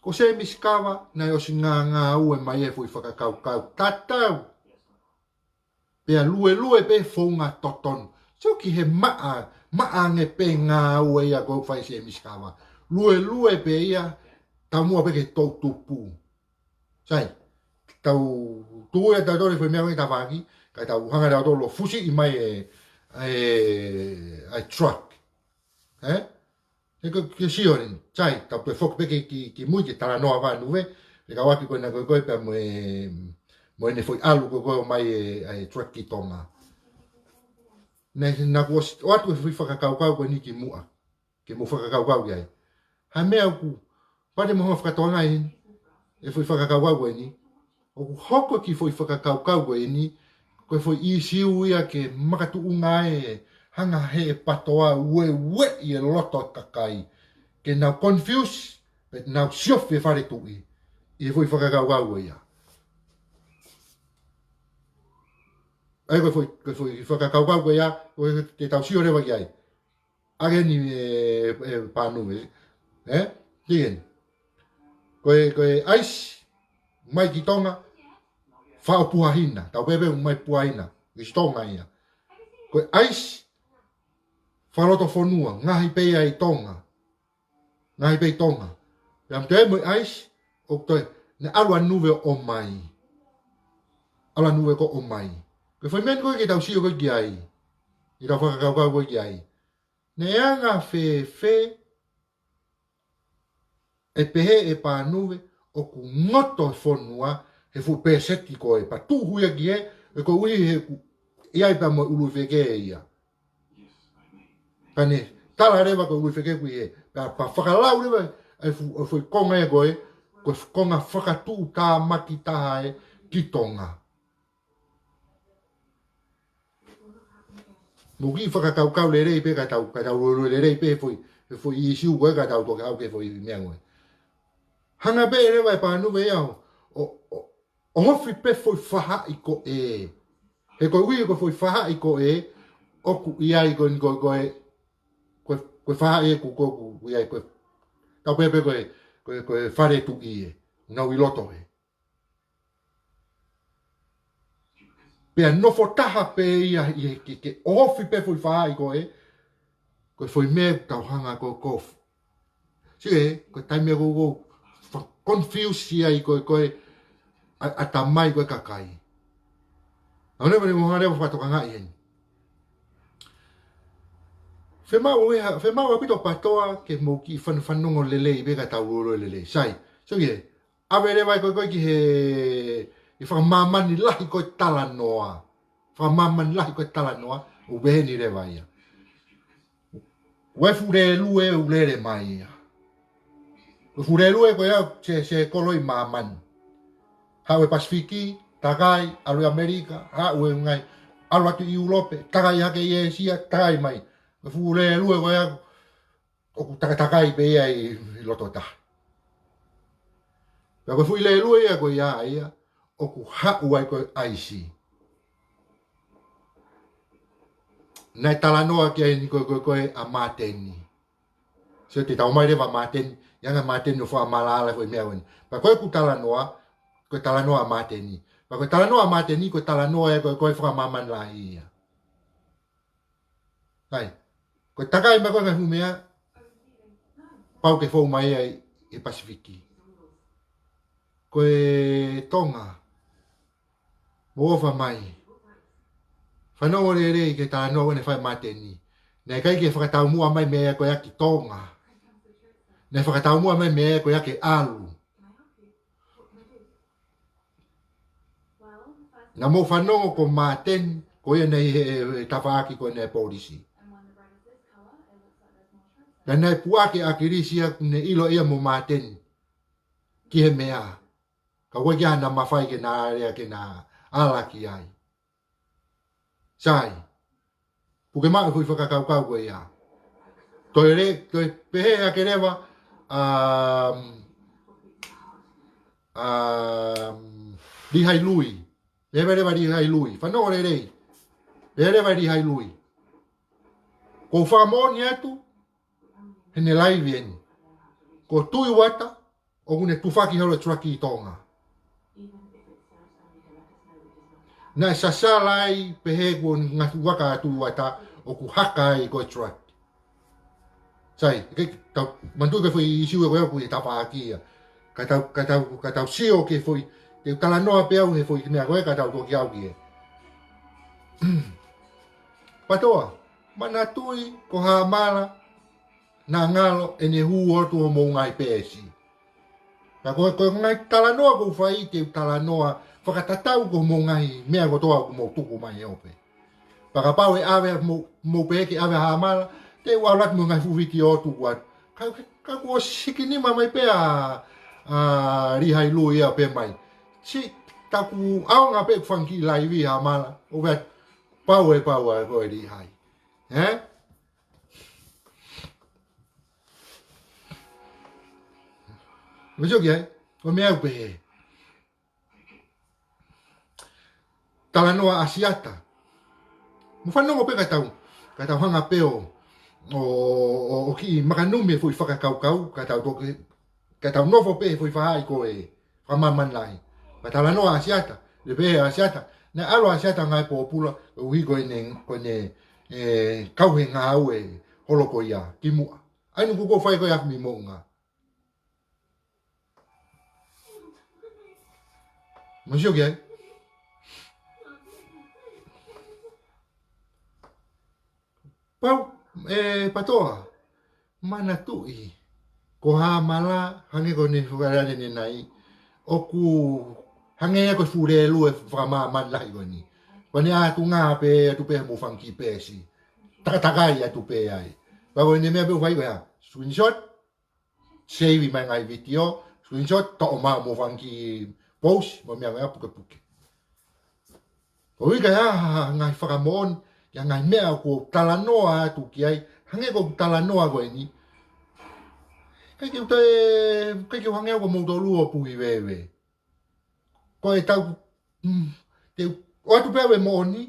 Ko semis kava, naʻe ʻosi ngāngāue mai e foʻi fakakaukau. Tatau. Pea luelue pē founga totonu. So ki he maʻa, maʻa ange pē ngāue ia ko ē fai semis kava. Luelue pē ia, taumuʻa pē ke tau tupu. Sai, tau tuʻu ia tautolu he foʻi meʻa ko ē tafaʻaki, kae tau hanga tautolu ʻo fusiʻi mai e, e, e truck. Ē? He ko e sio eni, sai, tau toe foki pē ki, ki, ki mui ke talanoa vanu ē, he kau ʻaki ko ena ko ē ko ē pea mo e, mo ʻene foʻi ʻalu ko ē ko ē ʻomai e, e truck ki Tonga. Naʻe, naʻa ku ʻosi ʻoatu e foʻi fakakaukau ko eni ki muʻa. Ke mou fakakaukau ki ai. Ha meʻa ʻoku, pea te mou hanga fakatokangaʻi eni, e foʻi fakakaukau ko eni. ʻOku hoko e kiʻi foʻi fakakaukau ko eni, ko e foʻi ʻīsiu ia ke makatuʻunga ai e hanga he PATOA ueueʻi e loto kakai. Ke nau confuse, pea nau siofi e fale tuʻi. ʻI he foʻi fakakaukau ko ia. ʻA ia ko e foʻi, ko e foʻi fakakaukau ko ia, ko e te tau sio leva ki ai. ʻAki eni e, e Pānuve, ē? Ki eni. Ko e, ko e ʻaisi, mai ki Tonga, fakaʻopuahina, tau pehē pē mai puahina, ki Tonga ia. Ko e ʻaisi, fakalotofonua, ngaohi pē ia ʻi Tonga. Ngaohi pē ʻi Tonga. Pea mo toe mo e ʻaisi, ʻoku toe, naʻe ʻalu ʻa Nuve ʻo ʻomai. ʻAlu ʻa Nuve ko ē ʻo ʻomai. Ko e foʻi meʻa ni ko ē ke tau sio ko ē ki ai. ʻI heʻetau fakakaukau ko ē ki ai. Naʻe anga fēfē ʻe pehē ʻe Pānuve ʻoku ngoto e fonua he fuʻu pēseti ko ē pea tuʻu ia ki hē, he koeʻuhi he ʻoku ʻi ai pea mo e ʻuluʻi feke ia. Pea ne tala leva ko e ʻuluʻi feke ʻoku ʻi hē. Pea, pea fakalau leva e fu-, e foʻi konga ia ko ē, ko e konga fakatuʻutāmaki taha ē ki Tonga. Mou kiʻi fakakaukau lelei pē ka tau, ka tau lue lelei pē he foʻi, he foʻi ʻīsiu ko ē ka tau toki haʻu ki he foʻi meʻa ko ē. Hanga pē leva ʻe Pānuve ia ʻo, ʻo, ʻo, ʻo ofi pē foʻi faʻahi ko ē. He ko e ui ko e foʻi faʻahi ko ē, ʻoku ʻi ai ko eni ko, ko e, ko e, ko e faʻahi ē ʻoku, ko, ʻoku ʻi ai ko e, tau pehē pē ko e, ko e, ko e fale tuʻi ē, nau ʻi loto ē. Pea nofo taha pē ia ʻi he ke, ke ofi pē foʻi faʻahi ko ē, ko e foʻi meʻa ʻoku tau hanga ko, ko ofi. Sio ē, ko e taimi ē ʻoku, ʻoku fa-, confuse ai ko, ko e, ʻa, ʻatamai ko e kakai. ʻA ʻo ne, ne mo hanga leva fakatokangaʻi heni. Fiemaʻu ē, fiemaʻu ʻaupito PATOA ke mou kiʻi fan-, fanongo lelei pē ka tau lue lelei. Sai, sio ē, ʻave leva ē ko, ko ē ki he, ʻi he fakamāmani lahi ko e talanoa. Fakamāmani lahi ko e talanoa, ʻoku pehē ni leva ia. Ko e fuʻu lēlue ʻoku lele mai ia. Ko e fuʻu lēlue ko ia, se, se kolo ʻi māmani. Haʻu ʻi he Pasifiki, takai, ʻalu ʻi ʻAmelika, haʻu ʻi he ngaahi, ʻalu atu ʻi ʻIulope, takai hake ʻi ʻĒsia, takai mai. Ko e fuʻu lēlue ko ia, ʻoku takatakai pē ia ʻi, ʻi loto taha. Pea ko e fuʻu lēlue ia ko ia ia, ʻoku haʻu ai ko e ʻaisi. Naʻe talanoa ki ai eni ko, ko, ko ē ʻa Māteni. Sio te tau mai leva Māteni, ʻi he anga Māteni ʻo fakamālala foʻi meʻa ko eni. Pea ko ʻeku talanoa, ko e talanoa ʻa Māteni. Pea ko e talanoa ʻa Māteni, ko e talanoa ē ko, ko e fakamāmani lahi ia. Sai. Ko e takai mai ko ē ngaahi fuʻu meʻa, pau ke fou mai ai ʻi he Pasifiki. Ko e Tonga, mou ʻofa mai. Fanongo lelei ki he talanoa ko ē naʻe fai ʻe Māteni. Naʻe ʻikai ke fakataumuʻa mai meʻa ko ia ki Tonga. Naʻe fakataumuʻa mai meʻa ko ia ke ʻalu. Naʻa mou fanongo ko Māteni, ko ia naʻe ʻi he, he tafaʻaki ko ē ʻa e polisi. Naʻa ne puʻaki ʻa ʻAkilisi ia ʻoku ne ʻilo ia mo Māteni ki he meʻa. Ka ʻoku ʻikai ke ʻi ai hana mafai ke na lea ke na ala ki ai. Sai. Puke maʻu e foʻi fakakaukau ko ia. Toe le, toe pehē hake leva, um, um, Lihailui. Leva leva Lihailui. Fanongo lelei. Leva leva Lihailui. Ko e fakamoʻoni atu, heʻene laivi eni. Ko Tuʻi Uata, ʻoku ne tufaki holo e truck ʻi Tonga. Naʻe sasala ai pehē ko e ngaahi vaka ʻa Tuʻi Uata ʻoku haka ai ko e truck. Sai, ke tau, manatuʻi ko e foʻi ʻīsiu ē ko ē ʻoku ʻi he tafaʻaki ia. Ka tau, ka tau, ka tau sio ki he foʻi, te u talanoa pē au he foʻi meʻa ko ē ka tau toki aʻu ki ai. PATOA, manatuʻi ko Hāmala, naʻa ngalo ʻene hū atu homou ngaahi peesi. Ka ko, ko e ngaahi talanoa ʻoku ou fai te u talanoa fakatatau ki homou ngaahi meʻa kotoa ʻoku mou tuku mai ʻo pehē. Pea kapau ʻe ʻave mo, mou pehē ke ʻave ʻa Hāmala, te u ʻalu atu mo e ngaahi fuʻu vitiō ʻo tuku atu. Ka, ka, ka kuo ʻosi hiki nima mai pē ʻa, ʻa Lihailui ia ʻo pehē mai. Sio, taku ʻaonga pē ʻeku fanga kiʻi laivi ʻa Hāmala. ʻO pehē, pau ē, pau ē, ko e Lihai. Ē? Mou sio ki ai, ko e meʻa ʻoku pehē. Talanoa ʻa Siata. Mou fanongo pē ka tau, ka tau hanga pē ʻo, ʻo, ʻo, ʻo kiʻi makanumi e foʻi fakakaukau, ka tau toki, ka tau nofo pē he foʻi faʻahi ko ē, fakamāmani lahi. Ka talanoa ʻa Siata, le pehē ʻa Siata, naʻe ʻalu ʻa Siata ngāue pōpula, ʻuhi ko ʻene, ko ʻene, ē, kau he ngāue holo ko ia, kimuʻa. ʻA ia naʻa ku ko fai ko ia ʻa Fimi Moʻunga. Mou sio ki ai. Pau, ē, PATOA. Manatuʻi. Ko Hāmala, hangē ko ʻene fakalea ʻanenai. ʻOku hangē ia ko e fuʻu lēlue fakamāmani lahi ko eni. Ko ʻene ʻatunga pē atu pē homou fanga kiʻi peesi. Takatakai atu pē ai. Pea ko ʻene meʻa pē ʻoku fai ko ia. Screenshot. Save mai ngaahi vitiō, screenshot, toʻo mai homou fanga kiʻi post, mo e meʻa ko ia pukepuke. ʻOku ʻikai ha, ha, ha ngaahi fakamoʻoni, ki he ngaahi meʻa ʻoku ou talanoa atu ki ai, hangē ko ʻeku talanoa ko eni. ʻIkai ke u toe, ʻikai ke u hangē au ko moutolu ʻo puhi veve. Ko e tau, mm, te u ʻoatu pē ʻa e moʻoni,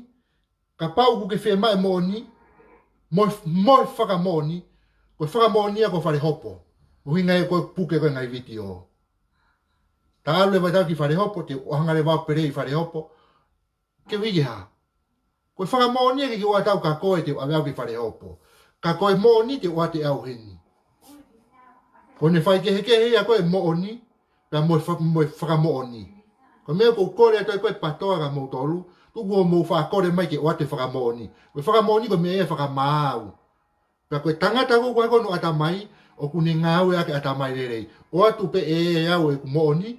kapau ʻoku ke fiemaʻu e moʻoni, mo, mo e fakamoʻoni, ko e fakamoʻoni ia ko Falehopo. ʻUhinga ia ko e puke ko e ngaahi vitiō. Ta ʻalu leva ʻetau ki Falehopo, te u hanga leva ʻo pele ʻi Falehopo, ke u ʻai ke hā. Ko e fakamoʻoni ia ke ke ʻoatu ka ko e te u ʻave au ki Falehopo. Ka ko e moʻoni te u ʻoatu au heni. Ko ʻene faikehekehe ia ko e moʻoni, pea mo e fa-, mo e fakamoʻoni. Ko e meʻa ʻoku ou kole atu ai ko e PATOA kia moutolu, tuku hoʻomou fakakole mai ke ʻoatu e fakamoʻoni. Ko e fakamoʻoni ko e meʻa ia fakamaau. Pea ko e tangata ko ē ʻoku ʻi ai hono ʻatamai, ʻoku ne ngāueʻaki e ʻatamai lelei. ʻOatu pē ʻe au ʻeku moʻoni,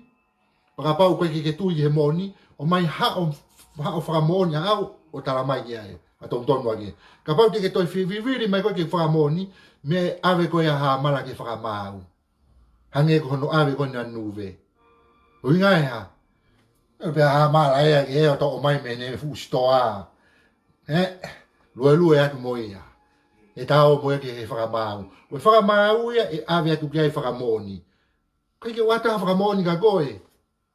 pea kapau ʻoku ʻikai ke ke tui ki he moʻoni, ʻomai haʻo, haʻo fakamoʻoni ʻaʻau ʻo tala mai ki ai, ʻa tonu tonu ake. Kapau te ke toe fi-, vivili mai koe ki he fakamoʻoni, meʻa ʻave ko ia ʻa Hamala ki he fakamaau. Hangē ko hono ʻave ko ena ʻa Nuve. ʻUhinga ē hā. ʻE pea Hamala ia ke ʻoatu ʻo ʻomai mei heʻene fuʻu sitoa. ʻE, luelue atu mo ia. ʻE tau mo ia ki he fakamaau. Ko e fakamaau ia ʻe ʻave atu ki ai e fakamoʻoni. ʻIkai ke ʻoatu ha fakamoʻoni kia koe.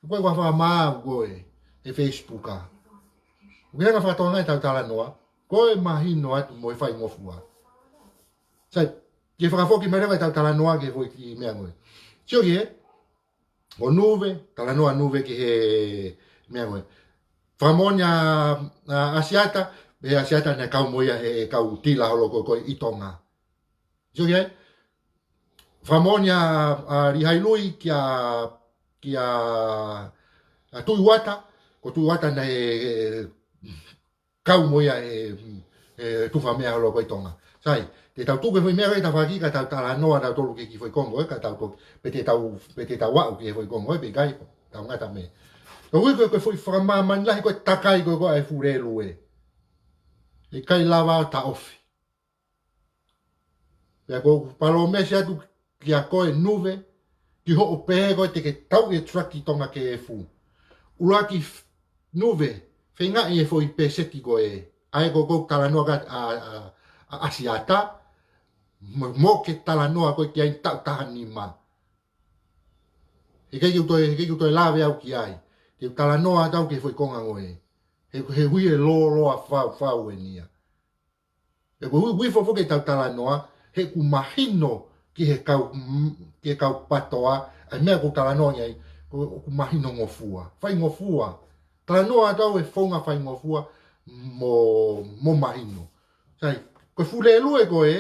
Ko e ʻoku fakamaau koe he Facebook ā. ʻOku ke hanga fakatokangaʻi ʻetau talanoa. Ko e mahino atu mo e faingofua. Sai, ke fakafoki mai leva ʻetau talanoa ki he foʻi kiʻi meʻa ko ē. Sio ki he, ko Nuve, talanoa Nuve ki he meʻa ko ē. Fakamoʻoni ʻa, ʻa ʻAsiata, ʻe ʻAsiata naʻe kau mo ia he kau tila holo ko ē ʻi Tonga. Sio ki ai, fakamoʻoni ʻa, ʻa Lihailui kia, kia, ʻa Tuʻi Uata, ko Tuʻi Uata naʻe, ʻe, kau mo ia he, he tufa meʻa holo ko ē ʻi Tonga. Sai, te tau tuku e foʻi meʻa ko ē ʻi tafaʻaki ka tau talanoa tautolu ki he kiʻi foʻi konga ko ē, ka tau to-, pe te tau, pe te tau aʻu ki he foʻi konga ko ē, pe ʻikai, tau ngata mei ai. Ko e ʻuhi ko e, ko e foʻi fakamāmani lahi ko e takai ko ē ʻa e fulelue. ʻIkai lava ʻo taʻofi. Pea ʻoku ou palōmesi atu kia koe Nuve, ki hoʻo pehē ko ē te ke tauʻi e truck ki Tonga ke efu. ʻUluaki f-, Nuve, feingaʻi e foʻi pēseti ko ē, ʻa ē ko ē ʻoku ou talanoa ki ai ʻa, ʻa, ʻa ʻAsiata, mo, mo ke talanoa ko ē ki ai taʻu taha nima. He ʻikai ke u toe, he ʻikai ke u toe lave au ki ai. Te u talanoa atu au ki he foʻi konga ko ē. He, he ʻuhi e lōloa faufau eni ia. He ko e ʻuhi, ʻuhi foki ʻetau talanoa, he ʻoku mahino ki he kau, ki he kau PATOA, ʻa e meʻa ʻoku ou talanoa ki ai, ko, ʻoku mahino ngofua, faingofua. Talanoa atu au e founga faingofua, mo, mo mahino. Sai, ko e fulelue ko ē,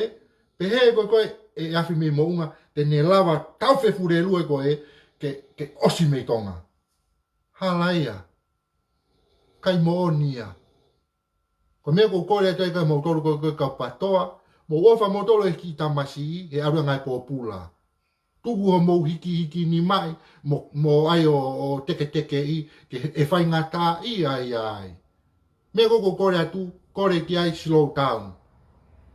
pehē ko ē ko ē, ʻe Afi mei Moʻunga, te ne lava taʻofi e fulelue ko ē, ke, ke ʻosi mei Tonga. Hala ia, ʻikai moʻoni ia. Ko e meʻa ʻoku ou kole atu ai kia moutolu ko ē, ko e kau PATOA, mou ʻofa moutolu he kiʻi tamasiʻi, he ʻalu ange ʻa e pōpula. Tuku hoʻomou hikihiki nimaʻi, mo, mo ʻai ʻo, ʻo teketekeʻi, ke ʻe faingataʻaʻia ai. Meʻa ko ē ʻoku ou kole atu, kole ki ai slow down.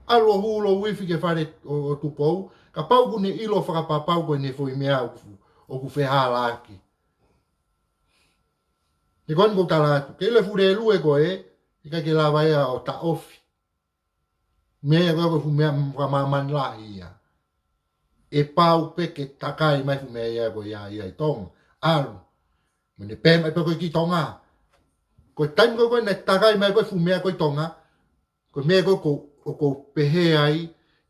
ʻAlu ʻo hū lou ifi ki he fale ʻo, ʻo Tupou, kapau ʻoku ne ʻilo fakapapau ko ʻene foʻi meʻa ʻoku, ʻoku fehālaaki. He ko eni ʻoku ou tala atu, ke ʻilo e fulelue ko ē, ʻikai ke lava ia ʻo taʻofi. Meʻa ko ē ko e fuʻu meʻa fakamāmani lahi ia. ʻE pau pē ke takai mai fuʻu meʻa ia ko ia ia ʻi Tonga. ʻAlu. Mo ne pehē mai pē ko ē ki Tonga. Ko e taimi ko ē ko ē naʻe takai mai ko ē fuʻu meʻa ko ē ʻi Tonga, ko e meʻa ko ē ʻoku, ʻoku ou pehē ai,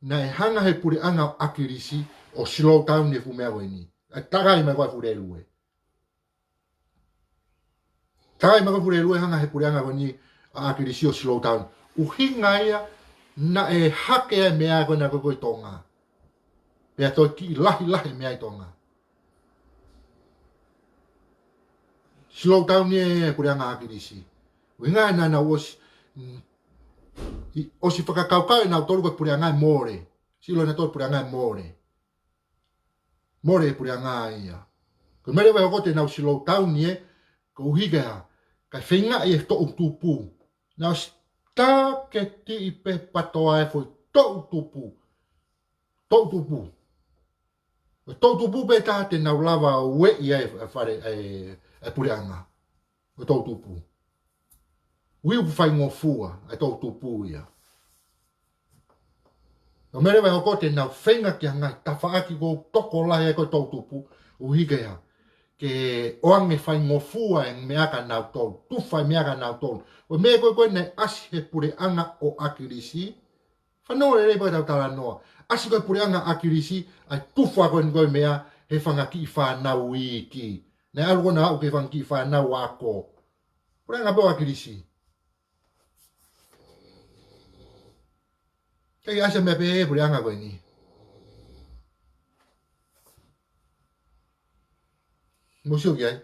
naʻe hanga he puleʻanga ʻo ʻAkilisi ʻo slow down e fuʻu meʻa ko eni. ʻA e takai mai ko ē fulelue. Takai mai ko ē fulelue, hanga he puleʻanga ko eni ʻa ʻAkilisi ʻo slow down. ʻUhinga ia naʻe hake ai e meʻa ko ena ko ē ʻi Tonga. Pea toe kiʻi lahilahi e meʻa ʻi Tonga. Slow down ia e puleʻanga ʻAkilisi. ʻUhinga ia naʻa nau ʻosi, mm, ʻi, ʻosi fakakaukau ʻe nautolu ko e puleʻanga ʻe mole. Sio ʻe nautolu puleʻanga ʻe mole. Mole e puleʻanga ia. Ko e meʻa leva ʻe hoko te nau slow down ia, ko e ʻuhi ke hā, kae feingaʻi e toʻutupu. Nau ʻosi taketiʻi pē PATOA e foʻi toʻutupu. Toʻutupu. Ko e toʻutupu pē taha te nau lava ʻo ueʻi ai e fale, e, e puleʻanga. Ko e toʻutupu. ui ʻoku faingofua ʻa e toʻutupu ia. Ko e meʻa leva ʻe hoko te nau feinga ki ha ngaahi tafaʻaki ʻoku tokolahi ai ko e toʻutupu, ʻuhi ke hā, ke ʻoange faingofua e meʻa kia nautolu, tufa e meʻa kia nautolu. Ko e meʻa ko ē ko ē naʻe ʻasi he puleʻanga ʻo ʻAkilisi, fanongo lelei pea tau talanoa. ʻAsi ko ē puleʻanga ʻAkilisi, ʻa e tufa ko eni ko e meʻa he fanga kiʻi fānau iiki. Naʻe ʻalu ko ē ʻo aʻu ki he fanga kiʻi fānau ako. Puleʻanga pē ʻo ʻAkilisi. Kei ʻasi e meʻa pē he puleʻanga ko eni. Mou sio ki ai.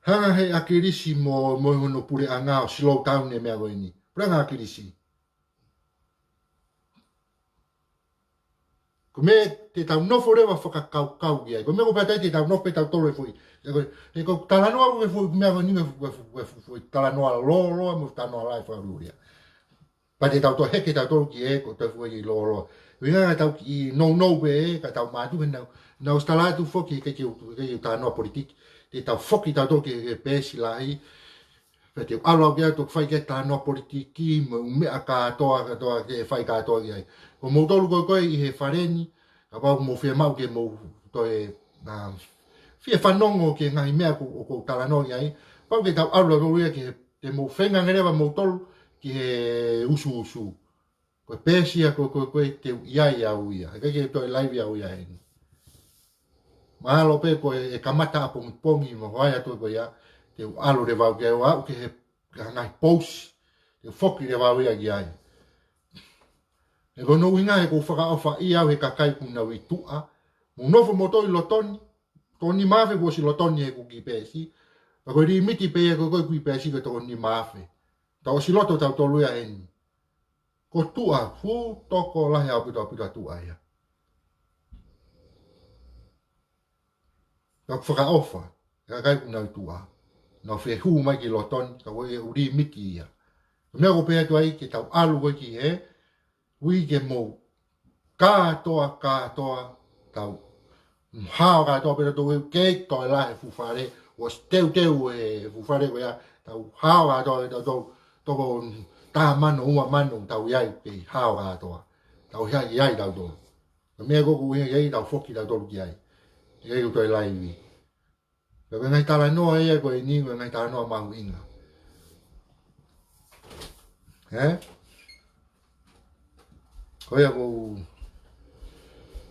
Hanga he ʻAkilisi mo, mo hono puleʻanga ʻo slow down e meʻa ko eni. Puleʻanga ʻAkilisi. Ko e meʻa te tau nofo leva fakakaukau ki ai. Ko e meʻa ko e pātai te tau nofo pē tautolu he foʻi. He ko, he ko e talanoa ko e foʻi meʻa ko eni ko e foʻi, ko e foʻi, ko e foʻi talanoa lōloa mo e talanoa lahi fakalūkia. Pea te tau toe heke tautolu ki he, ko e toe foʻi lōloa. ʻUhinga ke tau kiʻi nounou pē, ka tau mātuku he naʻa, naʻa ku ʻosi tala atu foki ke, ke, ke, ke talanoa politiki. Te tau foki tautolu ki he, ki he peesi lahi. Pea te u ʻalu au ki ai ʻo toki fai ki ai e talanoa politiki, mo e ʻū meʻa kātoa, kātoa, ke fai kātoa ki ai. Ko moutolu ko ē ko ē ʻi he fale ni, kapau ʻoku mou fiemaʻu ke mou toe, um, fie fanongo ki he ngaahi meʻa ʻoku, ʻoku ou talanoa ki ai. Pau ke tau ʻalu tautolu ia ki he, te mou feinga ange leva moutolu ki he usuusu. Ko e peesi ia ko, ko, ko ē te u ʻi ai au ia. He ʻikai ke toe live au ia heni. Mahalo pē ko e, ʻe kamata ʻapongipongi mo hoʻi atu ko ia, te u ʻalu leva au ki ai ʻo aʻu ki he, ki he ngaahi pousi, te u foki leva au ia ki ai. He ko hono ʻuhinga he ʻoku ou fakaʻofaʻia au he kakai ʻoku nau ʻi tuʻa, mou nofo moutolu ʻi loto ni, toko nima afe kuo ʻosi loto ni he ʻeku kiʻi peesi, pea ko e limiti pē ia ko ē ko ē ʻeku kiʻi peesi ko e toko nima afe. Tau ʻosi loto tautolu ia heni. Ko tuʻa, fuʻu tokolahi ʻaupito ʻaupito ʻa tuʻa ia. Naʻa ku fakaʻofa, he kakai ʻoku nau ʻi tuʻa. Naʻa ku fie hū mai ki loto ni, ka ko e ʻū limiti ia. Ko e meʻa ʻoku ou pehē atu ai ke tau ʻalu ko ē ki he, ui ke mou kātoa, kātoa, tau hao kātoa pē tautolu, kei toe lahi e fuʻu fale, ʻosi teuteu e fuʻu fale ko ia, tau hao kātoa pē tautolu, toko taha mano, ua mano, tau ʻi ai kei hao kātoa. Tau ʻi ai, ʻi ai tautolu. Ko e meʻa ko ē ʻoku ʻuhinga ki ai, tau foki tautolu ki ai. ʻIkai ke u toe live. Pea ko e ngaahi talanoa ia ko eni, ko e ngaahi talanoa mahuʻinga. Ē? Ko ia ʻoku ou,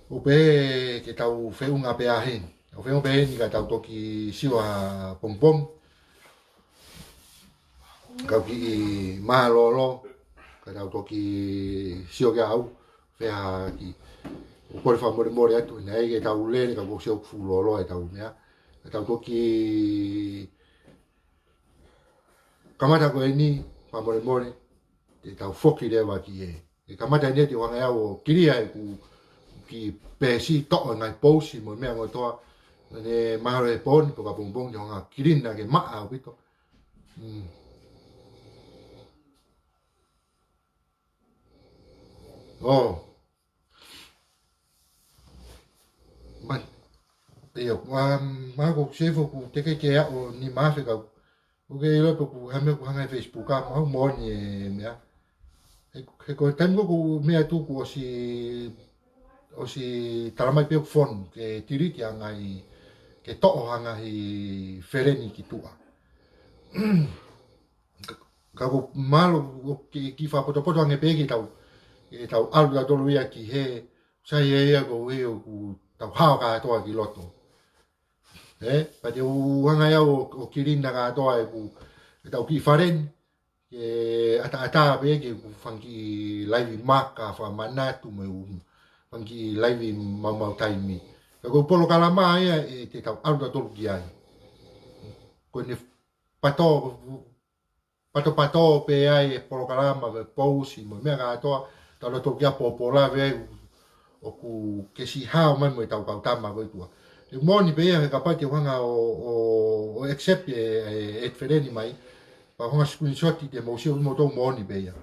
ʻoku ou pehē ke tau feʻunga pē ʻa heni. ʻOku ou feʻunga pē heni ka tau toki sio ʻapongipongi. Kau kiʻi mālōlō, ka tau toki sio ki ai au, fēfē ki, ʻoku ou kole fakamolemole atu, naʻe ʻikai ke tau lele, ka ʻoku ou sio ʻoku fuʻu lōloa ʻetau meʻa. Ka tau toki kamata ko eni, fakamolemole, te tau foki leva ki he. ʻE kamata eni te u hanga au ʻo kilia ʻeku kiʻi peesi, toʻo e ngaahi pousi mo e meʻa kotoa. Ne mahalo he pō ni pe ko ʻapongipongi te u hanga kilia ke maʻa ʻaupito. Mm. ʻO. Mai. ʻIo, ua, ma ko sefo ku teke ke aʻu nima afe kau. ʻOku ʻikai ke ʻilo pe ʻoku hā e meʻa ʻoku hanga he Facebook ʻa, mahalo moʻoni e meʻa. He, he ko e taimi ko ē ʻoku meʻa atu kuo ʻosi, ʻosi tala mai pē ʻoku fonu, ke tiliti ʻa e ngaahi, ke toʻo ʻa e ngaahi feleni ki tuʻa. Ka, ka ʻoku mahalo ʻoku kiʻi, kiʻi fakapotopoto ange pē ke tau, ke tau ʻalu tautolu ia ki he, sai ia ia ko e ʻoku tau hao kātoa ki loto. Ē, pea te u hanga ia ʻo, ʻo kilia kātoa ʻeku, ʻetau kiʻi fale ni, ke ʻataʻatā pē ke u fanga kiʻi live maka fakamanatu mo e u fanga kiʻi live maumau taimi. Ka ko e polokalama ia ʻe te tau ʻalu tautolu ki ai. Ko ʻene pato, patopato pē ai e polokalama, e pousi, mo e meʻa kātoa, tau loto kia pōpōlave ai, ʻoku ke siʻi hao mai mo ʻetau kau tama ko ē ʻi tuʻa. ʻE moʻoni pē ia he kapau te u hanga ʻo, ʻo, ʻo accept e, e, e feleni mai, pea u hanga screenshot ʻi te mou sio moutolu moʻoni pē ia.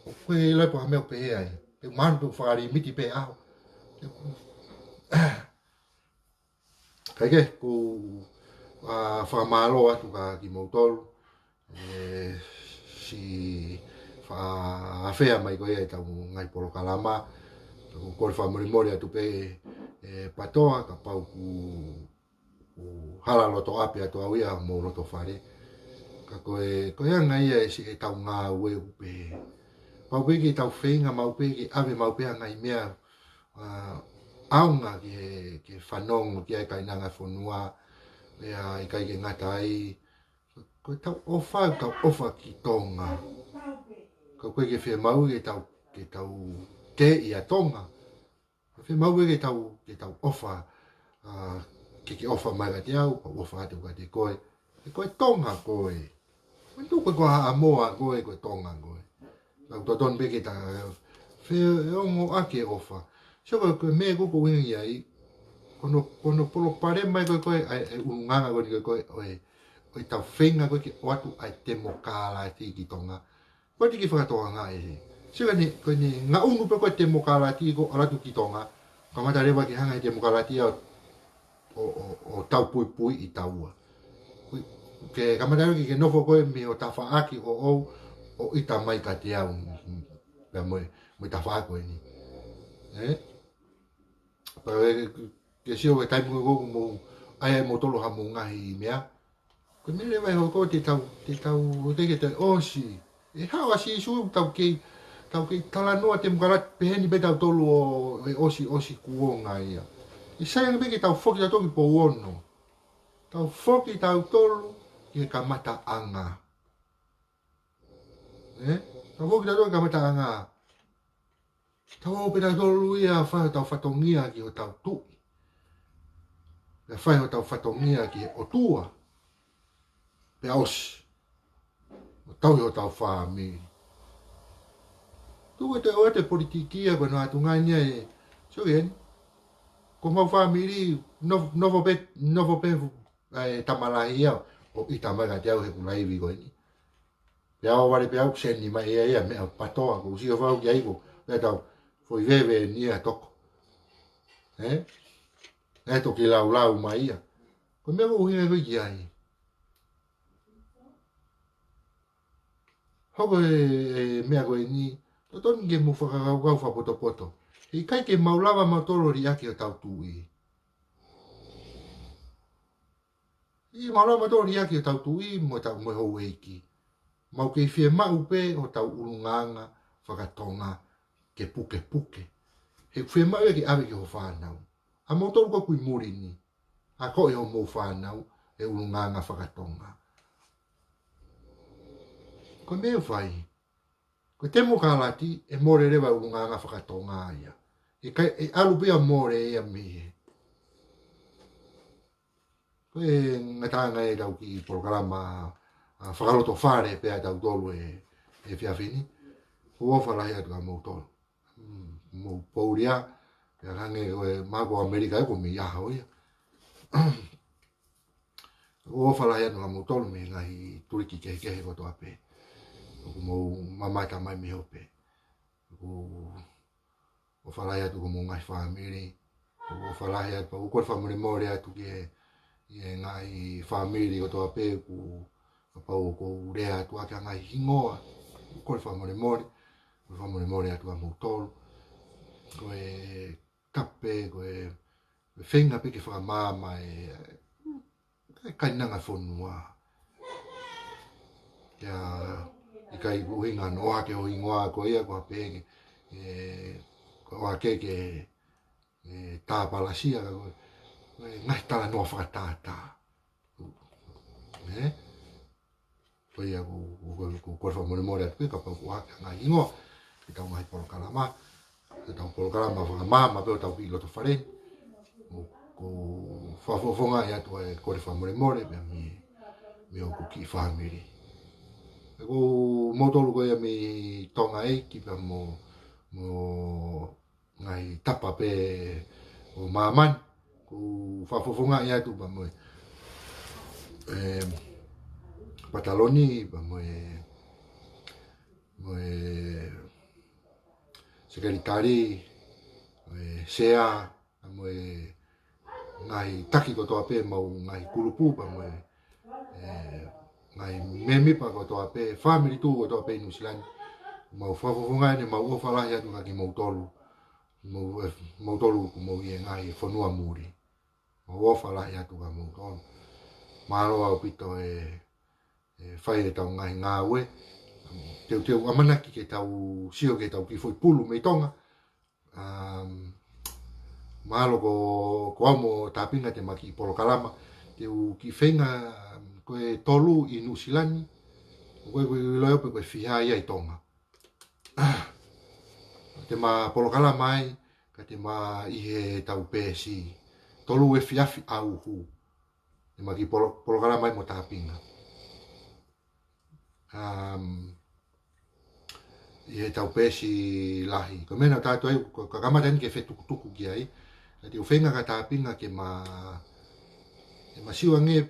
ʻOku ʻikai ke ʻilo pe ko e hā e meʻa ʻoku pehē ai. Te u manu pe ʻoku fakalimiti pē au. Kae kehe, ʻoku, ʻa, fakamālō atu kia kimoutolu, ʻe, siʻi faʻa afea mai ko ia ʻetau ngaahi polokalama. ʻOku kole fakamolemole atu pē, ʻe, Patoa, kapau ʻoku, ʻoku hala loto ʻapi atu au ia mo loto fale. Ka ko e, ko e anga ia ʻe siʻi ʻetau ngāue ʻoku pehē. Pau pē ke tau feinga maʻu pē ke ʻave maʻu pē ʻa e ngaahi meʻa, ʻa, ʻaonga ke, ke fanongo ki ai e kainanga fonua, pea ʻikai ke ngata ai, ko ʻetau ʻofa, ʻetau ʻofa ki Tonga. Ka ʻoku ʻikai ke fiemaʻu ke tau, ke tau teʻi ʻa Tonga. Fiemaʻu ke tau, ke tau ʻofa, ʻa, ke ke ʻofa mai kiate au, pea u ʻofa atu kiate koe. He ko e Tonga koe. Manatuʻi ko e Haʻamoa koe, ko e Tonga koe. Ka ʻoku totonu pē ke ta feongoʻaki e ʻofa. Sio ko e, ko e meʻa ʻoku ou ʻuhinga ki ai, ko hono, ko hono palopalema ia ko e, ko e, ʻa e, ʻa e ʻulungaanga ko eni ko e, ko e, ʻo e, ʻo ʻetau feinga ko ē ke ʻoatu ʻa e temokalati ki Tonga. Ko e tiki fakatoanga ē. Sio ko eni, ko eni ngaʻunu pē ko e temokalati ko ē ʻalu atu ki Tonga. Kamata leva ke hanga ʻe he temokalati ia ʻo, ʻo, ʻo, ʻo taupuipuiʻi taua. Ke kamata leva ke, ke nofo koe mei ho tafaʻaki ʻoʻou, ʻo ʻita mai kiate au. Pea mo e, mo e tafaʻaki ko eni. Ē? Pea ʻe, ke sio ki he taimi ko ē ʻoku mou, ʻai ʻe moutolu haʻamou ngaahi meʻa. Ko e meʻa leva ʻe hoko te tau, te tau, ʻo te ke te ʻosi. ʻE haʻu ʻa Sīsū tau kei, tau kei talanoa temokalati pehē ni pē tautolu ʻo, ʻe ʻosi, ʻosi kuonga ia. ʻE sai ange pē ke tau foki tautolu ki Pouono. Tau foki tautolu ki he kamataʻanga. Ē? Tau foki tautolu ki he kamataʻanga. Tau ō pē tautolu ia ʻo fai hotau fatongia ki hotau tuʻi. Pea fai hotau fatongia ki he ʻOtua. Pea ʻosi. ʻO tauhi hotau fāmili. Tuku ʻete ʻoatu e politiki ia ko hono ʻatunga eni ia ē. Sio ki heni. Ko homau fāmili, nof-, nofo pē, nofo pē fu-, ʻa e tama lahi ia, ʻo ʻita mai kiate au heʻeku laivi ko eni. Pea ʻohovale pē au ʻo seni mai ia ia meʻa Patoa, ʻoku ou sio fau ki ai ko, pea tau, foʻi veve ni ia toko. Ē? Ē toki laulau mai ia. Ko e meʻa ʻoku ou ʻuhinga ko ē ki ai. Hoko e, e meʻa ko eni, totonu ke mou fakakaukau fakapotopoto. He ʻikai ke mau lava mautolu ʻo liʻaki hotau tuʻi. ʻIkai mau lava mautolu ʻo liʻaki hotau tuʻi mo tau mo e houʻeiki. Mau kei fiemaʻu pē hotau ʻulungaanga fakatonga ke pukepuke. He fiemaʻu ia ke ʻave ki ho fānau. ʻA moutolu ko ē ʻoku ʻi muli ni. ʻA ko e hoʻomou fānau e ʻulungaanga fakatonga. Ko e meʻa ʻoku fai. Ko e temokalati ʻe mole leva e ʻulungaanga fakatonga ia. ʻE kai, ʻe ʻalu pē ia ʻo mole ia mei he. Ko e ngataʻanga ʻetau kiʻi polokalama, ʻa, fakalotofale pē ʻa tautolu ʻe, ʻe efiafi ni. ʻOku ou ʻofa lahi atu kia moutolu. Mm, mou poulia, pea hangē ko e mahalo ko ʻAmelika ʻoku mei ʻaho ia. ʻOku ou ʻofa lahi atu kia moutolu mei he ngaahi tuliki kehekehe kotoa pē. ʻOku mou mamata mai mei hope. ʻOku ou ʻofa lahi atu ki homou ngaahi fāmili. ʻOku ou ʻofa lahi atu, ʻoku ou kole fakamolemole atu ki he, ki he ngaahi fāmili kotoa pē, ʻoku kapau ʻoku ou lea atu ʻaki ha ngaahi hingoa. ʻOku ou kole fakamolemole, kole fakamolemole atu kia moutolu. Ko e tapu pē, ko e, ko e feinga pē ke fakamaama e, e kainanga fonua. Ia, ʻikai ko e ʻuhinga hono ʻohake ho hingoa ko ia ko e pehē ke, ē, ko e ʻohake ke, ē, tāpalasia ka ko e, ko e ngaahi talanoa fakatātā. Ē? Ko ia ʻoku, ʻoku, ʻoku, ʻoku ou kole fakamolemole atu pē kapau ʻoku ʻohake ha ngaahi hingoa ki heʻetau ngaahi polokalama. Ki heʻetau polokalama fakamaama pē ʻo ʻetau kiʻi loto fale ni. ʻOku ou fakafofongaʻi atu ʻa e kole fakamolemole pea mei, mei hoku kiʻi fāmili. Ko moutolu ko ia mei Tonga ʻEiki pea mo, mo ngaahi tapa pē ʻo māmani, ʻoku ou fakafofongaʻi atu pea mo e, ē, pataloni, pea mo e, mo e sekelitali, mo e sea, pea mo e ngaahi taki kotoa pē ʻemau ngaahi kulupu pea mo e, e, ngaahi mēmipa kotoa pē, fāmili tuʻu kotoa pē ʻi Nuʻusila ni. Mau fakafofonga ʻeni, mau ʻofa lahi atu kia kimoutolu. Mau, e, moutolu ʻoku mou ʻi he ngaahi fonua muli. Mau ʻofa lahi atu kia moutolu. Mālō ʻaupito e, e fai ʻetau ngaahi ngāue. Teuteu ʻamanaki ke tau sio ki heʻetau kiʻi foʻi pulu mei Tonga. Um, mahalo ko, ko au mo Tāpinga te ma kiʻi polokalama. Te u kiʻi feinga, um, ko e tolu ʻi Nuʻusila ni. Ko e, ko e ʻilo pē ko e fiha ia ʻi Tonga. Te ma polokalama ai, ka te ma ʻi heʻetau peesi. Tolu efiafi ʻauhu. Te ma kiʻi polo-, polokalama ai mo Tāpinga. Um, ʻi heʻetau peesi lahi. Ko e meʻa naʻa tau ʻai, ko e kamata ʻeni ke fetukutuku ki ai. Ka te u feinga kia Tāpinga ke ma, ke ma sio ange,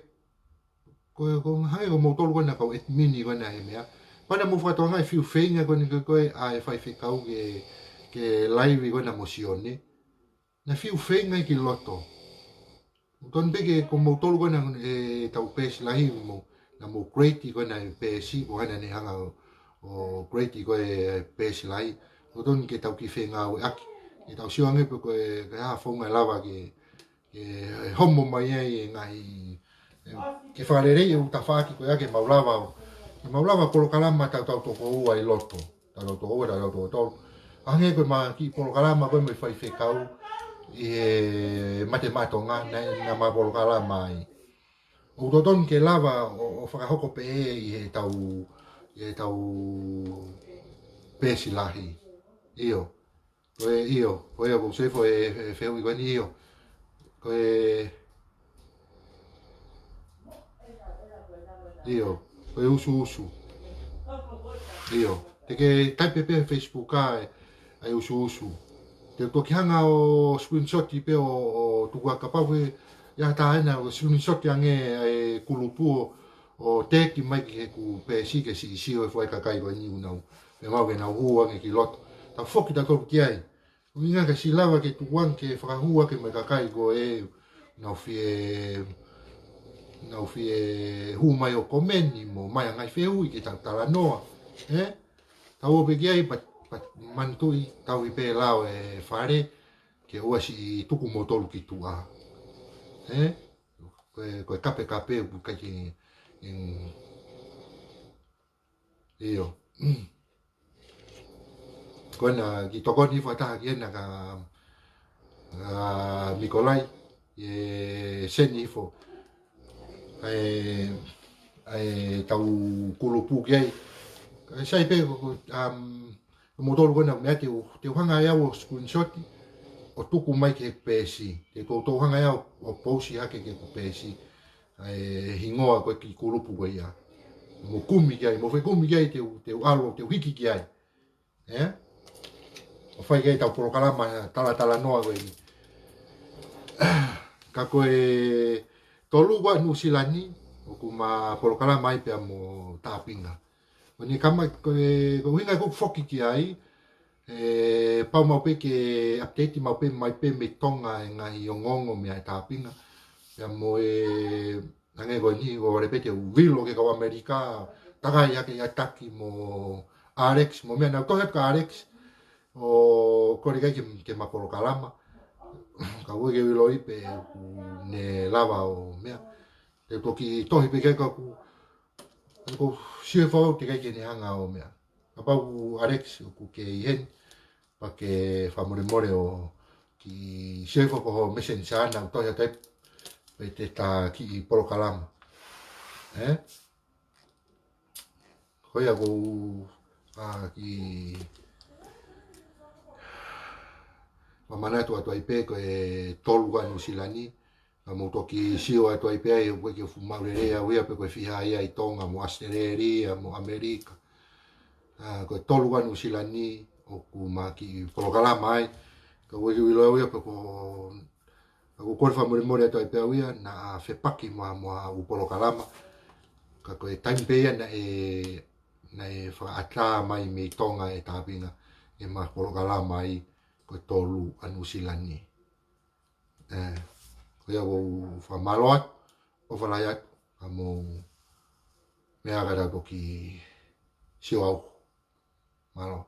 ko, ko hangē ko moutolu ko ena kau admin ko ena he meʻa. Pea naʻa mou fakatokangaʻi e fiu feinga ko eni ko e, ko e ʻa e faifekau ke, ke laivi ko ena mo Sione. Naʻe fiu feinga ia ki loto. ʻOku tonu pē ke ko moutolu ko ena ʻetau peesi lahi mo, naʻa mou create ko ena e peesi, ko ena ne hanga ʻo, ʻo create ko e peesi lahi. ʻOku tonu ke tau kiʻi fengāueʻaki. Ke tau sio ange pē ko e, ko e hā e founga ʻe lava ke, ke homo mai ai e ngaahi, e, ke fakaleleiʻi e ʻū tafaʻaki ko ia ke mau lava ʻo, ke mau lava polokalama tautau toko ua ʻi loto. Tautau toko ua, tautau toko tolu. Hangē ko e ma kiʻi polokalama ko e mo e faifekau ʻi he Mate Maʻa Tonga, naʻa, naʻa ma polokalama ai. ʻOku totonu ke lava ʻo, ʻo fakahoko pē ʻi heʻetau, ʻi heʻetau peesi lahi. ʻIo. Ko e ʻio. Ko ia ko Sefo e, e fehuʻi ko eni ʻio. Ko e ʻio. Ko e usuusu. ʻIo. Te ke taipe pē he Facebook ʻa e, ʻa e usuusu. Te u toki hanga ʻo screenshot pē ʻo, ʻo tuku ā kapau ʻe ʻi ai ha taha ʻe ʻi ai ʻo screenshot ange ʻa e kulupu ʻo, ʻo teki mai ki heʻeku peesi ke siʻi sio e foʻi kakai ko eni ʻoku nau, ʻe mau ke nau hū ange ki loto. Tau foki tautolu ki ai. ʻUhinga ke siʻi lava ke tuku ange ke fakahū ange mo e kakai ko ē ʻoku nau fie, nau fie hū mai ʻo komeni mo mai ʻa e ngaahi fehuʻi ke tau talanoa. Ē? Tau ō pē ki ai, but, but manatuʻi, tauhi pē lao e fale, ke ʻoua siʻi tuku moutolu ki tuʻa. Ē? Ko e, ko e kapekape ʻoku ʻikai ke, ʻe, ʻio. Ko ena kiʻi tokoni hifo ʻa e taha ki hena kia, kia Mikolai, ʻe send hifo ʻa e, ʻa ʻetau kulupu ki ai. Kae sai pē ko, ko, um, ko moutolu ko ena meʻa te u, te u hanga ʻe au ʻo screenshot ʻo tuku mai ki he peesi. Te u toutou hanga ʻe au ʻo post hake ki heʻeku peesi ʻa e hingoa ko e kiʻi kulupu ko ia. Mou kumi ki ai, mou fai kumi ki ai, te u, te u ʻalu, te u hiki ki ai. Ē? ʻO fai ki ai ʻetau polokalama talatalanoa ko eni. Ka ko e tolu ko ē ʻa Nuʻusila ni, ʻoku ma polokalama ai pea mo Tāpinga. Ko eni kama, ko e, ko e ʻuhinga ʻeku foki ki ai, ē, pau maʻu pē ke update maʻu pē, mai pē mei Tonga e ngaahi ongoongo meia Tāpinga. Pea mo e, hangē ko eni, ʻoku ou lava pē ke u vilo ki he kau ʻAmelika, takai hake ʻa Taki mo Alex, mo meʻa naʻa ku tohi atu kia Alex, ʻo kole ki ai ke, ke ma polokalama. Ka ʻoku ʻikai ke u ʻiloʻi pe ʻoku ne lava ʻo meʻa. Te u toki tohi pē ki ai ka ʻoku, ʻoku ou sio he fau teʻeki ai ke ne hanga ʻo meʻa. Kapau ʻoku Alex ʻoku ke ʻi heni, pea ke fakamolemole ʻo kiʻi sio hifo ki ho Messenger naʻa ku tohi atu ai pe te ta kiʻi polokalama. Ē? Ko ia ʻoku ou, ʻa, kiʻi fakamanatu atu ai pē ko e tolu ko ē ʻa Nuʻusila ni, ka mou toki sio atu ai pē ai, ʻoku ʻikai ke fuʻu maʻu lelei au ia pe ko e fiha ia ʻi Tonga mo ʻAositelēlia mo ʻAmelika. ʻA, ko e tolu ko ē ʻa Nuʻusila ni ʻoku ma kiʻi polokalama ai. Ka ʻoku ʻikai ke u ʻilo au ia pe ko, ka ʻoku ou kole fakamolemole atu ai pē au ia, naʻa fepaki mo, mo ʻeku polokalama. Ka ko e taimi pē ia naʻe, naʻe fakaʻatā mai mei Tonga ʻe Tāpinga ke ma polokalama ai ko e tolu ʻa Nuʻusila ni. Ē, Ko ia ʻoku ou fakamālō atu, ʻofa lahi atu, ka mou meʻa ā ka tau toki sio au. Mālō.